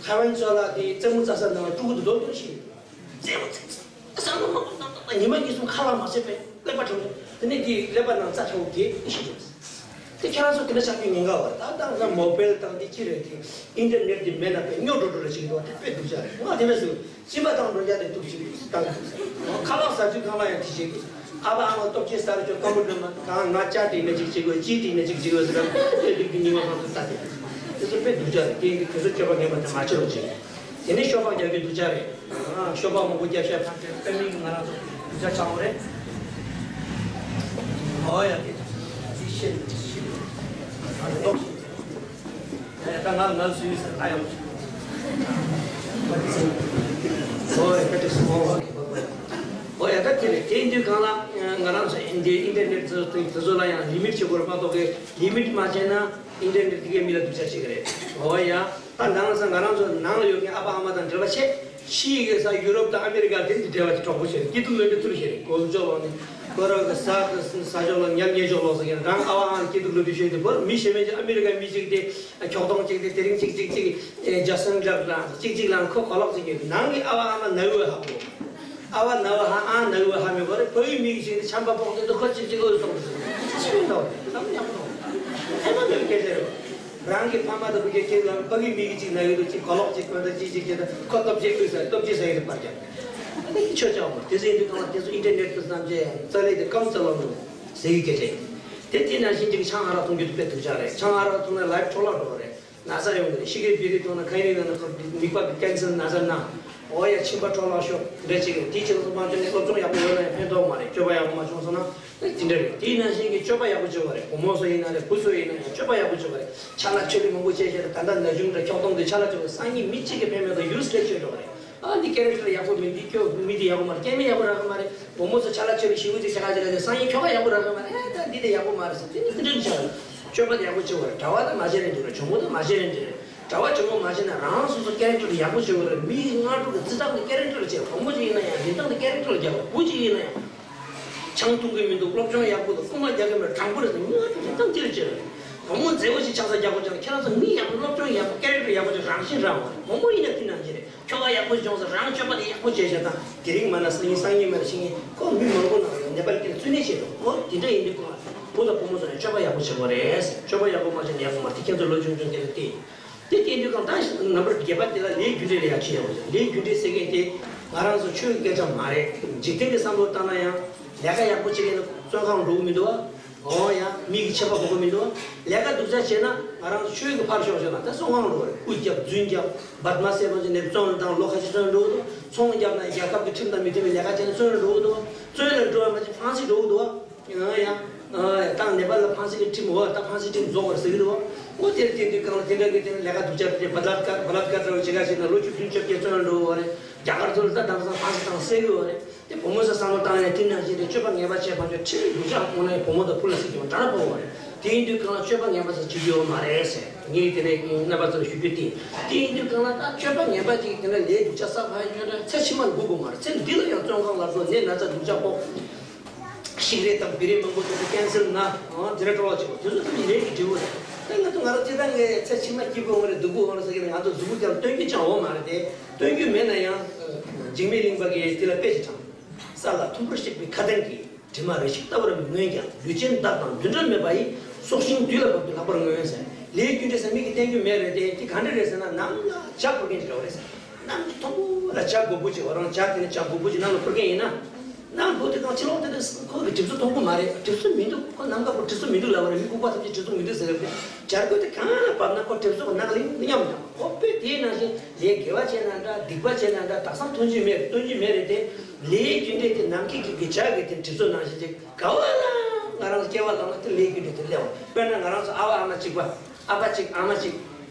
ཁ་ཝན་ཚོ་ལ་དེ་རྩེད་མོ་རྩེ་ས་ནང་ལ་ཕྲུ་གུ་དེ་ལོག་ལོག་ཤི། རྩེད་མོ་རྩེ་ས། བསམ་བློ་མང་པོ་བཏང་བཏང་ཉི་མ་གཉིས་གསུམ་ཁ་ལག་མ་བཟས་པས་ཀླད་པ་གྲང་། དེ་ནས་དེ་ཀླད་པ་ནང་རྩ་ཁྲ་བོ་དེ་ཤི་འགྲོ། དེ་ཁྱེད་རང་ཚོ་དེ་འདྲ་ཆགས་རྒྱུ་ཉེན་ཁ་བ་ད་ལྟ་ང་མོ་བེལ་དང་དེ་ཅི་རེད་དེ་ཨིན་ཊར་ནེཊ་དེ་མེད་ན་དཔེ་སྨྱོ་འགྲོ་འགྲོ་ལ་ཅིག་འདུག་དེ་དཔེ་སྡུག་ཅག་རེད། ང་དེ་འདྲ་ཟེར། གཅིན་པ་བཏང་འགྲོ་རྒྱ་དེ་སྡུག་ཅིག་བཏང་གི་འདུག་ཁ་ལག་ཟ་དུས་གང་ལ་ཡང་དེ་བྱེད་དགོས། ཨ་ཕ་ཨ་མ་སྟོབས་ཆེ་ས་རུ་ཆོག་ཀམ་པུ་ཊར་མ་གང་ང་ཅ་དེ་ནས་ཅིག་བྱེད་དགོས་ཅི་དེ་ནས་ཅིག་བྱེད་དགོས་ཟེར་ན་དཔེ་སྡུག་གི་ཉི་མ་གང་དུ་ལྟ་དེ་དེ་ཚོ་དཔེ་སྡུག་ཅག་རེད། དེ་དེ་ཚོ་སྤྱོད་པ་ངན་པ་དེ་མ་བྱེད་རོགས་བྱེད། དེ་ནས་ཤོ་སྦག་རྒྱག་རྒྱུ་སྡུག་ཅག་རེད། ཨ་ཤོ་སྦག་མང་པོ་རྒྱབ་ཤ་ཕར་སྤྲད་པའི་མིག་ང་རང་ཚོ་སྡུག་ཅག་ཆགས་འོ་རེད། ཨོ་ཡ་དེ་དེ་ཤེས་ཤེས་ཨ་ཏོག་ཡ་ད་ང་ང་སུའི་ས་ཨ་ཡོང་ཨོ་ཡ་ད་དེ་སོང་ཨོ་ཡ་ད་དེ་རེད། དེ་དུས་གང་ལ་ང་རང་ཚོ་འདི་ཨིན་ཊར་ནེཊ་ཚོ་དེ་ཚོ་ལ་ཡང་ལི་མིཊ་བྱེད་དགོས་རེད་མ་གཏོགས་ཀྱི་ལི་མིཊ་མ་བྱས་ན་ཨིན་ཊར་ནེཊ་དེ་གའི་མི་ལ་སྡུག་ཅག་བྱེད་ཀྱི་རེད། ཨོ་ཡ། ད་ནང་ས་ང་རང་ཚོ་ནང་ལ་ཡོད་མཁན་ཨ་ཕ་ཨ་མ་དང་འབྲེལ་བ་ཆད། ཕྱི་ཡི་གེ་ས་ཡུ་རོབ་དང་ཨ་མེ་རི་ཀ་དེ་འདི་འབྲེལ་བ་དེ་གྲོགས་པོ་བྱས། སྐྱིད་སྡུག་ལོས་འབྲེལ་ཐུར་བྱས་གོ་ལ་ཅོག་ལོག་ནས་ཁོ་རང་གི་ས་གི་ས་ཅོག་ལ་ཉལ་ཉལ་ཅོག་ལོག་ཟེར་མཁན་རང་ཨ་ཕ་ཨ་མ་སྐྱིད་སྡུག་ལོས་འབྲེལ་བྱས་དེ་བོར་མི་ཤེས་མེད་ཅིག་ཨ་མེ་རི་ཀ་མི་གཅིག་དེ་ཁྱོག་ཐོང་གཅིག་དེ་དེ་རིང་གཅིག་གཅིག་གཅིག་ཇ་སན་རག་རག་གཅིག་གཅིག་ལ་ཁོ་གོ་ལོག་ཟེར་མཁན་ནང་གི་ཨ་ཕ་ཨ་མ་ན་ཡོད་ཧ་གོ། ཨ་བ་ན་བ་ཧ་ཨ་ན་བ་ཧ་མི་གོ་རེ་ཕ་ཡུལ་མི་ཡིག་ཅིག་ནི་ཆམ་པ་ཕོག་དེ་ཚོ་ཁོ་ཅིག་ཅིག་ཨོ་སོང་དེ་ཚོ་ཅི་མི་འདུག་བསམ་ཡག་པོ་འདུག་ཧེ་མ་འདུག་སྐད་ཆ་རེད། རང་གི་ཕ་མ་དང་བུ་གའི་ཁྱེད་ལ་ཕ་གི་མི་ཡིག་ཅིག་ན་ཡོད་དུ་ཅིག་གོ་ལོག་ཅིག་གོན་ད་ཅིག་ཅིག་བྱེད་ད་ཁོ་སྟོབས་ཆེ་ལུས་ས་སྟོབས་ཆེ་ས་ཡོད་དུ་པར་རྒྱབ་དེ་ནི་ཆོས་ཆགས་མོ་དེ་ཚོ་ཡིན་དུས་གང་ལ་དེ་ཚོ་ཨིན་ཊར་ནེཊ་དུ་བསམ་བྱས་རྩ་ལས་དེ་སྐམ་རྩ་ལོག་འདུག་ཟེར་གི་སྐད་ཆ་ཡིན། དེ་དེ་ནང་བཞིན་ཅིག་ཆང་ཨ་རག་འཐུང་རྒྱུ་དེ་དཔེ་སྡུག་ཅག་རེད། ཆང་ཨ་རག་འཐུང་ན་ལའིབ་འཕྲོ་བརླག་འགྲོ་བ་རེད། ན་ཚ་ཡོང་གི་རེད། ཤི་གི་བི་རི་ཐོང་ན་ཁ་ཡིན་ན་ཁོ་མིག་པ་གི་ཀན་སར་ན་ཚ་ན། འོ་ཡ་ཕྱིན་པ་འཕྲོ་བརླག་ཤོག་འདྲ་ཅིག་རེད། དེ་ཕྱིན་སོང་མ་བྱུང་ནས་སློབ་སྦྱོང་ཡག་པོ་ཡོད་ན་ཡང་ཕན་ཐོགས་མ་རེད། སྤྱོད་པ་ཡག་པོ་མ་བྱུང་སོང་ན་དེ་འདྲ་རེད། དེའི་ནང་བཞིན་གྱི་སྤྱོད་པ་ཡག་པོ་བྱེད་དགོས་རེད། བུ་མོ་ཚོ་ཡིན་ན་རེད། བུ་ཚོ་ཡིན་ན་ཡང་སྤྱོད་པ་ཡག་པོ་བྱེད་དགོས་རེད། ཆ་ལག་ཆོས་ལུགས་མང་པོ་བྱས་བྱས་ད་ལྟ་ན་གཞུང་འདྲ་ཁྱོག་གཏོང་དེ་ཆ་ལག་ཆོས་ལུགས་སང་ཉིན་མི་གཅིག་གི་ཕན་མེད་དང་ཡུ་སི་ལེ་སི་ཆོས་འགྲོ་རེད། ཨ་འདི་ཀེ་རེག་ཊར་ཡག་པོ་མིན། འདི་ཁྱོད་མི་འདི་ཡག་པོ་རག་གི་མ་རེད། བུ་མོ་ཚོ་ཆ་ལག་ཆོས་ལུགས་ཞེ་པོ་ཅིག་ཆ་ག་ཅིག་རག་ཅིག་སང་ཉིན་ཁྱོ་ག་ཡག་པོ་རག་གི་མ་རེད། ཨ་ད་འདི་དེ་ཡག་པོ་མ་རེད་ཟེར་དེ་ནི་དེ་འདྲ་ནི་ཆགས་རེད། སྤྱོད་པ་དེ་ཡག་པོ་བྱེད་དགོས་རེད། གྲྭ་པ་དང་མ་བྱེད་རན་འདྲ་རེད། གྲོགས་པོ་དང་མ་བྱེད་རན་འདྲ་རེད། གྲྭ་པ་གྲོགས་པོ་མ་བྱེད་ན་རང་སོ་སོ་ཀེ་རེག་ཊར་ཡག་པོ་བྱེད་དགོས་རེད། མི་ཡི་སྔ་དྲོ་གི་རྩི་སྟངས་དེ་ཀེ་རེག་ཊར་བྱེད། བུ་མོ་ཅིག་ཡིན་ན་ཡང་རིན་ཐང་དེ་ཀེ་རེག་ཊར་རྒྱག་དགོས། བུ་ཅིག་ཡིན་ན་ཡང་ཆང་འཐུང་གི་མི་འདུག་སློབ་སྦྱོང་ཡག་པོ་འདུག་རྐུན་མ་རྒྱག་གི་མེད། དྲང་པོ་རེད་ཟེར། སྔ་དྲོ་རིན་ཐང་དེ་རེད་བྱེད་རེད། བུ་མོ་མཛེས་པོ་ཞིག་ཆགས་ས་རྒྱག་དགོས་ཀྱང་ཁྱེད་རང་ཚོ་མི་ཡག་པོ་སློབ་སྦྱོང་ཡག་པོ་ཀེ་རེག་ཊར་ཡག་པོ་ཅིག་རང་བཞིན་རང་བ་རེད། བུ་མོ་ཡིན་ན་དེ་ནང་བཞིན་རེད། ཁྱོ་ག་ཡག་པོ་བྱུང་ཟེར་རང་སྤྱོད་པ་དེ་ཡག་པོ་བྱས་བྱས་དང་དེ་རིང་མ་ན་སང་ཉིན་སང་ཉིན་མ་ན་ཕྱི་ཉིན་ཁོ་མི་མང་པོ་ནང་ཡོད་ནེ་པ་ལི་སྐད་ལ་བཙུན་ནས་བྱེད་འགྲོ། ཨོ་དེ་འདྲ་ཡིན་དུས་ཁོ་ལ་བུ་དང་བུ་མོ་ཚོ་ནས་སྤྱོད་པ་ཡག་པོ་བྱེད་དགོས་རེད། སྤྱོད་པ་ཡག་པོ་མ་བྱས་ན་ཡག་པོ་མ་རེད། དེ་ཁྱེད་ཚོ་ལོ་ཆུང་ཆུང་སྐད་ལ་བལྟས། དེ་བསྟན་དུས་གང་ལྟར་ནམ་བར་བརྒྱད་པ་དེ་ལ་ལས་རྒྱུ་འབྲས་ལ་ཡག་ཆེ་ཡག་པོ་ཟེར། ལས་རྒྱུ་འབྲས་ཟེར་མཁན་དེ་ང་རང་ཚོ་ཆོས་ཀྱི་སྐད་ཆ་མ་རེད། འཇིག་རྟེན་གྱི་བསམ་བློ་བཏང་ན་ཡང་ལས་ཀ་ཡག་པོ་བྱེད་མཁན་ལ་བཙོན་ཁང་འགྲོ་གི་མི་འདུག་བ། འོ་ཡ་མི་གི་ཆད་པ་དགོས་ཀྱི་མི་འདུག་བ། ལས་ཀ་སྡུག་ཅག་བྱས་ན་ང་རང་ཚོ་ཆོས་ཀྱི་ཕར་ཞོག་ཞོག་ན་ད་བཙོན་ཁང་འགྲོ་བ་རེད། སྐུ་རྒྱབ་རྫུན་རྒྱབ་བར་མ་སེ་བ་ཅི་ནས་བཙོན་དང་ལོ་ཁ་ཤས་བཙོན་འགྲོ་གི་འདུག་ཚོང་རྒྱབ་ན་རྒྱལ་ཁབ་ཀྱི་ཁྲིམས་དང་མི་མཐུན་པའི་ལས་ཀ་བྱས་ན་བཙོན་འགྲོ་གི་འདུག་བ། བཙོན་ལ་འགྲོ་བ་མ་བྱས་ཕང་སེ་འགྲོ་གི་འདུག་བ། ཡང་ཡང་ཡང་ད་ནེ་པ་ལ་ཕང་སེ་གི་ཁྲིམས་འོ་ད་ཕང་སེ་ཁྲིམས་རྫོགས་པར་ཟེར་གི་འདུག་བ། འོ་དེར་བརྟེན་དུས་གང་ལ་དེ་འདྲ་གི་དེ་ནི་ལས་ཀ་སྡུག་ཅག་དེ་བ་ལ་ཀ་བ་ལ་ཀ་འདྲ་བ་བྱེད་ག་བྱེད་ན་ལོ་བཅུ་བདུན་བཅོ་བརྒྱད་བཙོན་ལ་འགྲོ་བ་རེད། རྒྱ་གར་ཚོ་ལ་ད་དམ་སང་ཕང་སེ་བཏང་སེ་གི་བ་རེད། དེ་བུ་མོ་ཚོ་བསམ་བློ་བཏང་ཡ་དེ་ནང་བཞིན་དེ་སྤྱོད་པ་ངན་པ་བྱས་པ་ཚོ་ཁྲིམས་སྡུག་ཅག་ཁོང་ནས་བུ་མོ་དང་བུ་ལ་སྲིད་ཀྱི་འདྲ་ན་ཕོག་བ་རེད། དེ་ཡིན་དུས་གང་ལ་སྤྱོད་པ་ངན་པ་ཟེར་བྱེད་རྒྱུ་ཡོད་མ་རེད་ཟེར། ངས་དེ་ནས་རྣམ་པ་ཚོར་ཞུ་རྒྱུ་དེ། དེ་ཡིན་དུས་གང་ལ་ད་སྤྱོད་པ་ངན་པ་ཅིག་དེ་འདྲ་ལས་སྡུག་ཅག་བསགས་པ་ཡིན་ན་ཚེ་ཕྱི་མར་སྒུག་དགོས་མ་རེད། ཚེ་འདི་ལ་ཡང་བཙོན་ཁང་ལ་སོགས་ནད་ན་ཚ་སྡུག་ཅག་ཕོག་ཤིག་རེད་དང་བི་རེད་མང་པོ་དེ་ཚོ་ཀན་སེལ་ན་ཨང་དེ་འདྲ་སྤྲོ་བ་ཆེ་བ་དེ་ཚོ་ཐམས་ཅད་ལས་ཀྱི་འབྲས་བུ་རེད། ད་ང་ཚོ་ང་རང་སྤྱིར་བཏང་གི་ཚེ་ཕྱི་མ་སྐྱིད་པོ་ཡོང་གི་རེད་སྡུག་པོ་ཡོང་གི་རེད་ཟེར་གི་ནས་ང་ཚོ་མཛུབ་གུ་ཀྱང་སྟོན་རྒྱུ་ཅང་ཡོད་མ་རེད་དེ། སྟོན་རྒྱུ་མེད་ན་ཡང་འཇིགས་མེད་གླིང་པ་གིས་དེ་ལ་དཔེ་ཅིག་དྲངས། ས་ལ་དུམ་བུར་གཤེགས་པའི་ཁ་གདངས་ཀྱིས། དྲི་མ་རེ་ཞིག་ལྟ་བར་མི་མངོན་ཀྱང་། ལུས་ཅན་བདག་དང་འདུ་འབྲལ་མེད་པ་ཡིས། སྲོག་ཤིང་དུས་ལ་བབ་སྟེ་ལྷག་པར་མངོན་ཟེར། ལས་རྒྱུ་འབྲས་ཟེར་མིག་གིས་བསྟན་རྒྱུ་མེད་རེད་དེ། དེ་ག་འདྲ་རེད་ཟེར་ན་ནམ་ལ་ཇ་ཕུར་མཁན་ཅིག་རེད་པ་རེད་ཟེར། ནམ་གྱི་མཐོན་པོ་ལ་ཇ་རྒོད་པོ་ཅིག་ཡོད་རང་ཇ་དེ་ནས་ཇ་རྒོད་པོ་ཅིག་ནམ་ལ་ཕུར་མཁན་ཡིན་ན། ནམ་ལ་ཕུར་དུས་གང་ཕྱི་ལོགས་དེ་དུས་ཁོ་གི་གྲིབ་བསིལ་མཐོང་གི་མ་རེད། གྲིབ་བསིལ་མི་འདུག་ཁོ་ནམ་མཁའ་པོ་གྲིབ་བསིལ་མི་འདུག་ལབ་པ་རེད། མི་ལྐུགས་པ་ཐམས་ཅད་གྲིབ་བསིལ་མི་འདུག་ཟེར་གི་རེད། ཇ་རྒོད་དེ་གང་ལ་བབས་ན་ཁོ་གྲིབ་བསིལ་གི་ནགས་ལ་མཉམ་དང་། ཨོ་དཔེ་དེའི་ནང་བཞིན་ལས་དགེ་བ་བྱས་ན་འདྲ་སྡིག་པ་བྱས་ན་འདྲ་དག་སང་མཐོང་རྒྱུ་མེད་སྟོན་རྒྱུ་མེད་རེད་དེ། ལས་རྒྱུ་འབྲས་དེ་ནམ་མཁའི་གི་གི་ཇ་གི་དེ་གྲིབ་བསིལ་ནང་བཞིན་ཅིག་ག་བ་ལ་ང་རང་སྐྱེ་བ་ལ་ང་དེ་ལས་རྒྱུ་འབྲས་དེ་སླེབས་པ། དཔེར་ན་ང་རང་ཚོ་ཨ་བ་ཨ་མ་གཅིག་པ། ཨ་ཕ་གཅིག་ཨ་མ་གཅིག་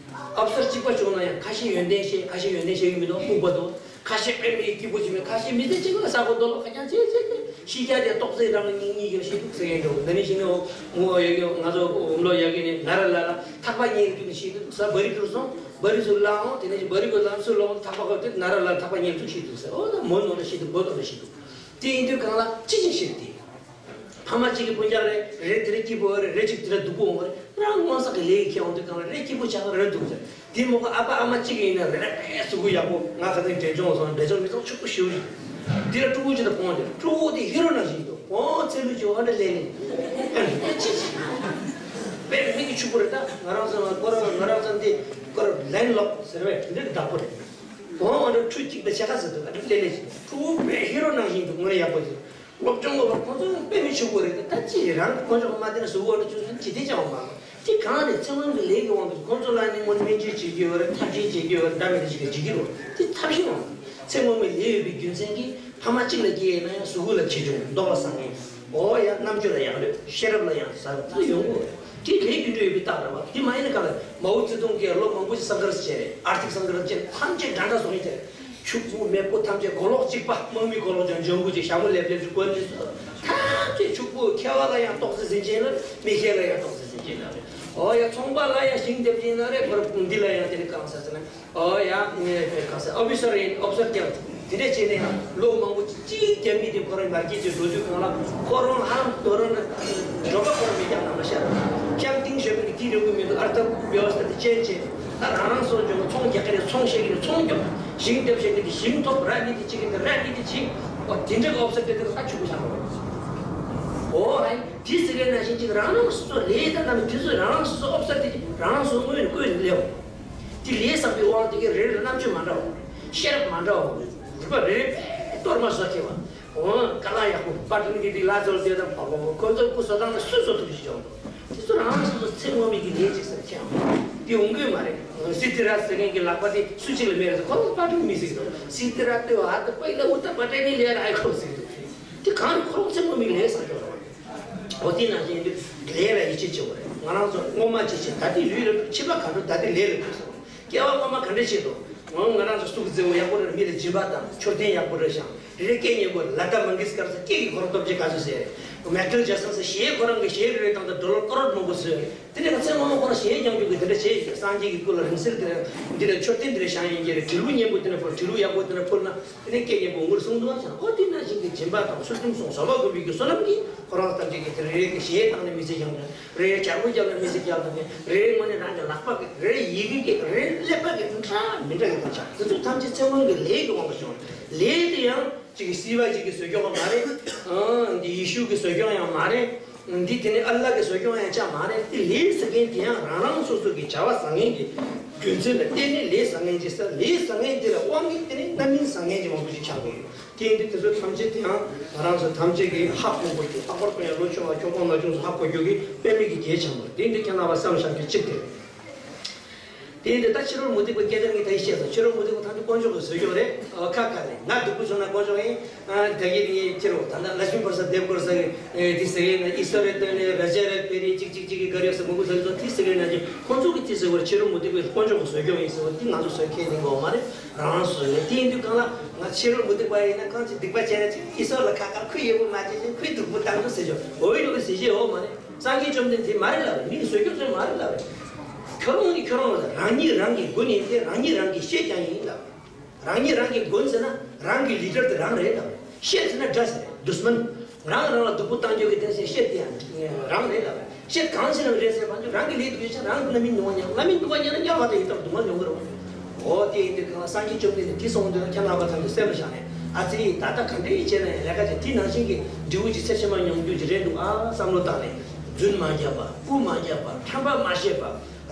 ཨ་བསོར་གཅིག་པ་བྱུང་ན་ཡང་ཁ་ཤས་ཡོན་ཏན་ཤེས། ཁ་ཤས་ཡོན་ཏན་ཤེས་ཀྱི་མི་འདུག་ལྐུགས་པ་འདུག་ཁ་ཤས་དཔེ་མི་སྐྱིད་པོ་ཅིག་མེད། ཁ་ཤས་མི་ཚེ་གཅིག་ལ་ས་གོ་རྡོ་ལོག་ཁ་རྐྱང་ཅེ་ཅེ་ཅེ་ཤི་རྒྱ་དེ་ཏོག་ཙེ་རང་གཉིས་གཉིས་ཀྱི་ཤི་འདུག་ཟེར་མཁན་འདུག་འདི་ནི་ཤི་ནི་འོ་ངོ་ཡོད་ཀྱི་ང་ཚོ་འོམ་ལོ་ཡོད་ཀྱི་ནི་ང་ར་ལ་ལ་ཐག་པ་ཉེ་གི་དུས་ནི་ཤི་འདུག་ས་བ་རི་གྲུ་སོང་བ་རི་ཚུར་ལངས་འོང་། དེ་ནས་བ་རི་གོ་ལངས་ཚུར་ལོག་ཐག་པ་གོ་དེ་ན་ར་ལ་ཐག་པ་ཉེ་ཚུར་ཤི་འདུག་ས། འོ་ན་མོ་ནོར་ལ་ཤི་འདུག་མོ་ནོར་ལ་ཤི་འདུག་དེ་ཡིན་དུས་གང་ལ་ཅི་ཅི་ཤི་དེ། ཕ་མ་གཅིག་གི་སྤུན་ཀྱག་རེད། རེ་དེ་རེ་སྐྱིད་པོ་རེད། རེ་གཅིག་དེ་རེ་སྡུག་པོ་འོང་བ་རེད། རང་སྔོན་བསགས་ཀྱི་ལས་ཀྱི་ཁྱེད་འོང་དུས་གང་ལ་རེ་སྐྱིད་པོ་ཆགས་རེ་སྡུག་ཟེར། དེ་མོ་ག་ཨ་ཕ་ཨ་མ་གཅིག་ཡིན་ན་རེ་རེ་པས་གཟུགས་པོ་ཡག་པོ། ང་ཁ་སང་འབྲས་ལྗོངས་སོང་། འབྲས་ལྗོངས་མི་ཚང་ཕྱུག་པོ་ཞེ་པོ་ཞིག་དེ་ལ་ཕྲུ་གུ་ཅིག་དང་སྤུན་ཀྱག་ཕྲུ་གུ་དེ་ཧི་རོ་ནང་བཞིན་འདུག་ཨོ་ཚེ་ལུས་ཀྱི་ཨོ་འདྲ་ལས་ནི་ཨ་ནི་ཅི་ཅི་དཔེ་མི་གི་ཕྱུག་པོ་རེད། ད་ང་རང་ཚོ་ཁོ་རང་ང་རང་ཚོ་འདི་ཁོ་རང་ལན་ལོག་ཟེར་བས་འདི་བདག་པོ་རེད། ཨོ་ཨོ་འདྲ་ཁྲུ་གཅིག་དང་ཕྱེད་ཀ་ཟེར་འདུག་ཨ་འདྲ་ལས་ལས་ཞིག་ཕྲུ་གུ་དཔེ་ཧི་རོ་ནང་བཞིན་འདུག་དངོས་གནས་ཡག་པོ་ཞིག་སློབ་སྦྱོང་སློབ་པ་ཁོང་ཚོ་དཔེ་མི་ཕྱུག་པོ་རེད། ད་ཅི་རང་གི་དཀོན་མཆོག་མ་བསྟེན་ན་གཟུགས་པོ་འདྲ་ཆུང་ཆུང་ཅི་བདེ་ཅང་མ་རེད། དེ་གང་རེད། ཚེ་སྔོན་གྱི་ལས་ཀྱི་དབང་གིས་ཁོང་ཚོ་ལ་ནི་སྔོན་སྨན་བཅོས་བྱེད་རྒྱུ་ཡོད་རེད། ཐབས་ཤེས་བྱེད་རྒྱུ་ཡོད་རེད། འདྲ་མི་འདྲ་ཞིག་གིས་བྱེད་ཀྱི་རེད། དེ་ཐབས་ཤེས་དབང་གིས་ཚེ་སྔོན་མའི་ལས་ཡོད་པའི་རྒྱུ་མཚན་གྱིས་ཕ་མ་གཅིག་ལ་སྐྱེས་ཡིན་ན་ཡང་གཟུགས་པོ་ལ་ཆེ་ཆུང་། མདོག་ལ་བཟང་ངན། འོ་ཡ་རྣམ་དཔྱོད་ལ་ཡག་རེད། ཤེས་རབ་ལ་ཡང་བཟང་ཚུལ་ཡོང་གི་རེད། དེ་ལས་རྒྱུ་འབྲས་ཡོད་པའི་རྟགས་རེད་བ། དེ་མ་ཡིན་ན་གང་ལ་མའོ་ཙེ་ཏུང་གིས་ལོ་མང་པོ་ཞིག་སང་གར་བྱས་རེད། ཨར་ཐིག་སང་གར་བྱས་ཐམས་ཅད་འདྲ་འདྲ་བཟོ་ཡིན་ཟེར། ཕྱུག་པོ་མེད་པོ་ཐམས་ཅད་མགོ་ལོག་གཅིག་པ། དམག་མི་མགོ་ལོག་ཅན་ལྗང་གུ་ཅིག་ཞྭ་མོ་ལེབ་ལེབ་ཅིག་གོན་ནས་སོ། ཐམས་ཅད་ཕྱུག་པོ། མཁས་པ་ལ་ཡང་ཏོག་ཙེ་ཟིན་ཅན་ལ། མི་མཁས་ལ་ཡང་ཏོག་ཙེ་ཟིན་ཅན་ལ་རེད། ཨོ་ཡ་ཚོང་པ་ལ་ཡང་ཞིང་འདེབས་ཅན་ལ་རེད། ཁོ་ར་འདི་ལ་ཡང་དེ་ནི་གང་ཟེར་ཟེར་ན། ཨོ་ཡ་ངས་གང་ཟེར་ཨོ་ཕི་སར་ཡིན། ཨོ་ཕི་སར་ཀྱང་དེ་འདྲས་བྱས་ནས་ཡང་ལོ་མང་པོ་གཅིག་རྒྱབ་མི་དེ་ཁོ་རང་མར་ཁྱི་ཅིག་འགྲོ་དུས་གང་ལ་ཁོ་རང་ཧ་ལམ་དོ་རང་ན་འགྲོ་པ་ཁོ་རང་མི་རྒྱག་ནང་ལ་ཤར་ཀྱང་ཏིང་ཞོན་པའི་དེའི་རེ་བ་མི་འདུག་ཨར་ཐབ་བེ་བ་སྟ་དེ་ཅན་བྱས། ད་རང་རང་སོ་ཇོ་ཚོང་རྒྱག་གི་རེད། ཚོང་བཤད་གི་རེད། ཚོང་རྒྱོབ། ཞིང་འདེབས་བཤད་གི་རེད། ཞིང་ཐོབ། ར་ནི་དེ་བྱེད་གི་རེད། ར་ནི་དེ་བྱེད། ཨོ་དེ་འདྲ་གི་ཨོ་ཕི་སར་དེ་དེ་ད་ཆུ་བོ་ཆགས་པ་རེད། ཨོ་ཧའི་དེ་ཟེར་གི་ན་ཞིང་གཅིག་རང་རང་སོ་སོ་ལས་ད་ནམ་དེ་ཚོ་རང་རང་སོ་སོ་ཨོ་ཕི་སར་དེ་རང་རང་སོ་སོ་དངོས་ནས་བཀོད་ནས་སླེབས། དེ་ལས་བསགས་པའི་དབང་དེ་གི་རེ་རེ་རྣམ་དཔྱོད་མ་འདྲ་བ། ཤེས་རབ་མ་འདྲ་བ། རིག་པ་རེ་རེ་གཏོར་མ་བཟོ་ཐེ་བ། འོ་ཀ་ལ་ཡག་པོ་པ་ཏྲུང་གི་དེ་ལ་ཚོར་དེ་དང་བ་བ་བ་ཁོ་ཚོ་སྐུ་བཟོ་སྟངས་ལ་སུས་བཟོ་ཐུབ་ཞིག་ཡོང་། དེ་ཚོ་རང་རང་སོ་སོ་ཚེ་སྔོན་མའི་གི་ལས་ཅིག་ཟེར་ཁྱེད་ཨང་། དེ་ཡོང་གི་མ་རེད། སི་ཏི་ར་ཟེར་མཁན་གྱི་ལག་པ་དེ་སུ་གཅིག་ལ་མེད་རེད། ཁོ་རང་པ་ཏྲུང་མི་ཟིག་རེད། སི་ཏི་ར་ལྟོས་ཨ་ད་པ་ཡི་ལ་ཨུ་ད་པ་ཏྲ་ནི་ལས་ར་ཨའི་ཁོ་ཟིག་རེད། དེ་གང་རེད། ཁོ་རང་ཚེ་སྔོན་མའི་ལས་ཟེར་གྱི་རེད། འོ་དེ་ནང་བཞིན་དུ་ལས་ལ་ཡིད་ཆེས་བྱེད་དགོས་རེད། ང་རང་ཚོ་སྔོན་མ་ཅི་བྱེད། ད་ལྟའི་ལུས་ལ་འདུག་ཕྱི་པ་ག་འགྲོ། ད་ལྟའི་ལས་ལ་འདུག་ཟེར། སྐྱེ་བ་སྔོན་མ་ག་འདྲ་བྱེད་དོ། འོ་ང་རང་ཚོ་གཟུགས་མཛེས་པོ་ཡག་པོ་རེད། མི་ལ་སྦྱིན་པ་དང་མཆོད་རྟེན་ཡག་པོ་རེད་ཤག་རེ་རེ་སྐད་སྙན་པོ་ལ་ཏ་མང་གེ་ཤ་ཀར་ཟེར་སྐད་ཀྱི་ཁོ་རང་སྟོབས་ཆེ་ག་ཚོད་ཟེར་རེད། མའེ་ཁལ་ཇེག་སན་ཟེར་གཞས་ཁོ་རང་གི་གཞས་རེ་རེ་བཏང་དང་ཌོ་ལར་ཀོ་རོར་མང་པོ་ཟེར་རེད། དེ་ནས་ང་ཚེ་སྔོན་མ་ཁོ་རང་གཞས་སྦྱང་རྒྱུ་གི་དེ་འདྲ་བྱས་ཡོད། སངས་རྒྱས་ཀྱི་སྐུ་ལ་རིང་བསྲེལ་དེ་རེད། འདི་ལ་མཆོད་རྟེན་དེ་འདྲ་བཞེངས་ཡིན་གྱི་རེད། དྲིལ་བུ་སྙན་པོ་དེ་འདྲ་ཕུལ། དྲིལ་བུ་ཡག་པོ་དེ་འདྲ་ཕུལ་ན་དེ་ནས་སྐད་སྙན་པོ་ངུར་སོང་འདུག་ཨ་ཅང་། ཨོ་དེ་ནང་བཞིན་གྱི་སྦྱིན་པ་དང་ཚུལ་ཁྲིམས་སྲུང་བཟོད་པ་སྒོམ་པའི་གི་བསོད་ནམས་ཀྱིས་ཁོ་རང་ཐམས་ཅད་ཀྱི་དེ་རེ་རེ་གི་གཞས་བཏང་ནས་མི་ཚེ་སྦྱང་དང་། རེ་རེ་རྒྱལ་པོ་རྒྱབ་ནས་མི་ཚེ་རྒྱག་དང་། རེ་རེ་དངོས་གནས་རང་གི་ལག་པ་གི་རེ་རེ་ཡི་གེ་གི་རེ་རེ་ཀླད་པ་གི་འདྲ་མི་འདྲ་གི་འདུག་ཅང་། དེ་ཚོ་ཐམས་ཅད་ཚེ་སྔོན་གྱི་ལས་ཀྱི་དབང་དུ་བྱུང་། ལས་དེ་ཡང་གཅིག་གི་སྲིད་པ་གཅིག་གིས་བཟོས་སྐྱོང་བ་མ་རེད། ཨང་འདི་ཡེ་ཤུ་གིས་བཟོས་སྐྱོང་ཡང་མ་རེད། འདི་དེ་ནི་ཨ་ལ་གིས་བཟོས་སྐྱོང་ཡང་ཅང་མ་རེད། དེ་ལས་ཟེར་མཁན་དེ་ཡང་རང་རང་སོ་སོ་གི་བྱ་བ་བཟང་ངན་གྱི་རྒྱུ་མཚན་ལ་བརྟེན་ནས་ལས་བཟང་ངན་གྱི་ས། ལས་བཟང་ངན་དེ་ལ་དབང་གིས་དེ་ནི་རྣམ་སྨིན་བཟང་ངན་གྱི་དབང་པོ་ཞིག་ཆགས་དགོས་ཡོད། དེ་ཡིན་དུས་དེ་ཚོ་ཐམས་ཅད་དེ་ཡང་ང་རང་ཚོ་ཐམས་ཅད་ཀྱིས་ཧ་གོ་དགོས་ཀྱི། ལྷག་པར་དུ་ཡང་ལོ་ཆུང་བ་ཁྱོ་ག་ན་ཆུང་ཚོ་ཧ་གོ་རྒྱུ་གི་དཔེ་མེད་ཀྱི་གལ་ཆེན་པོ་རེད། དེ་ཡིན་དུས་ཁྱེད་རྣམ་པ་བསམ་བཞག་རྒྱུ་གཅིག་དེ་རེད། དེ་ཡིན་དུས་ད་ཕྱི་རོལ་མུ་སྟེགས་པའི་སྐད་ཆ་ངས་ད་ཡིན་བཤད་སོང་། ཕྱི་རོལ་མུ་སྟེགས་པ་ཐམས་ཅད་དཀོན་མཆོག་གིས་བཟོས་ཀྱོག་རེད། ཨ་ཁ་ཁ་རེད། ང་སྡུག་པོ་བྱུང་ན་དཀོན་མཆོག་ཡིན། ཨ་ད་གིན་ངས་ཁྱེར་རོ། ད་ལྟ་ལ་ཤམ་བར་ས་དེབ་སྐོར་ས་གི་ཨེ་དེ་ཟེར་ཡིན་ན་ཨི་སོ་རེ་སྟོན་ནས་ར་ཇ་རེ་པེ་རེ་གཅིག་གཅིག་གཅིག་གི་ག་རེ་ཟེར་མུ་གུ་ཟེར་ཚོ་དེ་ཟེར་ཡིན་ན་ཅི་ཁོང་ཚོ་གིས་དེ་ཟེར་བར་ཕྱི་རོལ་མུ་སྟེགས་པའི་དཀོན་མཆོག་གིས་བཟོས་ཀྱོག་ཡིན་ཟེར་བ་དེ་ང་ཚོ་བཟོས་ཁས་ལེན་དགོས་མ་རེད། རང་རང་སོ་སོ་ལས། དེ་ཡིན་དུས་གང་ལ་ང་ཕྱི་རོལ་མུ་སྟེགས་པ་ཡིན་ན་གང་ཅི་སྡིག་པ་བྱས་ན་ཅི་ཨི་སོ་ལ་ཁ་ཁར་ཁུ་ཡེ་པོ་མ་བྱས་ཅི་ཁུ་སྡུག་པོ་བཏང་འགྲོ་ཟེར་ཆོག་འོ་ཡོད་གི་ཟེར་བཤད་འོ་མ་རེད། སངས་རྒྱས་བཅོམ་ལྡན་འདས་མ་རེད་ལབ་རེད། མི་གིས་བཟོས་རྒྱུ་བཟོས་མ་རེད་ལབ་རེད། ཁྱོད་རང་ནི་ཁྱོད་རང་ལ་རང་ཉིད་རང་གི་མགོན་ཡིན་ཏེ་རང་ཉིད་རང་གི་གཤེད་ཀྱང་ཡིན་ལབ། རང་ཉིད་རང་གི་མགོན་ཟེར་ན་རང་གི་ལི་ཌར་དེ་རང་རེད་ལབ་རེད། གཤེད་ཟེར་ན་དགྲ་ཟེར་རེད། དུཤ་མན། རང་རང་ལ་སྡུག་པོ་བཏང་རྒྱུ་གི་དེ་ཚེ་གཤེད་དེ་ཡང་རང་རེད་ལབ་རེད། གཤེད་གང་ཕྱིན་ནམ་རེད་ཟེར་བ་ཚོ་རང་གི་ལས་སྡུག་ཡོད་ཅན་རང་རྣམ་སྨིན་སྡུག་བ་མྱངས། རྣམ་སྨིན་སྡུག་བ་མྱངས་ན་དམྱལ་བ་དང་ཡི་དྭགས་སྡུག་བསྔལ་མྱོང་གི་རེད་བ། འོ་དེ་ཡིན་དུས་གང་ལ་སངས་རྒྱས་བཅོམ་ལྡན་འདས་དེ་གསུངས་དུས་ན་ཁྱེད་རྣམ་པ་ཚང་གི་སེམས་ལ་བཞག་ནས་ཨ་ཙི་ད་ལྟ་ག་འདྲ་ཡིན་བྱས་ན་ཡང་ལས་ཀ་བྱས་དེ་ནང་བཞིན་གྱི་འབྲས་བུ་ཅིག་ཚེ་ཕྱི་མ་མྱོང་རྒྱུ་ཅིག་རེད་འདུག་ཨ་བསམ་བློ་བཏང་ནས་རྫུན་མ་རྒྱབ་པ་རྐུ་མ་རྒྱབ་པ་ཁྲམ་པ་མ་བྱེད་པ་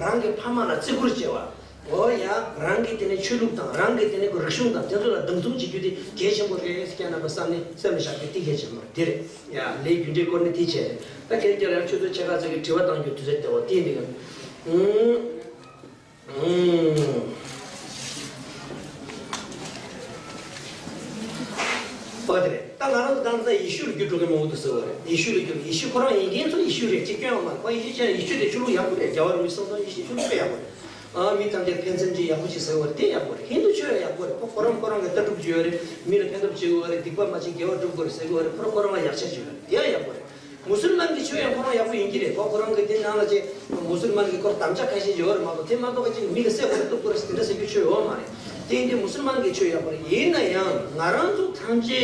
རང་གི་ཕ་མ་ལ་བརྩི་བཀུར་བྱེད་པ། འོ་ཡ། རང་གི་དེ་ནས་ཆོས་ལུགས་དང་རང་གི་དེ་ནས་རིག་གཞུང་དང་དེ་ཚོ་ལ་སྡང་ཟུག་བྱེད་རྒྱུ་དེ་གལ་ཆེན་པོ་རེད་ཟེར་ཁྱེད་རྣམ་པ་བསམ་ནས་སེམས་ལ་བཞག་རྒྱུ་དེ་གལ་ཆེན་པོ་རེད། དེ་རེད་ཡ། ལས་རྒྱུ་འབྲས་སྐོར་ནི་དེ་བྱས་རེད། ད་ཁྱེད་ཀྱི་ལ་ཆུ་ཚོད་ཕྱེད་ཀ་ཙམ་གྱི་དྲི་བ་བཏང་རྒྱུ་དུས་ཚོད་དེ་འོ་དེ་འདི་ག་ཨུམ། ཨུམ། འོ་དེ་རེད། ད་ང་རང་ཚོ་ད་ལྟ་ཡེ་ཤུ་ལ་འགྱུར་འགྲོ་གི་མང་པོ་འདུག་ཟེར་བ་རེད། ཡེ་ཤུ་ལ་འགྱུར། ཡེ་ཤུ་ཁོ་རང་ཡིན་མཁན་ཚོ་ཡེ་ཤུ་རེད། ཅིག་སྐྱོན་ཡོད་མ་རེད། ཁོ་ཡེ་ཤུ་ཅན་ཡེ་ཤུ་དེ་ཆོས་ལུགས་ཡག་པོ་རེད། རྒྱལ་བ་རིན་པོ་ཆེ་གསུང་སྟངས་ཡེ་ཤུ་ཆོས་ལུགས་དཔེ་ཡག་པོ་རེད། ཨ་མི་ཐམས་ཅད་ཕན་སེམས་ཀྱིས་ཡག་པོ་ཅིག་ཟེར་བ་རེད། དེ་ཡག་པོ་རེད། ཧིན་དུ་ཆོས་ཡང་ཡག་པོ་རེད། ཁོ་ཁོ་རང་ཁོ་རང་གི་ལྟ་གྲུབ་ཅིག་ཡོད་རེད། མི་ལ་ཕན་ཐོགས་བྱེད་དགོས་རེད། སྡིག་པ་མ་བྱེད་དགེ་བ་སྒྲུབ་དགོས་རེད་ཟེར་གྱི་ཡོད་རེད། ཁོ་རང་ཁོ་རང་ལ་ཡག་ཆ་ཅིག་ཡོད་རེད། དེ་ཡང་ཡག་པོ་རེད། མུ་སུལ་མན་གྱི་ཆོས་ཡང་ཁོ་རང་ཡག་པོ་ཡིན་གྱི་རེད། ཁོ་ཁོ་རང་གི་དེ་ནང་ལ་ཅིག་མུ་སུལ་མན་གྱི་ཁོར་དམ་བཅའ་ཁ་ཤས་ཅིག་ཡོད་རེད་མ་གཏོགས། དེ་མ་གཏོགས་ཀྱི་ཅིག་མི་ལ་བསད་དགོས་རེད་གཏུབ་དགོས་རེད་དེ་འདྲ་ཟེར་རྒྱུ་ཆོས་ཡོད་མ་རེད། དེ་ཡིན་དུས་མུ་སུལ་མན་གྱི་ཆོས་ཡག་པོ་རེད། ཡིན་ན་ཡང་ང་རང་ཚོ་ཐམས་ཅད་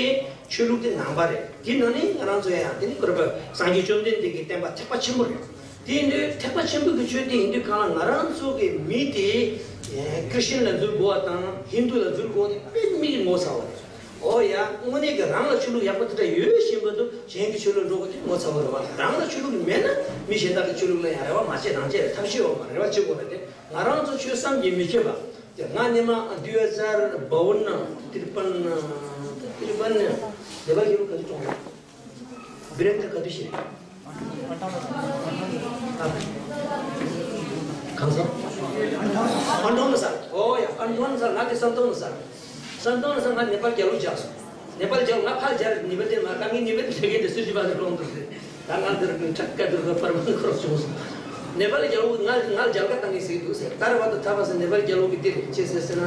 ཆོས་ལུགས་དེ་ནང་པ་རེད། དེ་ནང་ནས་ང་རང་ཚོ་ཡང་དེ་ནི་གུ་རུ་པ་སངས་རྒྱས་བཅོམ་ལྡན་འདས་ཀྱི་བསྟན་པ་ཐེག་པ་ཆེན་པོ་རེད། དེ་ཡིན་དུས་ཐེག་པ་ཆེན་པོ་གི་ཆོས་དེ་ཡིན་དུས་གང་ལ་ང་རང་ཚོ་གི་མི་དེ་ཨེ་ཀྲི་སི་ཅན་ལ་འཛུལ་དགོས་པ་དང་ཧིན་དུ་ལ་འཛུལ་དགོས་དེ་དཔེ་མི་གི་ངོ་ཚ་བ་རེད། འོ་ཡ། དངོས་གནས་ཀྱི་རང་ལ་ཆོས་ལུགས་ཡག་པོ་དེ་འདྲ་ཡོད་བཞིན་པ་དུ་གཞན་གྱི་ཆོས་ལུགས་འགྲོ་དགོས་དེ་ངོ་ཚ་བ་རེད་བ། རང་ལ་ཆོས་ལུགས་མེད་ན་མི་གཞན་དག་གི་ཆོས་ལུགས་ལ་ཡང་རེ་བ་མ་བྱེད་རང་བྱེད་རེད། ཐབས་ཤེས་འོག་མ་རེ་བ་བྱེད་དགོས་རེད་དེ། ང་རང་ཚོ་ཆོས་བསམ་གྱིས་མི་ཁྱབ་པ། དེ་ང་ནི་མ་ལྡི་ཡ་ཛར་བ་བོ་ན་ཏིར་པན་ཏིར་པན་ནེ་པལ་གི་ལོ་ག་དུས་བྱུང་རེད། བི་རེན་དར་ག་དུས་ཤི་རེད། གང་ཟེར། ཨན་ཐོན་ཟེར། ཨོ་ཡ། ཨན་ཐོན་ཟེར། ང་དེ་སན་ཐོན་ཟེར། སན་ཐོན་ཟེར། ང་ནེ་པལ་རྒྱལ་པོ་བྱས་སོང་། ནེ་པལ་རྒྱལ་པོ་ང་ཕར་རྒྱལ་ནེ་པལ་དེ་མ་ད་ངའི་ནེ་པལ་དེ་གའི་དེ་སུ་ཅི་པ་དེ་གྲོངས་འདུག་ཟེར། ད་ང་འདིར་ཁྲག་དཀར་དུ་ཕར་མ་འཁོར་བྱུང་སོང་། ནེ་པལ་རྒྱལ་པོ་ང་ང་རྒྱལ་ཁ་བཏང་གི་ཟིག་འདུག་ཟེར། ད་རེ་བ་དུ་ཐ་བ་ཟེར། ནེ་པལ་རྒྱལ་པོ་གི་དེ་རེད། ཅི་ཟེར་ཟེར་ན་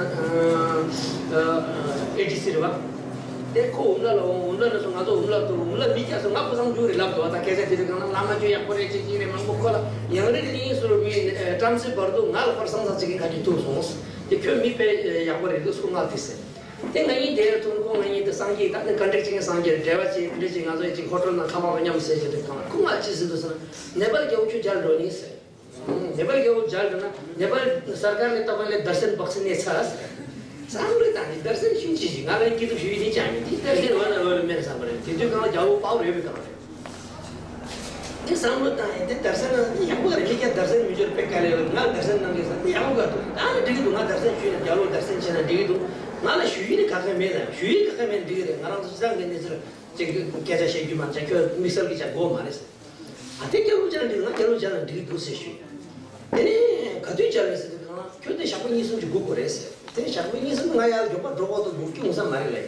ཨེ་ཌི་སི་རེད་བ། དེ་ཁོ་འུ་ལ་ལ་འོང་། འུ་ལ་ལ་སོང་། ང་ཚོ་འུ་ལ་དུ་འུ་ལ་མི་སྐྱ་སོང་། ང་ཁོ་སང་འཇུག་རེད་ལབ་འདུག་བ། ད་སྐད་ཆ་དེ་རེད། གང་ལ་བླ་མ་ཅོ་ཡག་པོ་རེད་ཅེས་ཅི་རེད་མང་པོ་ཁོ་ལ་ཡང་རེ་རེ་ཡིན་ཟེར། མི་བྲམ་ཟེ་བར་དུ་ང་ལ་ཁོར་སང་སང་ཅིག་གིན་ཁ་ཅིག་ཐུག་སོང་། དེ་ཁྱོད་མི་དཔེ་ཡག་པོ་རེད་འདུག་སྐུ་ངལ་དེ་ཟེར། དེ་ང་ཡིན་དེར་ཐུག་ཁོ་ང་ཡིན་དེ་སངས་རྒྱས་ད་དེ་ག་འདྲ་ཅིག་གིན་སངས་རྒྱས་འབྲེལ་བ་ཅིག་འདྲ་ཅིག་ང་ཚོ་ཅིག་ཧོ་ཊེལ་ནང་ཁ་པར་མཉམ་ཟེར་ཅིག་དེ་གང་ལ་སྐུ་ངལ་ཅི་ཟེར་འདུག་ཟེར་ན། ནེ་པལ་རྒྱལ་པོ་ཁྱོད་མཇལ་འགྲོ་ནི་ཟེར། ནེ་པལ་རྒྱལ་པོ་མཇལ་འགྲོ་ན་ནེ་པལ་སར་ཀར་ནས་ཏོ་པ་ལས་དར་སན་བག་སན་ནས་ཚར་ཟེར། བསམ་བློ་བཏང་ནས་དར་སན་ཤུན་ཅི་ཞིག་ང་ལ་སྐྱིད་སྡུག་ཞུ་ཡི་ནི་ཅང་ཡིན། དེ་དར་སན་འོ་ན་འོ་ན་མེད་བསམ་པ་རེད། དེ་དུས་གང་ལ་རྒྱལ་པོ་པའོ་རེད་པའི་གང་རེད། དེ་བསམ་བློ་བཏང་ཡིན། དེ་དར་སན་ནང་དེ་ཡག་པོ་རེད། མི་སྐྱ་དར་སན་མི་འབྱོར་དཔེ་དཀའ་ལས་ཡོད། ང་དར་སན་གནང་གི་ཟེར། དེ་ཡག་པོ་ག་འདུག་ད་ནི་འགྲིག་གི་འདུག་ང་དར་སན་ཞུས་ན་རྒྱལ་པོ་དར་སན་བྱས་ན་འགྲིག་གི་འདུག་ང་ལ་ཞུ་ཡི་ནི་ག་གེ་མེད་ལ། ཞུ་ཡི་ག་གེ་མེད་ན་འགྲིག་གི་རེད། ང་རང་ཚོ་སྤྱི་བཏང་གི་གནས་ཚུལ་ཅིག་སྐད་ཆ་བཤད་རྒྱུ་མ་བྱ། ཁྱོད་དམིགས་བསལ་གྱི་བྱ་དགོས་མ་རེད་ཟེར། ཨ་དེ་རྒྱལ་པོ་མཇལ་འགྲིག་ང་རྒྱལ་པོ་མཇལ་ན་འགྲིག་འདུག་ཟེར་ཞུས། དེ་ནས་ག་དུས་མཇལ་བས་ཟེར་དུས་གང་ལ་ཁྱོད་དེ་ཞག་པོ་གཉིས་གསུམ་གྱི་སྒུག་དགོས་རེད་ཟེར། དེ་ཞག་པོ་གཉིས་གསུམ་ང་ཡར་མགྱོགས་པ་འགྲོ་དགོས་འདུག་སྒུག་རྒྱུ་འོང་ས་མ་རེད་ལས།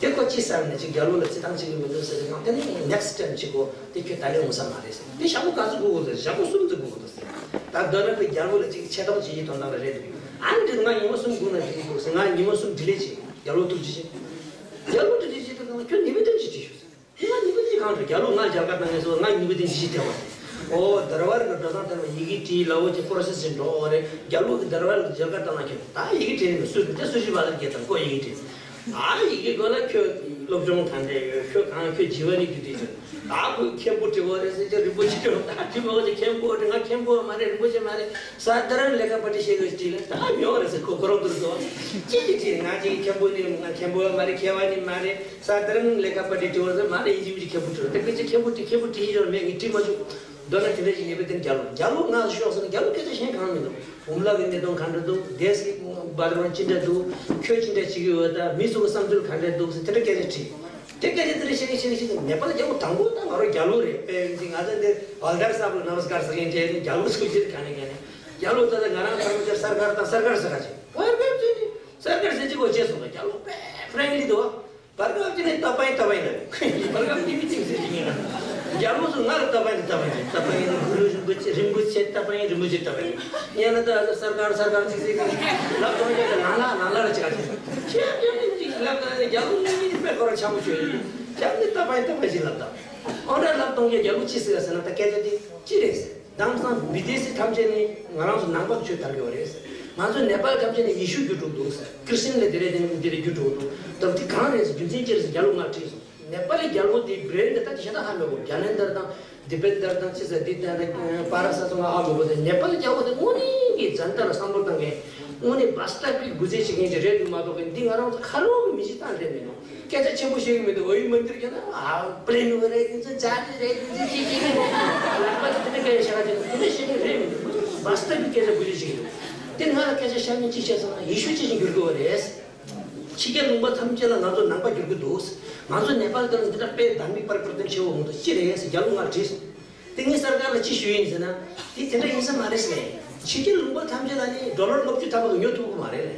དེ་ཁོ་ཅི་བསམ་ནས་ཅིག་རྒྱལ་པོ་ལ་བརྩི་སྟངས་བྱེད་ཀྱི་མི་འདུག་ཟེར་དུས་གང་དེ་ནས་ནེག་སི་ཊའིམ་བྱེད་དགོས། དེ་ཁྱོད་ད་ལན་འོང་ས་མ་རེད་ཟེར། དེ་ཞག་པོ་ག་ཚོད་སྒུག་དགོས་འདུག་ཞག་པོ་གསུམ་ཙམ་སྒུག་དགོས་འདུག་ཟེར། ད་མདོར་ན་ཁོས་རྒྱལ་པོ་ལ་ཅིག་ཆེ་མཐོང་བྱེད་ཀྱི་དོན་དག་ལ་རེད་འདུག་ཨ་ནི་འདྲི་ང་ཉི་མ་གསུམ་སྒུག་ན་འགྲིག་གི་འདུག་ཟེར། ང་ཉི་མ་གསུམ་ཌི་ལེ་བྱེད། རྒྱལ་པོ་ཐུགས་རྗེ་ཆེ། རྒྱལ་པོ་ཐུགས་རྗེ་ཆེ་དུས་གང་ལ་ཁྱོད་ཉི་མ་བདུན་ཅིག་བྲིས་ཤོག་ཟེར། དེ་ང་ཉི་མ་བདུན་གང་དུ་རྒྱལ་པོ་ང་མཇལ་ཁ་གནང་ངེས་སོ། ང་ཉི་མ་བདུན་ཅི་ཞིག་དེ་བ། ཨོ་དར་བར་གི་འགྲོ་སྟངས་དེ་ལ་ཡི་གེ་བྲིས་ལ་འོ་ཅེ་པོ་རོ་སེ་སི་ཞིག་འགྲོ་འོ་རེད། རྒྱལ་པོ་གི་དར་བར་གི་མཇལ་ཁ་བཏང་ན་ཁྱོད་ད་ཡི་གེ་བྲིས་ནས་སུ་དེ་སུ་ཞིག་བ་ལ་རྒྱལ་དང་ཀོ་ཡི་གེ་བྲིས། ད་ཡི་གེ་དགོས་ན་ཁྱོད་སློབ་སྦྱོང་གང་འདྲ་ཡོད། ཁྱོད་གང་ཁྱོད་བྱི་བ་རིགས་ཀྱི་དུས་ཚོད་ད་ཁོས་མཁན་པོ་བྲིས་འོ་རེད་ཟེར་ཅེ་རིན་པོ་ཆེ་བྲིས་འོ་ད་བྲིས་འོ་ཅེ་མཁན་པོ་བྲིས་ང་མཁན་པོ་མ་རེད་རིན་པོ་ཆེ་མ་རེད་ས་དར་ལས་ཀ་པ་ཏི་ཤེས་དགོས་བྲིས་ལ་ད་མི་འོ་རེད་ཟེར་ཁོ་ཁོ་རང་དུ་རེད་དོ། ཅི་ཅི་བྲིས་ང་ཅིག་མཁན་པོ་ནི་ང་མཁན་པོ་མ་རེད་མཁས་པ་ནི་མ་རེད། ས་དར་ལས་ཀ་པ་ཏི་ཏི་བ་ཟེར་མ་རེད། ཡིན་གཅིག་མིན་གཅིག་མཁན་པོ་ཏི་བ་དེ་སྐད་ཆ་མཁན་པོ་ཏི་མཁན་པོ་ཏི་ཡིན་ཞོར་མེད་ངས་ཏི་མ་བཅུག་མདོར་ན་དེ་འདྲ་ཞིག་ངེས་པའི་དེ་རྒྱ་ལོ་རྒྱ་ལོ་ང་ཤོག་ཟེར་ན་རྒྱ་ལོ་སྐད་ཆ་གཞན་གང་མི་འདུག་འུམ་ལག་གི་གནད་དོན་ག་འདྲ་འདུག་དེ་སྲིད་བར་རོ་ཅི་འདྲ་འདུག་ཁྱོད་ཅི་འདྲ་བྱེད་ཀྱི་ཡོད་ད་མི་ཚོ་གི་བསམ་ཚུལ་ག་འདྲ་འདུག་ཟེར་དེ་འདྲ་སྐད་ཆ་དྲིས། དེ་སྐད་ཆ་དེ་འདྲ་བཤད་ཀྱི་བཤད་ཀྱི་བཤད་ཀྱི་ནེ་པ་ལ་རྒྱ་ལོ་དང་པོ་ད་ང་རང་རྒྱ་ལོ་རེད། དཔེ་ཡིན་ཚེ་ང་ཚོ་འདི་ཝལ་ཌར་སཱབ་ལ་ནམ་སྐར་ཟེར་མཁན་དེ་རྒྱ་ལོ་ཚོ་ཅི་ག་ནས་ག་ནས་རྒྱ་ལོ་ད་ལྟ་ང་རང་ཚང་མ་ཅིག་སར་ཀར་དང་སར་ཀར་ཟེར་ག་ཅིག་བར་སྐབས་ཅིག་ནི་སར་ཀར་ཟེར་ཅིག་གོ་ཅེས་སོང་ད་རྒྱ་ལོ་དཔེ་ཧྥ་རེན་ལི་འདུག་བ། བར་སྐབས་ཅིག་ནི་ཏ་པའི་ཏ་པའི་ལ་བར་སྐབས་ཅིག་མི་ཅིག་ཟེར་ཅིག་ཡིན་ན་རྒྱ་ལོ་ཚོ་ང་ལ་ཏ་པའི་ཏ་པའི་ཏ་པའི་ཡིན་ན་གུ་རུ་རིན་པོ་ཆེ་རིན་པོ་ཆེ་ཏ་པའི་རིན་པོ་ཆེ་ཏ་པའི་ཡིན་ན་ད་སར་ཀར་སར་ཀར་ཅིག་ཟེར་གི་ལབ་དོན་ཅིག་ལ་ལ་ལ་ལ་ཅིག་ཨ་ཅིག་ཁྱེད་ཀྱང་ཅིག་ལབ་ན་རྒྱ་ལོ་ངོ་མི་དཔེ་ཁོ་རང་འཆམ་པོ་བྱོས་ཡིན་ཁྱེད་ནི་ཏ་པའི་ཏ་པའི་ཅིག་ལབ་ད། ཨོ་ན་ལབ་གཏོང་མཁན་རྒྱལ་པོ་ཅི་ཟེར་ཟེར་ན། ད་སྐད་ཆ་དེ་ཅི་རེད་ཟེར། དེང་སང་བི་དེ་སི་ཐམས་ཅད་ནི་ང་རང་ཚོ་ནང་པ་གི་ཆོས་དར་གི་ཡོད་རེད་ཟེར། ང་ཚོ་ནེ་པཱལ་ཐམས་ཅད་ནི་ཡེ་ཤུ་གི་འགྲོ་འདུག་ཟེར། ཁྲི་སི་ཊན་ལ་དེ་རེད་དེ་ནི་མི་དེ་རེད་རྒྱུ་འགྲོ་འདུག། ད་དེ་གང་རེད་ཟེར། རྒྱུ་མཚན་ཅི་རེད་ཟེར། རྒྱལ་པོ་ང་དྲིས་སོང་། ནེ་པཱལ་ལི་རྒྱལ་པོ་དེ་བྷི་རེན་དེ་ད་དེ་ཤ་ད་ཧ་མི་གོ། རྒྱ་ནན་དར་དང་དེ་ཚ་དེ་དང་དེ་པད་དར་དང་ཅི་ཟེར་དེ་དང་དང་པ་ར་ས་ཚོ་ང་ཧ་མི་གོ། དེ་ནེ་པཱལ་ལི་རྒྱལ་པོ་དེ་དངོས་གནས་ཀྱི་ཛན་ཏ་ལ་བསམ་བློ་བཏང་མཁན། དངོས་གནས་བ་སྟ་པིག་དགུ་ཚད་བྱེད་མཁན་ཅིག་རེད་འདུག་མ་གཏོགས། འདི་ང་རང་ཚོ་ཁ་རོག་གི་མི་ཞིག་བཏང་རེད་མི་འདུག། སྐད་ཆ་ཆེན་པོ་བཤད་གི་མི་འདུག། འོ་ཡི་མ་འདིར་རྒྱ་ན་ཨ་པི་ལེན་རེད། འདི་ཚོ་ཇ་རི་རེད། འདི་ཚོ་ཅི་ཅི་ཅི་རེད། ལག་པ་དེ་འདྲ་སྐད་ཆ་བཤད་ག་ཅིག་དེ་འདྲ་བཤད་གི་རེད་མི་འདུག། བ་སྟ་པིག་སྐད་ཆ་དགུ་ཚད་བཤད་གི་འདུག། དེ་ང་ལ་སྐད་ཆ་བཤད་མཁན་ཅི་བཤད་སོང་ན། ཡེ་ཤུ་ཅི་ཞིག་འགྱུར་གི་ཡོད་རེད། ཕྱི་རྒྱལ་ལུང་པ་ཐམས་ཅད་ལ་ང་ཚོ་ནང་པ་འགྱུར་གི་འདུག། ང་ཚོ་ནེ་པཱལ་དེ་ལ་འདི་འདྲ་དཔེ་དྷར་མིག་པར་པར་དེ་ཆེ་བོ་མི་འདུག། ཅི་རེད་ཟེར་རྒྱ་ལོ་ང་ལ་དྲིས་སོང་། དེ་ངས་སར་ཀར་ལ་ཅི་ཞུས་ཡིན་ཟེར་ན། དེ་དེ་འདྲ་ཡིན་ས་མ་རེད་ཟེར། ཕྱི་རྒྱལ་ལུང་པ་ཐམས་ཅད་ལ་ནི་ཌོ་ལར་ལྔ་བཅུ་ཐམ་པ་གིས་ཉོ་ཐུབ་ཀྱི་མ་རེད།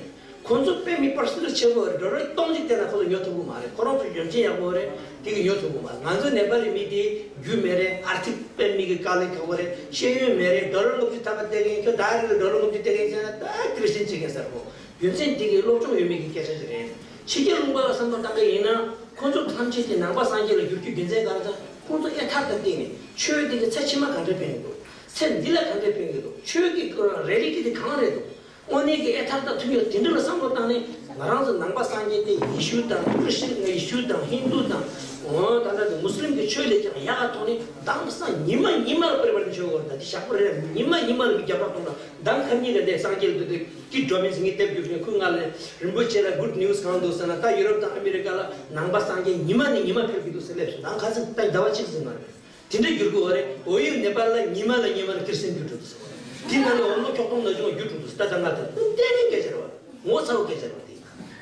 ཁོང་ཚོ་དཔེ་མི་པར་སོ་ནལ་ཆེ་བོ་རེད། ཌོ་ལར་སྟོང་གཅིག་བལྟས་ན་ཁོང་ཚོ་ཉོ་ཐུབ་ཀྱི་མ་རེད། ཁོ་རང་ཚོ་ཡོན་ཆེན་ཡག་པོ་རེད། དེ་གིས་ཉོ་ཐུབ་ཀྱི་མ་རེད། ང་ཚོ་ནེ་པཱལ་ལི་མི་དེ་རྒྱུ་མེད་རེད། ཨར་ཐིག་དཔེ་མི་གི་དཀའ་ལས་ཁག་པོ་རེད། ཤེས་ཡོན་མེད་རེད། ཌོ་ལར་ལྔ་བཅུ་ཐམ་པ་བལྟས་མཁན་ཁྱོད་ད་རེས་ལ་ཌོ་ལར་ལྔ་བཅུ་བལྟས་མཁན་བྱས་ན་ད་ཁྲི་སི་ཊན་བྱེད་མཁན་གསར་པོ། རྒྱུ་མཚན་དེ་གི་སློབ་སྦྱོང་ཡོད་མེད་ཀྱི་སྐད་ཆ་ཞིག་རེད། ཕྱི་རྒྱལ་ལུང་པ་ལ་བསམ་བློ་བཏང་གི་ཡིན་ན། ཁོང་ཚོ་ཐམས་ཅད་ཀྱིས་ནང་པ་སངས་རྒྱས་ལ་བསྒྱུར་རྒྱུའི་རྒྱུ་མཚན་ག་རེ་ཟེར། ཁོང་ཚོ་ཨེ་ཐར་ཐར་བལྟས་ནས་ཆོས་འདི་གི་ཚེ་ཕྱི་མ་ག་འདྲ་ཕན་གི་འདུག། ཚེ་འདི་ལ་ག་འདྲ་ཕན་གི་འདུག། ཆོས་ཀྱི་རེ་ལི་ཊི་དེ་གང་རེད་འདུག། དངོས་གནས་ཀྱི་ཨེ་ཐར་ཐར་ཐུབ་ཡོད། དེ་འདྲ་ལ་བསམ་བློ་བཏང་ནས། ང་རང་ཚོ་ནང་པ་སངས་རྒྱས་དེ་ཡེ་ཤུ་དང་ཁྲི་སི་ཊན། ཡེ་ཤུ་དང་ཧིན་དུ་དང་། འོ་ད་ལྟ་དེ་མུ་སི་ལིམ་གྱི་ཆོས་ལས་ཀྱང་ཡག་ག་མཐོང་ནས། དེང་སང་ཉི་མ་ཉི་མ་ལ་པ་རི་བར་ཊན་བྱེད་དགོས་རེད། ད་དེ་ཞག་པོ་རེད། ཉི་མ་ཉི་མ་ལ་གི་རྒྱབ་ལོག་གཏོང་དང་། མདང་ཁ་ཉིན་ལ་དེ་སངས་རྒྱས་ལ་དེ་དེ་ཀི་ཌོ་མིན་སི་ངས་དེབ་བསྒྱུར་ནས་ཁོས་ང་ལ་རིན་པོ་ཆེ་ལ་གུཌ་ནིའུ་སི་གང་འདུག་ཟེར་ན། ད་ཡུ་རོབ་དང་ཨ་མི་རི་ཀ་ལ་ནང་པ་སངས་རྒྱས་ཉི་མ་ནས་ཉི་མ་འཕེལ་གྱི་འདུག་ཟེར་སླེབས་སོང་། མདང་ཁ་སང་ད་ཟླ་བ་གཅིག་ཟིན་མ་རེད། དེ་འདྲ་འགྱུར་གི་ཡོད་རེད། འོ་ཡོད། ནེ་པཱལ་ལ་ཉི་མ་ལ་ཉི་མ་ལ་ཁྲི་སི་ཊན་འགྱུར་འགྲོ་འདུག་ཟེར། དེ་ནང་ནས་འོ་ལོ་ཁྱོག་སྟོང་ན་ཆུང་བ་འགྱུར་འགྲོ་འདུག་ཟེར། ད་ད་ང་དེ་ཏན་ཏན་སྐད་ཆ་རེད་བ། ངོ་ཚ་བོ་སྐད་ཆ་རེད་བ་དེ།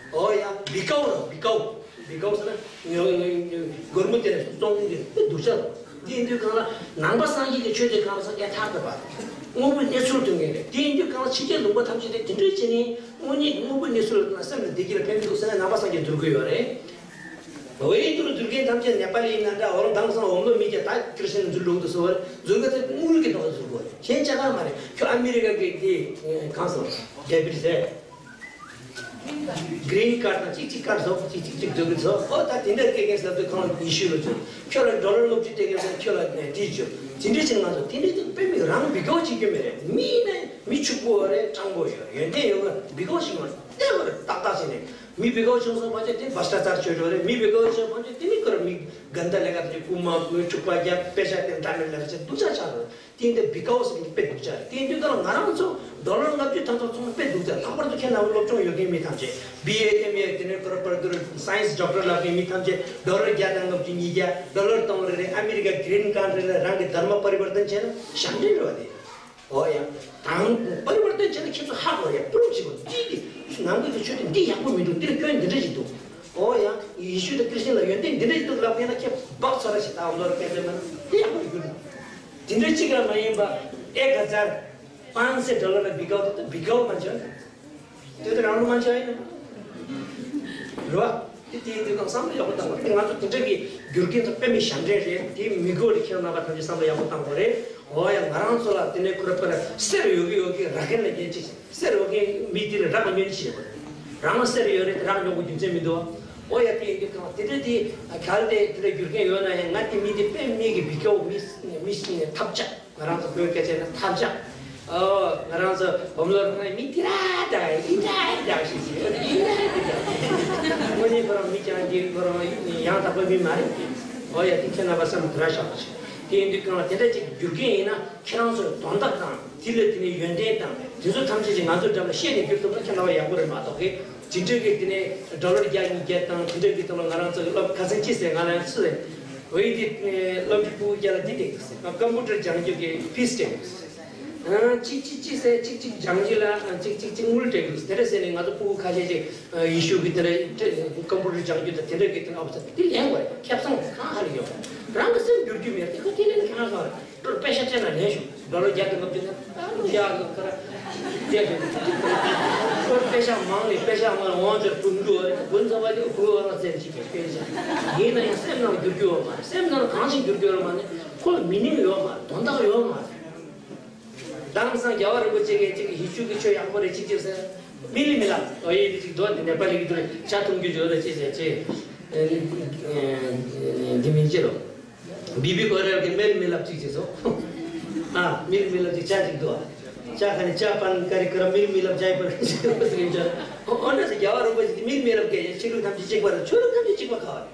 འོ་ཡ་བི་ཀའོ་ར་བི་ཀའོ། བི་ཀའོ་ཟེར་ན་ངོ་ངོ་སྒོར་མོ་དེ་ནས་སོང་སྟོང་གི་དེ་སྡུག་ཅག་རེད། དེ་ཡིན་དུས་གང་ལ་ནང་པ་སངས་རྒྱས་ཀྱི་ཆོས་དེ་གང་ལ་སོང་ཨེ་ཐར་ཐར་བ། དངོས་པོའི་གནས་ཚུལ་སྟོན་མཁན་རེད། དེ་ཡིན་དུས་གང་ལ་ཕྱི་རྒྱལ་ལུང་པ་ཐམས་ཅད་དེ་དེ་འདྲའི་བྱས་ནས་དངོས་གནས་ཀྱི་དངོས་པོའི་གནས་ཚུལ་ལ་སེམས་ལ་བདེ་སྐྱིད་ལ་ཕན་གྱི་འདུག་ཟེར་ནས་ནང་པ་སངས་རྒྱས་འཛུལ་གྱི་ཡོད་རེད། འོ་ཡིན་དུས་འཛུལ་མཁན་ཐམས་ཅད་ནེ་པཱ་ལི་ཡིན་ན་འདྲ། འོ་དེང་སང་འོ་མ་མི་སྐྱ་ད་ཁྲི་སི་ཊན་འཛུལ་འགྲོ་གི་འདུག་ཟེར་བ་རེད། འཛུལ་མཁན་ཚོ་དངུལ་གྱི་ཐོག་འཛུལ་དགོས་རེད། གཞན་ཆ་ག་མ་རེད། ཁྱོད་ཨ་མི་རི་ཀ་གི་དེ་གང་ཟེར་བ་ཌེ་བིཌ་ཟེར། གི་རིན་ཀཱཌ་དང་གཅིག་གཅིག་ཀཱཌ་བཟོ། གཅིག་གཅིག་གཅིག་བཟོ་གི་བཟོ། ཨོ་ད་དེ་འདྲ་སྐད་མཁན་ཟེར་དུས་ཁོང་ལ་ཉི་ཤུ་ལོ་ཚོད། ཁྱོད་ལ་ཌོ་ལར་ལྔ་བཅུ་སྟེར་མཁན་ཟེར། ཁྱོད་ལ་ནས་དེ་བྱོས། དེ་འདྲ་བྱས་ང་ཚོ་དེ་འདྲ་དེ་དཔེ་མི་རང་བི་ཀའོ་བྱེད་རྒྱུ་མེད་རེད། མི་ནས་མི་ཕྱུག་པོ་རེད། སྤྲང་པོ་ཡོད། ཡོན་ཏན་ཡོད་གི་བི་ཀའོ་བྱེད་མ་རེད། ལྟ་བར་ཏག་ཏག་བྱས་ནས་མི་བི་ཀའོ་བྱུང་སོང་བ་ཅེ་དེ་བྷ་སྟ་ཙར་བྱོས་འགྲོ་རེད། མི་བི་ཀའོ་བྱུང་བ་ཅེ་དེ་མི་ཀར་མི་ག་འདྲ་ལས་ཀ་དེ་རྐུ་མ་རྐུ་འཁྲུག་པ་རྒྱག་པེ་ཤ་དེ་འདྲ་མི་ལས་ཀ་བྱེད་སྡུག་ཅག་ཆགས་རེད། དེ་འདྲ་བི་ཀའོ་ཟེར་མཁན་དཔེ་སྡུག་ཅག་རེད། དེ་ཡིན་དུས་ད་ལ་ང་རང་ཚོ་ཌོ་ལར་ལྔ་བཅུ་ཐམ་ཐམ་ཚོང་དཔེ་སྡུག་ཅག། ལྷག་པར་དུ་ཁྱེད་རྣམས་སློབ་སྦྱོང་ཡོད་མཁན་མི་ཐམས་ཅད་བི་ཨེ་ཨེམ་ཨེ་དེ་ནས་ཀོར་པར་དུ་སའེན་སི་ཌོག་ཊར་ལབ་མཁན་མི་ཐམས་ཅད་ཌོ་ལར་བརྒྱ་དང་ལྔ་བཅུ་ཉིས་བརྒྱ་ཌོ་ལར་སྟོང་རེ་རེ་ཨ་མི་རི་ཀ་གི་རིན་ཀཱཌ་རེ་རེ་རང་གི་དྷརྨ་པ་རི་བར་ཏན་བྱས་ན་ཞབས་འདྲེན་རེད་བ་དེ། ཨོ་ཡ། དང་པ་རི་བར་ཏན་བྱས་ན་ཁྱེད་ཚོ་ཧ་གོ་ཡ། པུ་རུབ་བྱེད་དགོས། འདི་གི་ནང་པའི་གི་ཆོས་དེ་འདི་ཡག་པོ་མི་འདུག། འདིར་སྐྱོན་འདི་འདྲ་ཞིག་འདུག། ཨོ་ཡ། ཡེ་ཤུ་དང་ཁྲི་སི་ཊན་ལ་ཡོན་ཏན་འདི་འདྲ་ཞིག་འདུག་ལབ་ཡིན་ན་ཁྱེད་སྦག་ཚོ་ར་ཞིག་ད་འོ་ལོར་སྐད་ཆ་མ་ན་འདི་ཡག་པོ་རེད་གྱུར། དེ་འདྲ་གཅིག་ལ་མ་ཡིན་པ་ཨེག་ཧ་ཛར་པཱན་སེ་ཌོ་ལར་ལ་བི་ཀའོ་དེ་ད་བི་ཀའོ་མ་བྱོས། དེ་དེ་རང་ལུགས་མ་བྱོས་ཡིན་ན། རེད་བ། དེ་དེ་ཡིན་དུས་གང་བསམ་བློ་ཡག་པོ་བཏང་བ། ང་ཚོ་དེ་འདྲ་གི་རྒྱུ་རྐྱེན་ཚོ་དཔེ་མི་ཞབས་འདྲེན་རེད། དེ་མི་དགོས་རེད། ཁྱེད་རྣམ་པ་ཐམས་ཅད་བསམ་བློ་ཡག་པོ་བཏང་དགོས་རེད། འོ་ཡ། ང་རང་ཚོ་ལ་དེ་ནས་ཁུ་ར་པ་ར་གསེར་ཡོད་གི་ཡོད་གི་རག་མཁན་ལ་ཉན་ཅིག། གསེར་ཡོད་མཁན་མི་དེ་ལ་རག་ཉན་ཅིག་ཡོད་རེད། རང་ལ་གསེར་ཡོད་རེད། དེ་རག་ཉོ་གི་རྒྱུ་མཚན་མི་འདུག། འོ་ཡ། དེ་ཡིན་དུས་གང་དེ་འདྲ་དེ་གལ་ཏེ་དེ་འདྲ་རྒྱུ་རྐྱེན་ཡོད་ན་ཡང་ང་དེ་མི་དེ་དཔེ་མི་གི་བི་ཀའོ་མི་མི་ཐབས་ཆག། ང་རང་ཚོ་བོད་སྐད་ཆ་ནི་ཐབས་ཆག། ཨོ། ང་རང་ཚོ་བོམ་ལོར་ཁང་མི་དེ་ར་དང་ཨི་འདྲ་ཨི་འདྲ་ཞིག་ཟེར། ཨི་འདྲ་ཨི་འདྲ། དངོས་གནས་ཁོ་རང་མི་རྐྱང་གི་ཁོ་རང་ཡང་དག་པའི་མི་མ་རེད། ཨོ་ཡ། དེ་ཁྱེད་རྣམ་པ་བསམ་དུ་ར་བཞག་པ་ཞིག། དེ་ཡིན་དུས་གང་ལ་དེ་འདྲ་ཅིག་རྒྱུ་རྐྱེན་ཡིན་ན་ཁྱེད་རང་ཚོའི་དོན་དག་དང་དེ་ལ་དེ་ནས་ཡོན་ཏན་དང་དེ་ཚོ་ཐམས་ཅད་ཅིག་ང་ཚོའི་འགྲམ་ལ་བཤད་ནས་བསྒྱུར་ཐུབ་ན་ཁྱེད་རྣམ་པ་ཡག་པོ་རེད་མ་གཏོགས་གི། དེ་འདྲ་གི་དེ་ནས་ཌོ་ལར་བརྒྱ་ཉིས་བརྒྱ་དང་དེ་འདྲ་གི་དང་ལ་ང་རང་ཚོ་གི་སློབ་ཁ་སང་ཅི་ཟེར་ང་ལ་ཡང་སུ་རེད། འོ་ཡི་དེ་སློབ་ཕྲུག་ཕྲུ་གུ་རྒྱ་ལ་འདི་དེ་ཀམ་པུ་ཊར་སྦྱང་རྒྱུ་གི་ཕིས་དེ་ཅི་ཅི་ཅི་ཟེར་ཅིག་ཅིག་སྦྱང་རྒྱུ་ལ་ཅིག་ཅིག་ཅིག་དངུལ་སྤྲད་དགོས་དེ་འདྲ་ཟེར་ནས་ང་ཚོ་ཕྲུ་གུ་ཁ་ཤས་ཅིག་ཡེ་ཤུ་གི་དེ་འདྲ་ཀམ་པུ་ཊར་སྦྱང་རྒྱུ་དང་དེ་འདྲ་གི་དེ་འདྲ་ཨོ་ཙ་དེ་ལེན་དགོས་ཁེ་བཟང་གང་ཧ་ལས་ཡོད་རང་གི་སེམས་འགྱུར་རྒྱུ་མེད་དེ་ཁོ་དེ་ལེན་ཁེ་བཟང་རེད། ལོར་པེ་ཤ་ཅན་ལ་ལེན་ཞུ། ལོ་ལོ་རྒྱ་གི་ལོ་རྒྱུ་ན་ཨ་ལོ་རྒྱ་ལོ་ཁ་ར་རྒྱ་གི་ལོར་པེ་ཤ་མང་ལེ་པེ་ཤ་མང་ལ་འོང་ཅར་ཕུང་རྒྱུ་བ་རེད། དགུན་ཚ་བ་ལེ་ཕུང་བ་ར་ཙེར་ཅིག་གི་པེ་ཤ་ཡིན་ན་ཡང་སེམས་ནང་འགྱུར་རྒྱུ་ཡོད་མ་རེད། སེམས་ནང་གང་ཞིག་འགྱུར་རྒྱུ་ཡོད་མ་ནི་ཁོ་ལ་མི་ནིང་ཡོད་མ་རེད། དོན་དག་ཡོད་མ་རེད། དེང་སང་རྒྱལ་བ་རིན་པོ་ཆེ་གིས་ཅིག་ཡེ་ཤུ་གི་ཆོས་ཡག་པོ་རེད་ཅིག་ཅིག་ཟེར་མི་ལི་མི་ལ་ཨོ་ཡེ་དེ་ཅིག་འགྲོ་དེ་ནེ་པ་ལི་གི་དུ་རེད་ཇ་འཐུང་རྒྱུ་ཡོད་རེད་ཅིག་ཟེར་ཅིག་འདི་མིན་ཅི་རོ། བི་བི་ཀོ་རེལ་གྱི་མིར་མི་ལབ་ཅིག་བྱས་སོང་། ཨ། མིར་མི་ལབ་ཅིག་ཅ་ཅིག་འདུག་ཨ། ཅ་ཁ་ནས་ཅ་པན་ཀ་རི་ཀ་ར་མིར་མི་ལབ་ཅ་ཡི་པན་ཟེར་གྱི་འདུག་ཨ། འོ་འདྲ་ཟེར། རྒྱལ་བ་རིན་པོ་ཆེ་དེ་མིར་མི་ལབ་མཁན་ཡང་ཆོས་ལུགས་ཐམས་ཅད་གཅིག་པ་རེད། ཆོས་ལུགས་ཐམས་ཅད་གཅིག་པ་ག་བ་རེད།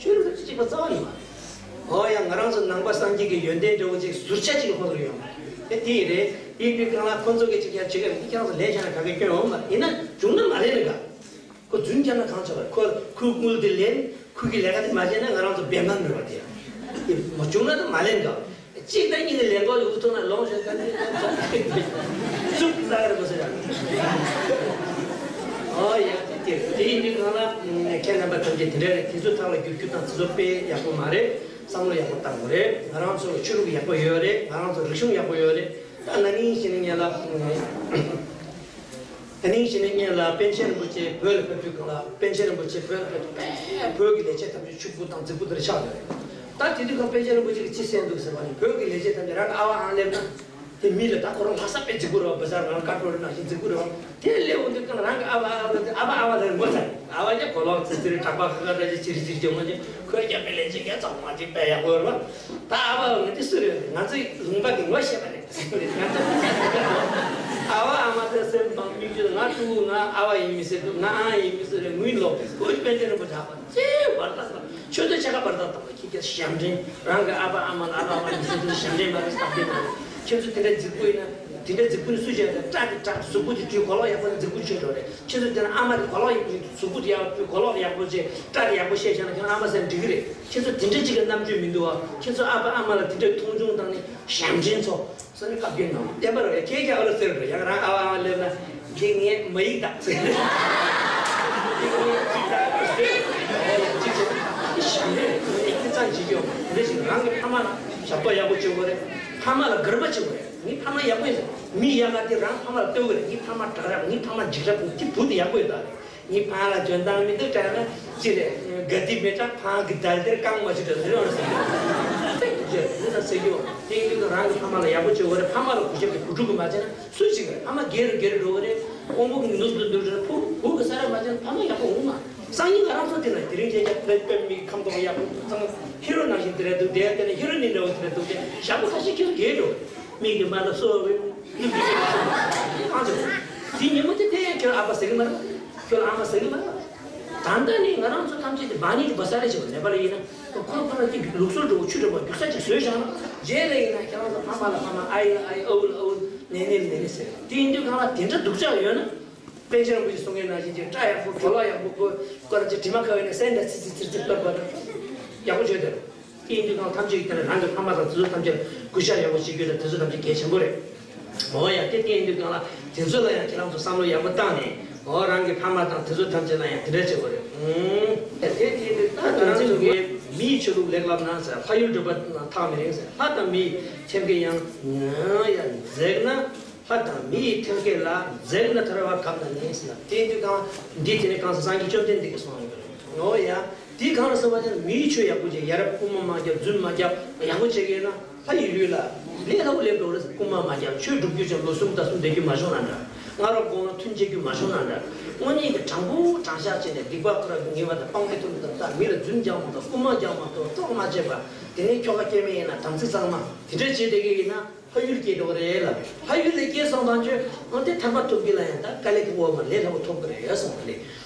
ཆོས་ལུགས་ཐམས་ཅད་གཅིག་པ་རྩ་བ་ཡིན་པ། འོ་ཡ། ང་རང་ཚོ་ནང་པ་སངས་རྒྱས་ཀྱི་ཡོན་ཏན་འདྲ་བོ་ཅིག་ཟུར་ཆ་གཅིག་ལ་ཁོ་ཚོར་ཡོད་མ་རེད། དེ་དེ་རེད། དེ་ཡིན་དུས་གང་ལ་ཁོ་ཚོ་གི་ཅིག་ཡང་བྱེད་ཀྱི་མི་ཁྱེད་རང་ཚོ་ལས་བྱས་ན་ག་གེ་སྐྱོན་ཡོང་མ་རེད། ཡིན་ན་བྱུང་ན་མ་ལས་ནི་ག་ཁོ་རྫུན་བརྒྱབ་ན་གང་ཆོག་པ་རེད། ཁོ་ཁོའི་དངུལ་དེ་ལེན། ཁོ་གི་ལས་ཀ་དེ་མ་བྱས་ན་ང་རང་ཚོ་བེ་མ་མེད་པ་དེ་ཡང་། དེ་མ་བྱུང་ན་ད་མ་ལེན་ག་གཅིག་དང་གཉིས་ནས་ལེན་གོ་ཡོད་ཐུག་ན་ལོང་ཞེས་ཀ་ནས་ཙུག་ལྟ་གི་རེད་པ་ཟེར་ཡང་། ཨོ་ཡ། དེ་དེ་དེ་ཡིན་དུས་གང་ལ་ཁྱེད་རྣམ་པ་ཐམས་ཅད་དེ་འདྲ་རེད། དེ་ཚོ་ཐག་ལ་བསྒྱུར་རྒྱུ་དང་དེ་ཚོ་དཔེ་ཡག་པོ་མ་རེད། བསམ་བློ་ཡག་པོ་བཏང་དགོས་རེད། ང་རང་ཚོ་ཆོས་ལུགས་ཡག་པོ་ཡོད་རེད། ང་རང་ཚོ་རིག་གཞུང་ཡག་པོ་ཡོད་རེད། ད་ན་ནིང་ཞིག་ནས་ཉེ་ལ། ད་ནིང་ཞིག་ནས་སྔོན་ལ་པཎ་ཆེན་རིན་པོ་ཆེ་བོད་ལ་ཕེབས་དུས་སྒང་ལ། པཎ་ཆེན་རིན་པོ་ཆེ་བོད་ལ་ཕེབས་དུས་དཔེ་བོད་ཀྱི་ལས་བྱེད་ཐམས་ཅད་ཕྱུག་པོ་དང་རྫིག་པོ་དེ་འདྲ་ཆགས་ཡོད་རེད། ད་དེ་དུས་སྒང་པཎ་ཆེན་རིན་པོ་ཆེ་གིས་ཅི་གསུངས་འདུག་ཟེར་བ་ནི། བོད་ཀྱི་ལས་བྱེད་ཐམས་ཅད་རང་གི་ཨ་ཕ་ཨ་མ་སླེབས་ན་དེ་མི་ལ་ད་ཁོ་རང་ལྷག་བསམ་དཔེ་རྫིག་པོ་རེད་པ། བ་ཟེར་རང་ཀ་ཀྲོ་རི་ནང་བཞིན་རྫིག་པོ་རེད་པ། དེ་སླེབས་འོང་དུས་སྒང་རང་གི་ཨ་ཕ་ཨ་མ་ཨ་ཕ་ཨ་མ་ལ་ངོ་ཚ། ཨ་ཕ་ཀྱང་གོ་ལོག་ཙི་ཙི་རེད། གྲགས་པ་ཁ་ཁ་འདྲ་ཅིག་ཅིག་རེད། ཅིག་ཅིག་ངོ་ཅིག་ཁོས་ཀྱང་དཔེ་ལས་བྱེད་རྒྱ་ཚ་མ་ཅིག་དཔེ་ཡག་པོ་རེད་པ། ད་ཨ་ཕ་ང་འདི་སུ་རེད། ང་ཚོའི་ལུང་པ་གི་ངོ་ཤེས་པ་རེད། ང་ཚོ་ཨ་ཕ་ཨ་མ་དེ་སེམས་དང་མིག་ཆུ། ང་ཕྲུ་གུ་ང་ཨ་ཕ་ཡིན་མི་ཟེར་དུས། ང་ཨ་ཡིན་མི་ཟེར་རེད། ངུས་ལོག་ཁོ་པཎ་ཆེན་རིན་པོ་ཆེ་ཨ་ཕ་ཅེས་བར་ཐག་དང་། ཁྱོད་ཚོས་ཆ་ག་བར་ཐག་དང་། ཁྱེད་ཀྱི་ཞབས་འདྲེན། རང་གི་ཨ་ཕ་ཨ་མ་ལ་ཨ་ཕ་ཨ་མ་ཡིན་ཟེར་དུས་ཞབས་འདྲེན་མ་རེད། སྟབས་བདེ་མ་རེད། ཁྱེད་ཚོ་དེ་འདྲ་རྫིག་པོ་ཡིན་ན། དེ་འདྲ་རྫིག་པོ་ནི་སུ་བྱས་ན། སྐྲ་དེ་སྐྲ་གཟུགས་པོ་དེ་དུས་གོ་ལོག་ཡག་པོ་ནི་རྫིག་པོ་ཆོད་འགྲོ་རེད། ཁྱེད་ཚོ་དེ་ན་ཨ་མ་དེ་གོ་ལོག་ཡག་པོ་ནི་གཟུགས་པོ་དེ་ཡག་པོ། གོ་ལོག་ཡག་པོ་བྱས། སྐྲ་དེ་ཡག་པོ་བཤད་བཞག་ན་ཁྱེད་རང་ཨ་མ་ཟེར་ན་འགྲིག་གི་རེད། ཁྱེད་ཚོ་དེ་འདྲ་ཅིག་གི་རྣམ་དཔྱོད་མི་འདུག་བ། ཁྱེད་ཚོ་ཨ་ཕ་ཨ་མ་ལ་དེ་འདྲ་མཐོང་ཆུང་བཏང་ནས་ཞབས་འདྲེན་ཚོ་ཟེར་ནས་བཀའ་བཀྱོན་གནང་། བསྟན་པ་རེད། ཁྱེད་ཀྱི་ཨ་ལ་ཟེར་རེད། ཡང་རང་ཨ་ཕ་ཨ་མ་སླེབས་ན། འདི་ངས་མ་ཡིག་དང་ཟེར། འདི་ངས་ཅིག་དང་ཟེར། ཨོ་ཡ། ཅིག་ཟེར། འདི་ཞབས་འདྲེན་འདི་ཁྱེད་ཚང་བྱེད་ཀྱི་ཡོད་མ་རེད། འདི་ཞིག་རང་གི་ཕ་མ་ལ་ཞབས་ཏོག་ཡག་པོ་བྱེད་དགོས་རེད། ཕ་མ་ལ་དགའ་པོ་བྱེད་དགོས་རེད། ངའི་ཕ་མ་ཡག་པོ་ཡིན་ཟེར། མི་ཡག་ག་དེ་རང་ཕ་མ་ལ་ལྟོས་དགོས་རེད། ངའི་ཕ་མ་དྲག་རབས། ངའི་ཕ་མ་འཇིགས་རབས། ངའི་དེ་བུ་དེ་ཡག་པོ་ཡོད་ད། ངའི་ཕ་ལ་འཇོན་ཐང་མི་འདུག་དྲན་ན་ཅི་རེད། དགའ་སྡིག་མི་དྲག་ཕ་གི་དལ་དེར་རྐང་མ་ཞིག་དྲན་ཟེར་ཡོང་རེད་ཟེར། ཚིག་དེ་ཟེར་ཡོང་། དེ་ཡིན་དུས་རང་གི་ཕ་མ་ལ་ཡག་པོ་བྱེད་དགོས་རེད། ཕ་མ་ལ་གུས་ཞབས་ཀྱི་གུས་འདུད་ཀྱི་མ་བྱས་ན་སུ་ཞིག་རེད། ཕ་མ་སྒེར་རུ་སྒེར་རུ་འགྲོ་གི་རེད། དབང་པོ་གི་ནུས་སུ་འདུག་རེད། ཕུག་ཕུག་གི་ས་ར་མ་བྱས་ན་ཕ་མ་ཡག་པོ་འོང་མ། སང་ཉིན་ང་རང་ཚོ་དེ་ན་དེ་རིང་ཁྱེད་ཅག་དཔེ་དཔེ་མི་ཁམས་ཐོག་ཡག་པོ་ཚང་ཧི་རོ་ནང་བཞིན་དེ་རེད་འདུག་དེ་དེ་ནས་ཧི་རོ་ནི་འདྲ་བོ་དེ་རེད་འདུག་དེ་ཞག་པོ་ཁ་ཤས་ཁྱེད་རྒྱལ་འགྲོ། མིག་གི་མ་ལ་སོ་བའི་གང་ཚོད་དེ་ཉིན་མོ་དེ་དེ་ཡང་ཁྱོད་ཨ་ཕ་ཟེར་གི་མ་རེད། ཁྱོད་ཨ་མ་ཟེར་གི་མ་རེད། ད་ལྟ་ནི་ང་རང་ཚོ་ཐམས་ཅད་དེ་བ་ནི་དེ་བ་ས་རེ་བྱེད་པ་ནེ་པ་ལ་ཡིན་ན་ཁོ་ཁོ་རང་གི་ལུགས་སྲོལ་འགྲོ་བོ་ཆུ་འགྲོ་བ་རྒྱུག་ས་ཅིག་བཟོས་བཞག་ན་རྗེས་ལ་ཡིན་ན་ཁྱེད་རང་ཚོ་ཕ་མ་ལ་ཕ་མ་ཨའི་ལ་ཨའི་ཨའུ་ལ་ཨའུ་ནེ་ནེ་ལ་ནེ་ནེ་ཟེར། དེ་ཡིན་དུས་གང་ལ་དེ་འདྲ་སྡུག་ཅག་ཡོད་ན། པཎ་ཆེན་རིན་པོ་ཆེ་གསུང་མཁན་ནང་བཞིན་གྱི་སྐྲ་ཡག་པོ་གོ་ལ་ཡག་པོ་གོ་སྐོར་གྱི་དྲི་མ་ཁ་བའི་ནས་སེན་ད་ཚིར་ཚིར་ཚིར་ཚིར་གཏོར་བ་དང་ཡག་པོ་བྱོས་དེ། དེ་ཡིན་དུས་གང་ཐམས་ཅད་ཀྱི་དེ་ལ་རང་གི་ཕ་མ་དང་དེ་ཚོ་ཐམས་ཅད་གུས་ཞབས་ཡག་པོ་བྱེད་རྒྱུ་དང་དེ་ཚོ་ཐམས་ཅད་གལ་ཆེན་པོ་རེད། འོ་ཡ། དེ་དེ་ཡིན་དུས་གང་ལ་དེ་ཚོ་ལ་ཡང་ཁྱེད་རང་ཚོ་བསམ་བློ་ཡག་པོ་བཏང་ནས། འོ་རང་གི་ཕ་མ་དང་དེ་ཚོ་ཐམས་ཅད་ལ་ཡང་དེ་འདྲ་བྱེད་དགོས་རེད། ཨུམ། དེ་དེ་ཡིན་དུས་ད་ང་རང་ཚོ་གི་མིའི་ཆོས་ལུགས་ལེགས་བསླབ་ན་ཟེར། ལྷ་ཡུལ་སྒྲུབ་པ་ཐག་མི་རིང་ཟེར། ལྷ་དང་མིའི་ཐེམ་སྐས་ཡང་ཡ་འཛེགས་ན། ལྷ་དང་མི་ཡི་ཐེམ་སྐས་ལ། འཛེགས་ན་ཐར་པ་གབ་ན་ནི་ཟེར་ལ། དེ་ཡིན་དུས་གང་འདི་དེ་ནི་གང་ཟག་སངས་རྒྱས་བཅོམ་ལྡན་འདས་ཀྱིས་གསུངས་ཡོད་རེད། འོ་ཡ། འདི་གང་ལ་གསུངས་པ་ཅིན་མིའི་ཆོས་ཡག་པོ་བྱས། ཡ་རབས་རྐུན་མ་མ་རྒྱབ། རྫུན་མ་རྒྱབ། ཡག་པོ་བྱེད་ཀྱི་ཡོད་ན་ལྷ་ཡི་ལུས་ལ་ལས་སླ་པོ་སླེབས་འགྲོ་རེད། རྐུན་མ་མ་རྒྱབ། ཆོས་སྒྲུབ་རྒྱུ་ཅན་ལོ་གསུམ་ཟླ་གསུམ་བསྡད་རྒྱུ་མ་བྱུང་ན་འདྲ། སྔ་རབས་གོང་ལ་མཐུན་བྱེད་རྒྱུ་མ་བྱུང་ན་འདྲ། དངོས་གནས་ཀྱི་དྲང་པོ་དྲང་བཞག་བྱས་ནས་སྡིག་པ་ཁོ་རང་གི་ངེས་པ་དང་སྤང་བའི་ཐོག་ནས་དང་། མི་ལ་རྫུན་རྒྱག་མ་གཏོགས། རྐུན་མ་རྒྱག་མ་གཏོགས། དཀྲོག་མ་བྱེད་པ། དེ་ནས་ཁྱོ་ག་སྐྱེ་དམན་ཡིན་ན་དམ་ཚིག་གཙང་མ། དེ་འདྲ་བྱེད་བསྡད་ཀྱི་ཡིན་ན། ལྷ་ཡུལ་སྐྱེས་འགྲོ་གི་རེད་ལ། ལྷ་ཡུལ་ལ་སྐྱེས་སོང་ཙང་ཁྱོད་འོན་ཏེ་ཐར་པ་ཐོབ་གི་ལ་ཡང་ད་དཀའ་ལས་ཀྱི་འོག་མ་ལས་སླ་པོ་ཐོབ་གི་རེད་གསུངས་པ་རེད།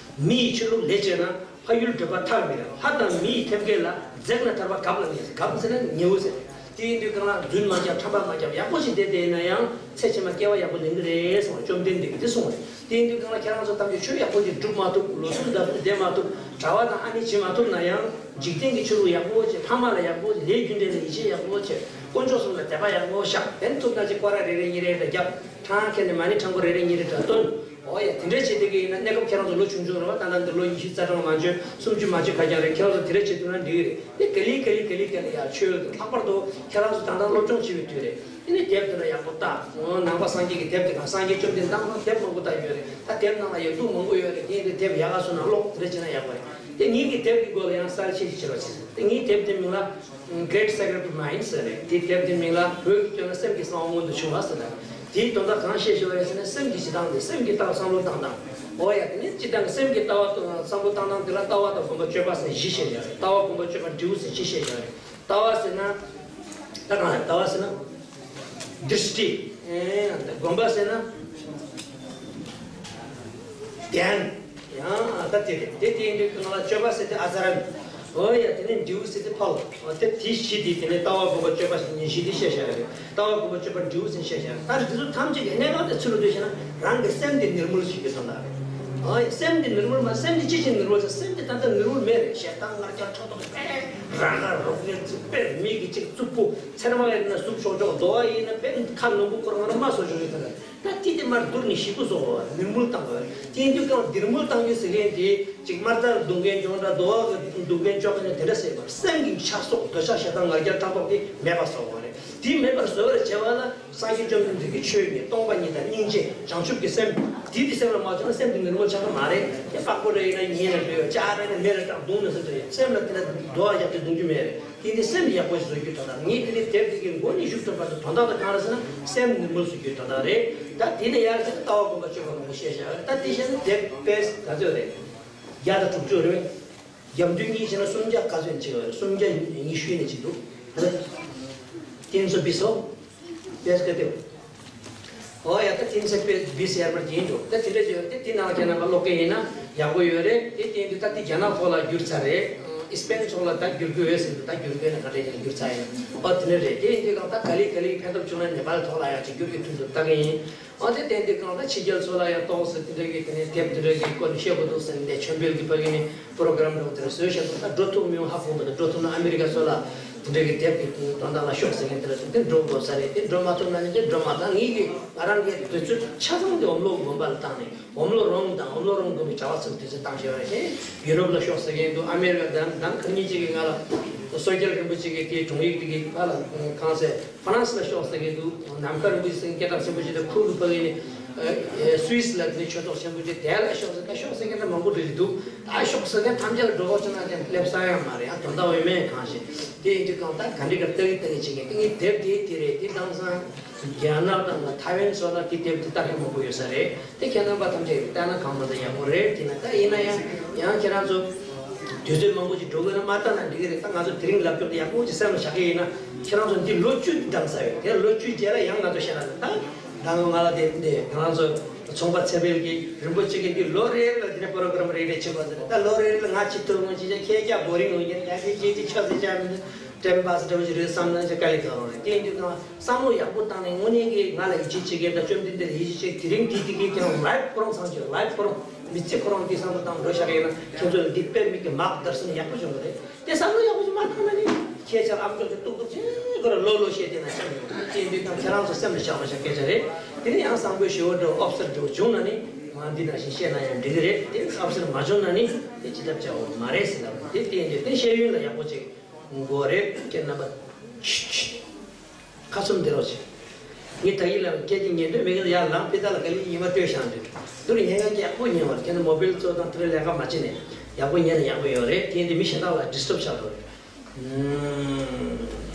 མི་ཡི་ཆོས་ལུགས་ལས་བྱས་ན་ལྷ་ཡུལ་སྒྲུབ་པ་ཐག་མི་རིང་། ལྷ་དང་མི་ཡི་ཐེམ་སྐས་ལ། འཛེགས་ན་ཐར་པ་གབ་ལ་ནི་ཟེར། གབ་ཟེར་ན་ཉེའུ་ཟེར། དེ་ཡིན་དུས་གང་ལ་རྫུན་མ་རྒྱབ། ཁྲམ་པ་མ་རྒྱབ། ཡག་པོ་ཞིག་བསྡད་བསྡད་ཡིན་ན་ཡང་ཚེ་ཕྱི་མ་སྐྱེ་བ་ཡག་པོ་ལེན་གི་རེད་གསུངས་པ། བཅོམ་ལྡན་འདས་ཀྱིས་དེ་གསུངས་པ་རེད། དེ་ཡིན་དུས་གང་ལ་ཁྱེད་རང་ཚོ་ཐམས་ཅད་ཆོས་ཡག་པོ་ཞིག་སྒྲུབ་མ་ཐུབ། ལོ་གསུམ་ཟླ་གསུམ་བསྡད་མ་ཐུབ། གྲྭ་པ་དང་ཨ་ནེ་བྱེད་མ་ཐུབ་ན་ཡང་། འཇིག་རྟེན་གྱི་ཆོས་ལུགས་ཡག་པོ་བྱེད། ཕ་མ་ལ་ཡག་པོ་བྱེད། ལས་རྒྱུ་འབྲས་ལ་ཡིད་ཆེས་ཡག་པོ་བྱེད། དཀོན་མཆོག་གསུམ་ལ་དད་པ་ཡག་པོ་བཞག། དེ་ཐུབ་ན་ཅིག་སྐོར་ར་རེ་རེ་གཉིས་རེ་རེ་རྒྱབ། ཕྲང་ཁེ་ནས་མ་ཎི་ཕྲང་པོ་རེ་རེ་གཉིས་རེ་འདྲ་བཏོན། འོ་ཡ། དེ་འདྲ་བྱེད་བསྡད་ཀྱི་ཡིན་ན། གནས་སྐབས་ཁྱེད་རང་ཚོ་ལོ་ཆུང་ཆུང་རེད་བ། ད་ལྟ་འདི་ལོ་ཉི་ཤུ་རྩ་གྲངས་མ་འཇོན། སུམ་ཅུ་མ་འཇོན་ཁ་རྐྱང་རེད། ཁྱེད་རང་ཚོ་དེ་འདྲ་བྱེད་ཐུབ་ན་འགྲིག་གི་རེད། དེ་ག་ལེ་ག་ལེ་ག་ལེ་ག་ལེ་ཡ་ཆོས་ལྷག་པར་དུ་ཁྱེད་རང་ཚོ་ད་ལྟ་སློབ་སྦྱོང་བྱེད་པའི་དུས་རེད། དེ་ནས་དེབ་དེ་འདྲ་ཡག་པོ་ལྟ། འོ་ནང་པ་སངས་རྒྱས་ཀྱི་དེབ་དེ་ག་སངས་རྒྱས་བཅོམ་ལྡན་འདས་དང་དེབ་མང་པོ་ལྟ་ཡོད་རེད། ད་དེབ་ནང་ལ་ཡག་སྡུག་མང་པོ་ཡོད་རེད། དེ་ཡིན་དུས་དེབ་ཡག་ག་བཟོས་ན་ཀློག་དེ་འདྲ་བྱས་ན་ཡག་པོ་རེད། དེ་ངེད་ཀྱི་དེབ་ཀྱི་སྐོར་ལ་ཡང་གསལ་བཤད་ཅིག་བྱེད་རོགས་བྱེད། དེ་ངའི་དེབ་དེ་མིང་ལ་Great Sacred Mind ཟེར་རེད། དེ་དེབ་དེ་མིང་ལ་བོད་ཀྱི་སྐྱོན་ལ་སེམས་ཀྱི་གསང་བ་མངོན་དུ་ཕྱུང་བ་ཟེར་ནས། དེའི་དོན་དག་གང་བཤད་བཞག་རེད་ཟེར་ན། སེམས་ཀྱི་སྤྱིར་བཏང་དེ། སེམས་ཀྱི་ལྟ་བ་བསམ་བློ་བཏང་སྟངས། འོ་ཡ། དེ་ནས་སྤྱིར་བཏང་གི་སེམས་ཀྱི་ལྟ་བ་བསམ་བློ་བཏང་སྟངས་དེ་ལ་ལྟ་བ་དང་སྒོམ་པ་སྤྱོད་པ་ཟེར་བཞི་བཤད་བཞག་རེད། ལྟ་བ་སྒོམ་པ་སྤྱོད་པ་དྲུག་ཟེར་བཞི་བཤད་བཞག་རེད། ལྟ་བ་ཟེར་ན། ད་གང་ལ་ལྟ་བ་ཟེར་ན། དྲིས་ཊི། ཨེ། དགོངས་པ་ཟེར་ན། དན། ཡང་ད་དེ་རེད། དེ་དེ་ཡིན་དུས་གང་ལ་སྤྱོད་པ་ཟེར་དེ་ཨ་ཙ་ར་ནི། འོ་ཡ། དེ་ནས་འབྲས་བུ་ཟེར་དེ་ཕ་ལ། འོ་དེ་དེ་བཞི་དེ་དེ་ནས་ལྟ་བ་དགོངས་པ་སྤྱོད་པ་ཟེར་ཉིན་བཞི་དེ་བཤད་བཞག་རེད། ལྟ་བ་དགོངས་པ་སྤྱོད་པ་འབྲས་བུ་ཟེར་བཤད་བཞག་རེད། ད་རེས་དེ་ཚོ་ཐམས་ཅད་ཀྱི་གནས་སྐབས་དེ་ཚུར་ལ་ལྟོས་བྱས་ན་རང་གི་སེམས་དེ་ནིར་མུལ་བྱེད་རྒྱུ་དོན་དག་རེད། འོ་ཡ། སེམས་དེ་ནིར་མུལ་མ། སེམས་དེ་ཅི་ཕྱིར་ནིར་མུལ་ཟེར། སེམས་དེ་ད་ལྟ་ནིར་མུལ་མེད་རེད། ཞེ་སྡང་ང་རྒྱལ་ཕྲག་དོག་རང་ང་རོགས་ངན་ཚིག་པས་མི་གི་ཅིག་རྩུབ་པོ། ཚེར་མ་ཡིན་ན་ཟུག་ཤོག་ཤོག་རྡོ་བ་ཡིན་ན་དཔེ་ཁ་ནོར་བུ་ཁོ་རང་ང་རང་མ་བཟོ་ཤོག་ཤོག་ད་ད་དེ་དེ་མར་བསྡུར་ནས་ཞིབ་པོ་བཟོ་བ་ནིར་མུལ་བཏང་བ་རེད། དེ་ཡིན་དུས་ཀྱང་ནིར་མུལ་བཏང་རྒྱུ་ཟེར་མཁན་དེ་ཅིག་དམར་རྩྭ་རྡུང་མཁན་ཅོག་འདྲ་རྡོ་བ་གི་རྡུང་མཁན་ཅོག་གི་དེ་འདྲ་ཟེར་བ་རེད། སེམས་ཀྱི་ཆགས་སོགས་འདོད་ཆགས་ཞེ་སྡང་ང་རྒྱལ་ཕྲག་དོག་དེ་མེད་པ་བཟོ་བ་རེད། དེ་མེད་པར་བཟོ་བར་བྱ་བ་ལ། སངས་རྒྱས་བཅོམ་ལྡན་འདས་ཀྱིས་ཆོས་ཉིད་སྟོང་པ་ཉིད་དང་སྙིང་རྗེ་བྱང་ཆུབ་ཀྱི་སེམས་དེ་དེ་སེམས་ལ་མ་བྱུང་ན་སེམས་དེ་ནིར་མུལ་ཆགས་ཀྱི་མ་རེད། དེ་པགས་པོ་རེ་ཡིན་ན་ཉལ་ལ་འགྲོ་ཡོད། ལྕགས་རེ་ན་མེ་རེ་བཏང་བརྡུངས་ནས་སུ་འགྲོ་ཡོད། སེམས་ལ་དེ་ལ་རྡོ་བ་བཞག་སྟེ་བརྡུང་རྒྱུ་མེད་རེད། དེ་ནི་སེམས་ཡག་པོ་ཞིག་བཟོ་རྒྱུའི་དོན་དག་ངས་དེ་ནི་དེབ་དེ་གའི་མགོ་ནས་མཇུག་ཐོག་བར་དུ་དོན་དག་དེ་གང་རེད་ཟེར་ན་སེམས་ནིར་མུལ་བཟོ་རྒྱུའི་དོན་དག་རེད། ད་དེ་ནས་ཡར་ཟེར་ན་ལྟ་བ་སྒོམ་པ་སྤྱོད་པ་མང་པོ་བཤད་བཞག་ཡོད་རེད། ད་དེ་བཤད་ན་དེབ་དཔེ་ག་ཚོད་རེད། བརྒྱ་དང་དྲུག་ཅུ་རེད། རྒྱབ་མདུན་གཉིས་བྱས་ན་སུམ་བརྒྱ་ག་ཚོད་ཅིག་ཡོད་རེད། སུམ་བརྒྱ་ཉི་ཤུ་ནས་ཅིག་འདུག་ཏིན་སོ་བི་སོ། དཔེ་ག་དེ། ཨོ་ཡ། ད་ཏིན་སོ་བི་སོ་ཡར་མར་གྱིན་འདུག་ད་དེ་འདྲ་ཅིག་ཡོད་རེད། དེ་དེ་ནང་ཁྱེད་རྣམ་པ་ཀློག་མཁན་ཡིན་ན་ཡག་པོ་ཡོད་རེད། དེ་སྟེང་དུ་ད་དེ་རྒྱ་ནག་ཐོག་ལ་བསྒྱུར་ཚར་རེད། ཨིས་པན་ཐོག་ལ་ད་བསྒྱུར་དགོས་ཡོད་ཟེར་འདུག་ད་བསྒྱུར་དགོས་ན་ག་འདྲ་ཡིན། བསྒྱུར་ཚར་ཡིན། ཨོ་དེ་འདྲ་རེད། དེ་ཡིན་དུས་གང་ད་ག་ལེ་ག་ལེ་ཕན་ཐོགས་བྱུང་ན་ནེ་པཱལ་ཐོག་ལ་ཡང་ཅིག་བསྒྱུར་གྱི་ཐུག་འདུག་ད་གི་ཡིན། ཨོ་དེ་ཏན་ཏན་གང་ལྟར་ཕྱི་རྒྱལ་ཚོ་ལ་ཡང་ཏོག་ཙམ་དེ་འདྲ་གི་དེ་ནས་དེབ་དེ་འདྲ་གི་སྐོར་ནས་བཤད་དགོས་འདུག་ཟེར་ནས་མཆོད་འབུལ་གྱི་ཕ་གི་ནས་པོ་རོ་གྷ་རམ་འདྲ་བོ་དེ་འདྲ་བཟོས་བཞག་འདུག་ད་འགྲོ་ཐུབ་མི་ཡོང་ཧ་གོ་འདུག་ད་འགྲོ་ཐུབ་ན་ཨ་མི་རི་ཀ་ཚོ་ལ་དེ་འདྲ་གི་དེབ་ཀྱི་དོན་དག་ལ་ཤོག་ཟེར་མཁན་དེ་འདྲ་དེ་འགྲོ་དགོས་ས་རེད། དེ་འགྲོ་མ་ཐུབ་ན་ནི་དེ་འགྲོ་མ། ད་ངེད་ཀྱི་ང་རང་གི་དུས་ཚོད་ཆ་ཚང་དེ་འོམ་ལོ་དགོན་པ་ལ་བཏང་ནས་འོམ་ལོ་རོང་དང་འོམ་ལོ་རོང་དགོན་པའི་གྲྭ་པ་ཚོར་དུས་ཚོད་བཏང་བཞག་པ་རེད། ཡུ་རོབ་ལ་ཤོག་ཟེར་མཁན་འདུག་ཨ་མི་རི་ཀ་དང་དང་ཁ་ཉིན་གཅིག་གི་ང་ལ་སོ་སྐྱེར་རིན་པོ་ཆེ་གི་དེའི་དྲུང་ཡིག་དེ་གི་ཕ་ལ་གང་ཟེར། ཧྥ་རན་སི་ལ་ཤོག་ཟེར་གྱི་འདུག་ནམ་མཁའ་རིན་པོ་ཆེ་ཟེར་མཁན་སྐད་གྲགས་ཆེན་པོ་ཅིག་དང་ཁུ་གི་ཕ་གི་ནི་སུད་སི་ལ་དེ་ནི་ཆོས་ཚོགས་ཆེན་པོ་ཅིག་དེ་ལ་ཤོག་ཟེར། ད་ཤོག་ཟེར་མཁན་ད་མང་པོ་འདྲ་ཅིག་འདུག་ད་ཤོག་ཟེར་མཁན་ཐམས་ཅད་ལ་འགྲོ་གོ་ཅི་ན་ཀྱང་སླེབས་ས་ཡང་མ་རེད། ཡང་དོན་དག་འོས་མེད་གང་ཞིག་དེ་ཡིན་དུས་གང་ལྟར་ག་འདྲི་ག་ལྟ་གི་ལྟ་གི་བྱེད་མཁན་དེ་ངའི་དེབ་དེ་དེ་རེད། དེ་དེང་སང་རྒྱ་ནག་དང་ལ་ཐའེ་ཝན་སོགས་ལ་དེ་དེབ་དེ་ལྟ་མཁན་མང་པོ་ཡོད་ས་རེད། དེ་ཁྱེད་རྣམ་པ་ཐམས་ཅད་ཀྱིས་བལྟས་ན་གང་མ་ད་ཡག་པོ་རེད། དེ་ན་ད་ཡིན་ན་ཡང་ཡང་ཁྱེད་རང་ཚོ་དུས་ཚོད་མང་པོ་ཅིག་འགྲོ་དགོས་ན་མ་བལྟས་ན་འགྲིག་གི་རེད། ད་ང་ཚོ་དེ་རིང་ལབ་སྐྱོར་དེ་ཡག་པོ་ཅིག་སེམས་ལ་བཞག་གི་ཡིན་ན། ཁྱེད་རང་ཚོ་འདི་ལོ་བཅུ་འགྲམ་ས་ཡོད། དེ་ལོ་བཅུ་རྗེས་ལ་ཡང་ང་ཚོ་བཤད་ན་ད་ད་ང་ལ་དེ་འདི་ང་རང་ཚོ་ཚོང་པ་ཚེ་འཕེལ་གྱིས་རིན་པོ་ཆེ་གིས་འདི་ལོ་རེ་རེ་ལ་དེ་འདྲ་པོ་རོ་གྷ་རམ་རེ་རེ་བྱེད་པ་ཟེར། ད་ལོ་རེ་རེ་ལ་ང་ཅི་ཐུབ་ངོ་ཅི་བྱ་ཁྱེད་ཀྱ་བོ་རིང་ངོ་ཉན་ད་ཁྱེད་ཅི་ཅི་ཆ་ཟེར་ཆ་མི་འདུག་ཊེམ་པཱ་སི་འདྲ་བོ་ཞིག་རེད་བསམ་ན་ཅི་དཀའ་ལས་ཁག་རོགས་རེད། དེ་ཡིན་དུས་ང་བསམ་བློ་ཡག་པོ་བཏང་ནས་དངོས་གནས་ཀྱི་ང་ལ་ཡིད་ཆེས་བྱེད་མཁན་དང་བཅོམ་ལྡན་འདས་ལ་ཡིད་ཆེས་བྱེད་དེ་རིང་འདི་དེ་གའི་ཁྱེད་རང་ལའེབ་ཁོ་རང་ཚང་ཆོས་ལའེབ་ཁོ་རང་མི་ཚེ་ཁོ་རང་འདི་བསམ་བློ་བཏང་འགྲོ་བཞག་ཡིན་ན་ཁྱེད་ཚོ་ལ་འདི་དཔེ་མི་སྲིད་མར་ཀི་དར་སོན་ཡག་པོ་བྱུང་བ་རེད། དེ་བསམ་བློ་ཡག་པོ་ཞིག་མ་བཏང་ན་ནི་ཁྱེད་ཅག་ཨ་མཆོག་ཅིག་ཏུག་ཏུག་ཅིག་ཁོ་ར་ལོ་ལོ་བཤད་དེ་ན་ཤམ་ཡོང་། དེ་འདི་དང་ཁྱེད་རང་ཚོ་སེམས་ལ་བཞག་པ་ཞིག་སྐད་ཆ་རེད། དེ་ནི་ཡང་བསམ་བློ་ཞེ་བོ་འདྲ་ཨོབ་སར་འགྲོ་བྱུང་ན་ནི་ང་འདི་ནང་བཞིན་བཤད་ན་ཡང་འགྲིག་གི་རེད། དེ་ཨོབ་སར་མ་བྱུང་ན་ནི་དེ་ཅི་ཐབས་བྱ་བ་མ་རེད་ཟེར་ལབ། དེ་དེ་འདི་དེ་བཤད་ཡུན་ལ་ཡག་པོ་ཅིག་དགོས་རེད། ཁྱེད་རྣམ་པ་ཁ་ཚུམ་དེ་རོགས་ཆེ། ངས་ད་ཡིན་ལ་སྐད་ཅིག་ཉན་འདོད་མེད་གི། ཡར་ལངས་ཕི་ཏ་ལ་ག་ལེ་ཉི་མ་ལྟོས་བཞག་འདུག་དུ་རུ་ཉན་ཡག་ཡག་པོ་ཉན་བར་ཁྱེད་ནི་མོ་བེལ་ཚོ་དང་དུ་རུ་ལས་ཀ་མ་བྱེད་ནས་ཡག་པོ་ཉན་ན་ཡག་པོ་ཡོད་རེད། དེ་འདི་མི་གཞན་དག་ལ་ཌིས་ཊབ་ཆགས་འགྲོ་རེད། ཨུམ།